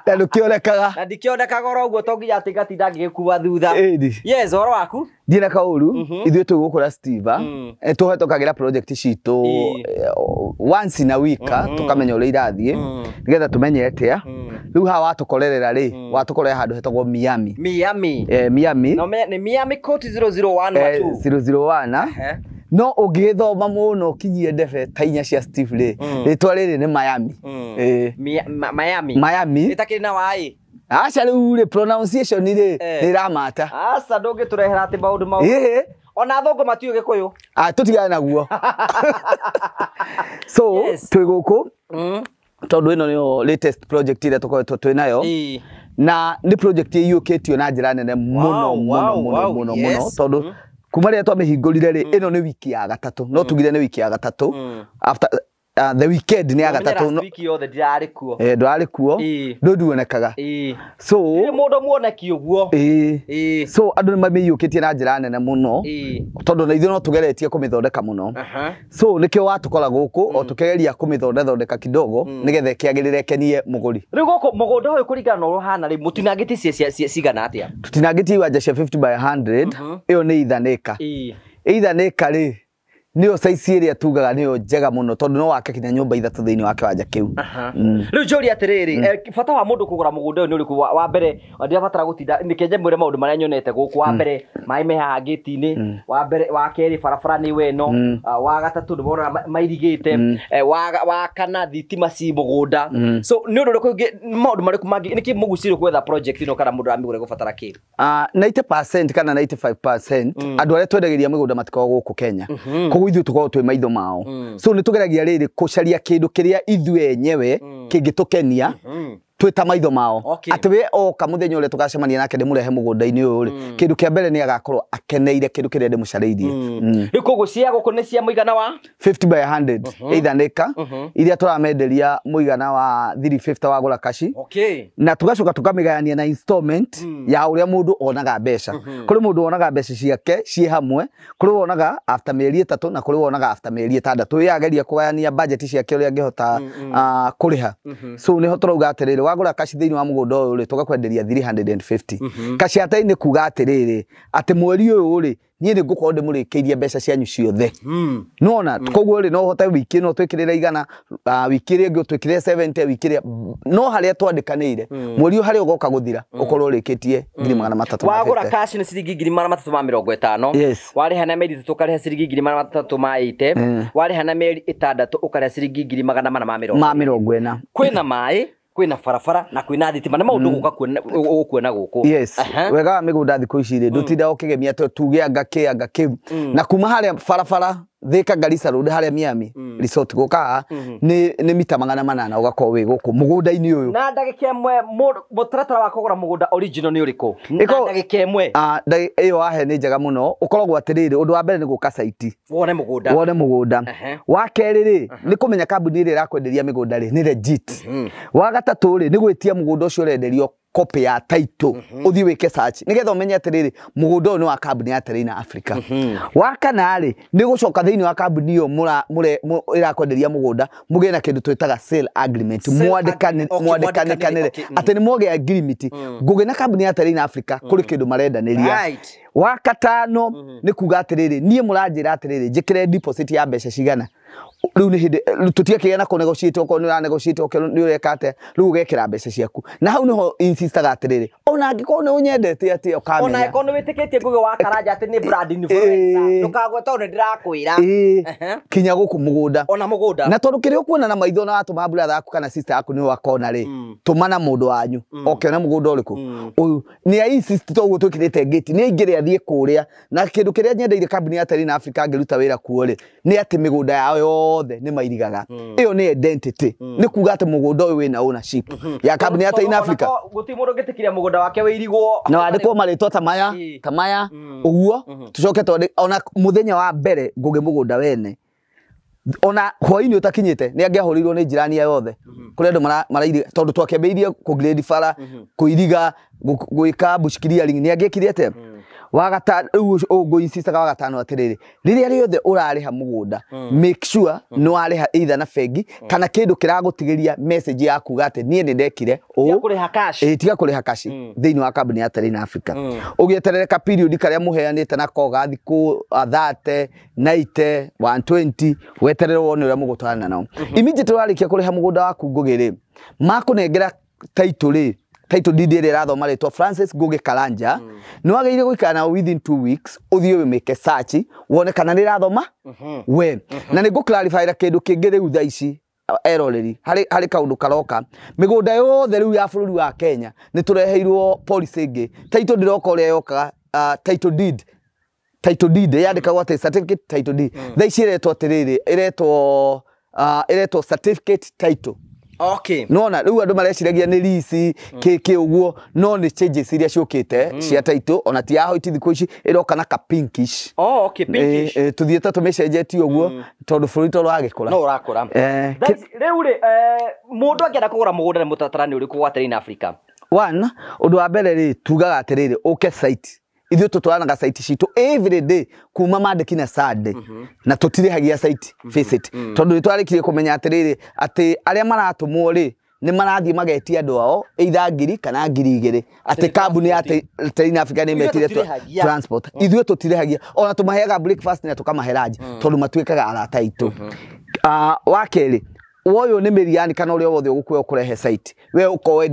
Na ndukionekaga. Na ndikionekaga oro uguo to nginya ati ngatinda ngigikua thutha. Yes, uhoro waku? Ndira kauru, ithuĩ twĩ gũkũ na Steve, tũhetũkagĩra project citũ once in a week, tũkamenya ũrĩa irathiĩ, nĩgetha tũmenye atĩa. Rĩu haha watũkorerera rĩ, watũkorera handũ hetagwo Miami. Miami. Miami. No, nĩ Miami Court 001 wa 2. 001. No ũngĩgĩthoma mũno ũkinyie ndebe ta inya cia Steve rĩ, rĩtwa rĩrĩ nĩ Miami. Miami. Miami. Ĩtakĩrĩ na waĩ. Aca rĩu rĩ pronunciation rĩ rĩramata. Aca ndũngĩtũrehera atĩ maũndũ mau. Ona athũngũ matiũĩ Gĩkũyũ. Tũtigane naguo. So twĩ gũkũ tondũ ĩno nĩyo latest project ĩrĩa tũkoretwo twĩ nayo. Na nĩ project ĩiyũkĩtio na njĩra nene mũno mũno mũno mũno mũno tondũ kuma rĩrĩa twamĩhingũrire rĩ, ĩno nĩ wiki ya gatatũ. No tugire nĩ wiki ya gatatũ. After the weekend ni agatatu no wiki yothe ndirarĩ kuo. Ndwarĩ kuo. Ndũnduonekaga. So ni mundu muoneki uguo. So andu ni mamĩiyũkĩtie na njĩra nene mũno tondũ na ithuĩ no tũgeretie kũmĩthondeka mũno. So nĩkĩo watũkora gũkũ o tũkĩgeria kũmĩthondethondeka kidogo nĩgetha ĩkĩagĩrĩre ĩkenie mũgũri. Rĩu gũkũ mũgũnda ũyũ kũringana na ũrĩa ũhana rĩ, mũtinangĩtie cigana atĩa? Tũtinangĩtie iwanja cia 50 by 100. Ĩyo nĩ ithanĩka. Ithanĩka rĩ niyo size ĩrĩa tugaga niyo njega mũno tondũ no wake kinya nyũmba ithatũ thĩinĩ wa kĩwanja kĩu. Rĩu njũrie atĩrĩrĩ, bata wa mũndũ kũgũra mũgũnda ũyũ nĩ ũrĩkũ? Wa mbere ndirabatara gũtinda nĩkĩnje mwĩre maũndũ marĩa nyonete gũkũ. Wa mbere maĩ me haha gĩti-inĩ, wa mbere wa kerĩ barabara nĩ weno, wa gatatũ nĩwona mairigĩte, wa kana thitima ci mũgũnda. So nĩ ũndũ ũrĩkũ ũngĩ, maũndũ marĩkũ mangĩ nĩkĩ mũgucĩrĩirio gwetha project ĩno kana mũndũ aramĩgũra gũbatara kĩ? 90% kana 95% andũ arĩa twendagĩria mĩgũnda matikoragwo gũkũ Kenya. Koguo ithuĩ tũkoragwo twĩ maitho mao. So nĩ tũgeragia rĩrĩ kũcaria kĩndũ kĩrĩa ithuĩ enyewe kĩngĩtũkenia twĩ ta maitho mao. Atĩ we oka mũthenya ũrĩa tũgacemania nake ndĩmũrehe mũgũnda-inĩ ũyũ rĩ, kĩndũ kĩa mbere nĩ agakorwo akeneire kĩndũ kĩrĩa ndĩmũcarĩirie. Rĩu koguo cia gũkũ nĩ cia mũigana wa 50 by 100 ithanĩka iria tũramenderia mũigana wa 350 wagũra kaci. Na tũgacoka tũkamĩgayania na installment ya ũrĩa mũndũ onaga mbeca. Kũrĩ mũndũ wonaga mbeca ciake ciĩ hamwe, kũrĩ wonaga after mĩeri 3 na kũrĩ wonaga after mĩeri 6. Yageria kũgayania budget ciake ũrĩa angĩhota kũrĩha. So nĩho tũrauga atĩrĩrĩ, wagũra kaci thĩinĩ wa mũgũnda ũyũ rĩ, tũgakwenderia 350. Kaci ya nĩ kuga atĩrĩrĩ, atĩ mweri ũyũ rĩ, niĩ nĩ ngũkorwo ndĩmũrĩkĩirie mbeca cianyu ciothe. Nĩwona? Koguo rĩ, no ũhote wiki ĩno twĩkĩrĩre 100, wiki ĩrĩa ĩngĩ ũtwĩkĩrĩre 70, wiki ĩrĩa no harĩa twandĩkanĩire, mweri ũyũ harĩa ũgoka gũthira ũkorwo ũrĩkĩtie 350. Wagũra cash nĩ ciringi 350. Warĩha na mĩeri 3 ũkarĩha ciringi 380. Warĩha na mĩeri 6 ũkarĩha ciringi 440. Kwĩna maĩ, kwĩna barabara na kwĩna thitima, nĩ maũndũ gũka ũkuona gũkũ. Yes. Wega wa mĩgũnda thikũ ici rĩ, ndũtindaga ũkĩgemia atĩ tuge anga kĩ anga kĩu. Na kuma harĩa barabara Thika Garissa Road harĩa Miami Resort gũka nĩ mita 800 ũgakorwo wĩ gũkũ mũgũnda-inĩ ũyũ. Na ndagĩka ĩmwe mũtaratara wa kũgũra mũgũnda original nĩ ũrĩkũ? Na ndagĩka ĩmwe. Ĩyo wahe nĩ njega mũno. Ũkoragwo atĩrĩrĩ, ũndũ wa mbere nĩ gũka site. Wone mũgũnda. Wone mũgũnda. Wa kerĩ rĩ, nĩ kũmenya kambuni ĩrĩa ĩrakwenderia mĩgũnda rĩ, nĩ legit. Wa gatatũ rĩ, nĩ gwĩtia mũgũnda ũcio ũrenderio copy ya title uthi wike search nigetha umenye atiriri mugunda uyu ni wa kambuni ya Terrain Africa. Wa kana ri ni gucoka thiini wa kambuni iyo irakwenderia mugunda mugie na kindu twitaga sale agreement, mwandikane ati ni mwoge agreement nguge na kambuni ya Terrain Africa kuri kindu marendaniria. Wa katano ni kuga atiriri nie muranjira atiriri njikire deposit ya mbeca cigana. Riu ni hindi tutiakigia na kunegotiate okorwo ni uranegotiate okorwo ni ureka atia riu ugekira mbeca ciaku na hau niho insistaga atiriri Ona angĩkorwo nĩ ũnyendete atĩa ũkamenya. Ona angĩkorwo nĩ wĩtĩkĩtie Ngugi wa Karanja atĩ nĩ brand influencer, ndũkagwe tondũ nĩ ndĩrakwĩra. Kinya gũkũ mũgũnda. Ona mũgũnda. Na tondũ kĩrĩa ũkuona na maitho na watũma brother yaku kana sister yaku nĩ wakona rĩ, tũma na mũndũ wanyu oke ona mũgũnda ũrĩkũ ũyũ nĩ a insist toguo twĩkĩrĩte gate nĩ aingĩre athiĩ kũrĩa. Na kĩndũ kĩrĩa nyendeire kambuni ya Terrain Africa ngĩruta wĩra kuo rĩ, nĩ atĩ mĩgũnda yao yothe nĩ mairigaga. Ĩyo nĩ identity, nĩ kuga atĩ mũgũnda ũyũ wĩna ownership ya kambuni ya Terrain Africa. Gũtirĩ mũndũ ũngĩtĩkĩria mũgũnda wake wĩirigwo na wandĩkwo marĩtwa ta maya ta maya ũguo. Tucoke twandĩke ona mũthenya wa mbere Ngugi mũgũnda wene ona hwainĩ ũtakinyĩte nĩ angĩahũrĩirwo nĩ jirani yothe kũrĩa andũ marairiga tondũ twakĩambĩrĩirie kũ-grade bara, kũiriga, gwĩka bush clearing nĩ angĩekire atĩa. Wa gatano rĩu ngũ-insistaga wa gatano atĩrĩrĩ, rĩrĩa rĩothe ũrarĩha mũgũnda make sure nĩ warĩha either na bengi kana kĩndũ kĩragũtigĩria message ya kuga atĩ niĩ nĩ ndekire ũũ. Kũrĩha cash. Ĩĩ, tiga kũrĩha cash thĩinĩ wa kambuni ya Terrain Africa. Ũgĩeterere ka period karĩa mũheanĩte nako ga thikũ 30, 90, 120, weterere wone ũrĩa mũgũtwarana nao. Immediately warĩkia kũrĩha mũgũnda waku Ngugi rĩ, makũnengera title rĩ, title deed ĩrĩa ĩrathoma rĩtwa Francis Ngugi Karanja, nĩ wagĩrĩire gũikara nao within 2 weeks ũthiĩ ũmĩke search wone kana nĩ ĩrathoma we. Na nĩ ngũ-clarify kĩndũ kĩngĩ rĩu thaa ici eroreri harĩ kaũndũ karoka. Mĩgũnda yothe rĩu ya bũrũri wa Kenya nĩ tũreheirwo policy ĩngĩ. Title ndĩroka ũrĩa yokaga, title deed, title deed yandĩkagwo atĩ certificate title deed. Thaa ici ĩretwo atĩrĩrĩ, ĩretwo certificate title. Nona rĩu andũ mareciragia nĩ lease kĩ ũguo, no nĩ changes iria ciũkĩte cia title. Ona ti ya white thikũ ici ĩroka na ka pinkish. Oh, okay, pinkish. Tũthiĩte tũmĩcenjetie ũguo tondũ bũrũri to ũragĩkũra. No ũrakũra. Rĩu rĩ, mũndũ angĩenda kũgũra mũgũnda nĩ mũtaratara nĩ ũrĩkũ wa Terrain Africa? One, ũndũ wa mbere rĩ, tugaga atĩrĩrĩ, ũke site. Ithuĩ tũtwaranaga site citũ every day kuma Monday kinya Sunday, na tũtirĩhagia site visit tondũ nĩ twarĩkirie kũmenya atĩrĩrĩ atĩ arĩa maratũmwo rĩ nĩ marathiĩ magetia andũ ao either 1000 kana 2000 atĩ kambuni ya Terrain Africa nĩ metire transport. Ithuĩ tũtirĩhagia, ona tũmaheaga breakfast na tũkamahe lunch tondũ matuĩkaga arata aitũ. Wa kerĩ, woyũ nĩ mĩriani kana ũrĩa wothe ũgũkuoya ũkũrehe site, we ũkorwo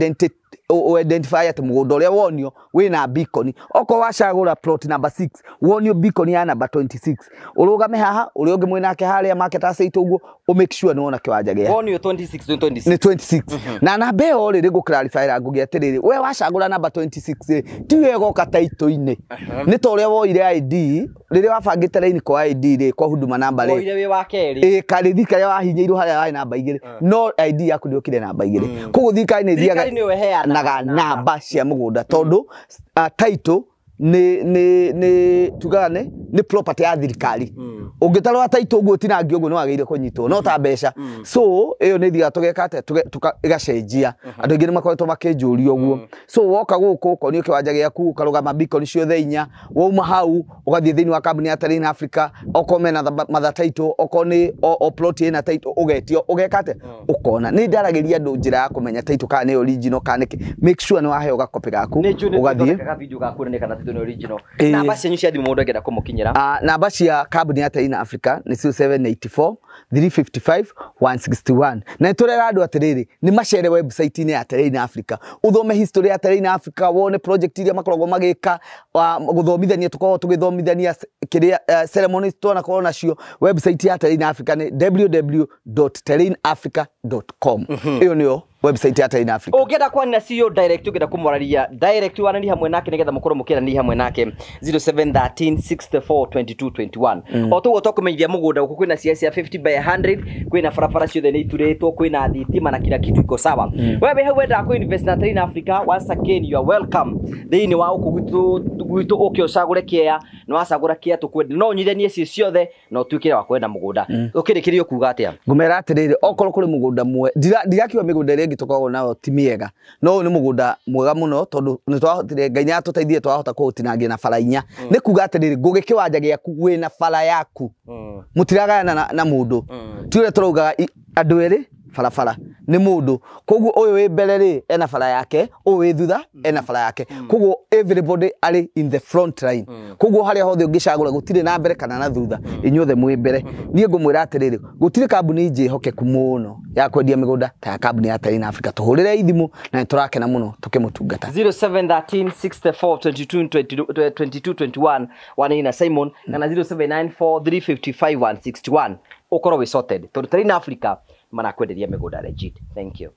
identify atĩ mũgũnda ũrĩa wonio wĩna beacon. Okorwo wacagũra plot number 6 wonio beacon ya number 26, ũrũgame haha ũrĩa ũngĩ mwĩnake harĩa market asset ũguo, ũ make sure nĩ wona kĩwanja gĩa wonio 26 26 nĩ 26. Na namba ĩyo rĩ, ngũ-clarify ra Ngugi atĩrĩrĩ, we wacagũra namba 26 rĩ, ti we ĩgoka title-inĩ, nĩ ta ũrĩa woire ID rĩrĩa wabangĩte raini kwa ID rĩ, kwa huduma namba rĩ, woire wĩ wa kerĩ. Ĩ karĩthi karĩa wahinyĩirwo harĩa warĩ namba 2, no ID yaku ndĩokire namba 2. Koguo thirikari nĩ ĩthiaga namba cia mũgũnda tondũ title nĩ tugaga nĩ property ya thirikari. Ũngĩtarora title ũguo ũtinangio ũguo nĩ wagĩrĩire kũnyitwo no ta mbeca. So ĩyo nĩ ithiaga tũgeka atĩa, ĩgacenjia. Andũ aingĩ nĩ makoretwo makĩnjũria ũguo. So woka gũkũ ũkonio kĩwanja gĩaku, ũkarũgama beacon ciothe inya, wauma hau ũgathiĩ thĩinĩ wa kambuni ya Terrain Africa, okorwo mena matha title, okorwo nĩ o plot ĩna title ũgetio, ũgeka atĩa, ũkona. Nĩ ndaragĩria andũ njĩra ya kũmenya title kana nĩ original kana nĩkĩ. Make sure nĩ waheo gakopĩ gaku ũgathiĩ. Original. Namba cianyu cia thimũ mũndũ angĩenda kũmũkinyĩra? Namba cia kambuni ya Terrain Africa nĩ 0784 355 161. Na nĩ tũrera andũ atĩrĩrĩ, nĩ macere website-inĩ ya Terrain Africa, ũthome history ya Terrain Africa, wone project iria makoragwo magĩka, gũthomithania tũkoragwo tũgĩthomithania kĩrĩa ceremonies twanakorwo nacio. Website ya Terrain Africa nĩ www.terrainafrica.com. Ĩyo nĩyo website ya Terrain Africa. Ũngĩenda kwaria na CEO direct, ũngĩenda kũmwararia direct, waranĩrie hamwe nake nĩgetha mũkorwo mũkĩaranĩria hamwe nake 0713 64 22 21. O toguo twakũmenyithia mũgũnda gũkũ kwĩna cia 50 by 100, kwĩna barabara ciothe nĩ iturĩtwo, kwĩna thitima na kila kitu iko sawa. We wĩ hau wendaga kũ invest na Terrain Africa, once again you are welcome thĩinĩ wa gũkũ gwitũ, ũke ũcagũre kĩea, na wacagũra kĩea tũkwende no ũnyithanie ciĩ ciothe na ũtuĩke wa kwenda mũgũnda. Ũkĩrĩkĩria ũkuga atĩa? Ngũmera atĩrĩrĩ, okorwo kũrĩ mũgũnda ndirakiuga mĩgũnda ĩrĩa ĩngĩ tũkoragwo nayo ti mĩega, no ũyũ nĩ mũgũnda mwega mũno tondũ nĩ twahotire, Ngai nĩ atũteithie twahota kũũtinangia na bara inya. Nĩ kuga atĩrĩrĩ, Ngugi kĩwanja gĩaku wĩna bara yaku, mũtiragayana na mũndũ. Ti ũrĩa tũraugaga andũ erĩ barabara Nĩ mũndũ. Koguo ũyũ wĩ mbere rĩ ena bara yake, ũyũ wĩ thutha ena bara yake. Koguo everybody arĩ in the front line. Koguo harĩa hothe ũngĩcagũra gũtirĩ na mbere kana na thutha, inyuothe mwĩ mbere. Niĩ ngũmwĩra atĩrĩrĩ, gũtirĩ kambuni njĩhokeku mũno ya kwendia mĩgũnda ta ya kambuni ya Terrain Africa. Tũhũrĩre ithimũ na nĩ tũrakena mũno tũkĩmũtungata. 0713 64 22 22 21 wanaina Simon kana 0794 355 161 ukorwo wĩ sorted tondu Terrain Africa marakwenderia mĩgũnda legit. Thank you.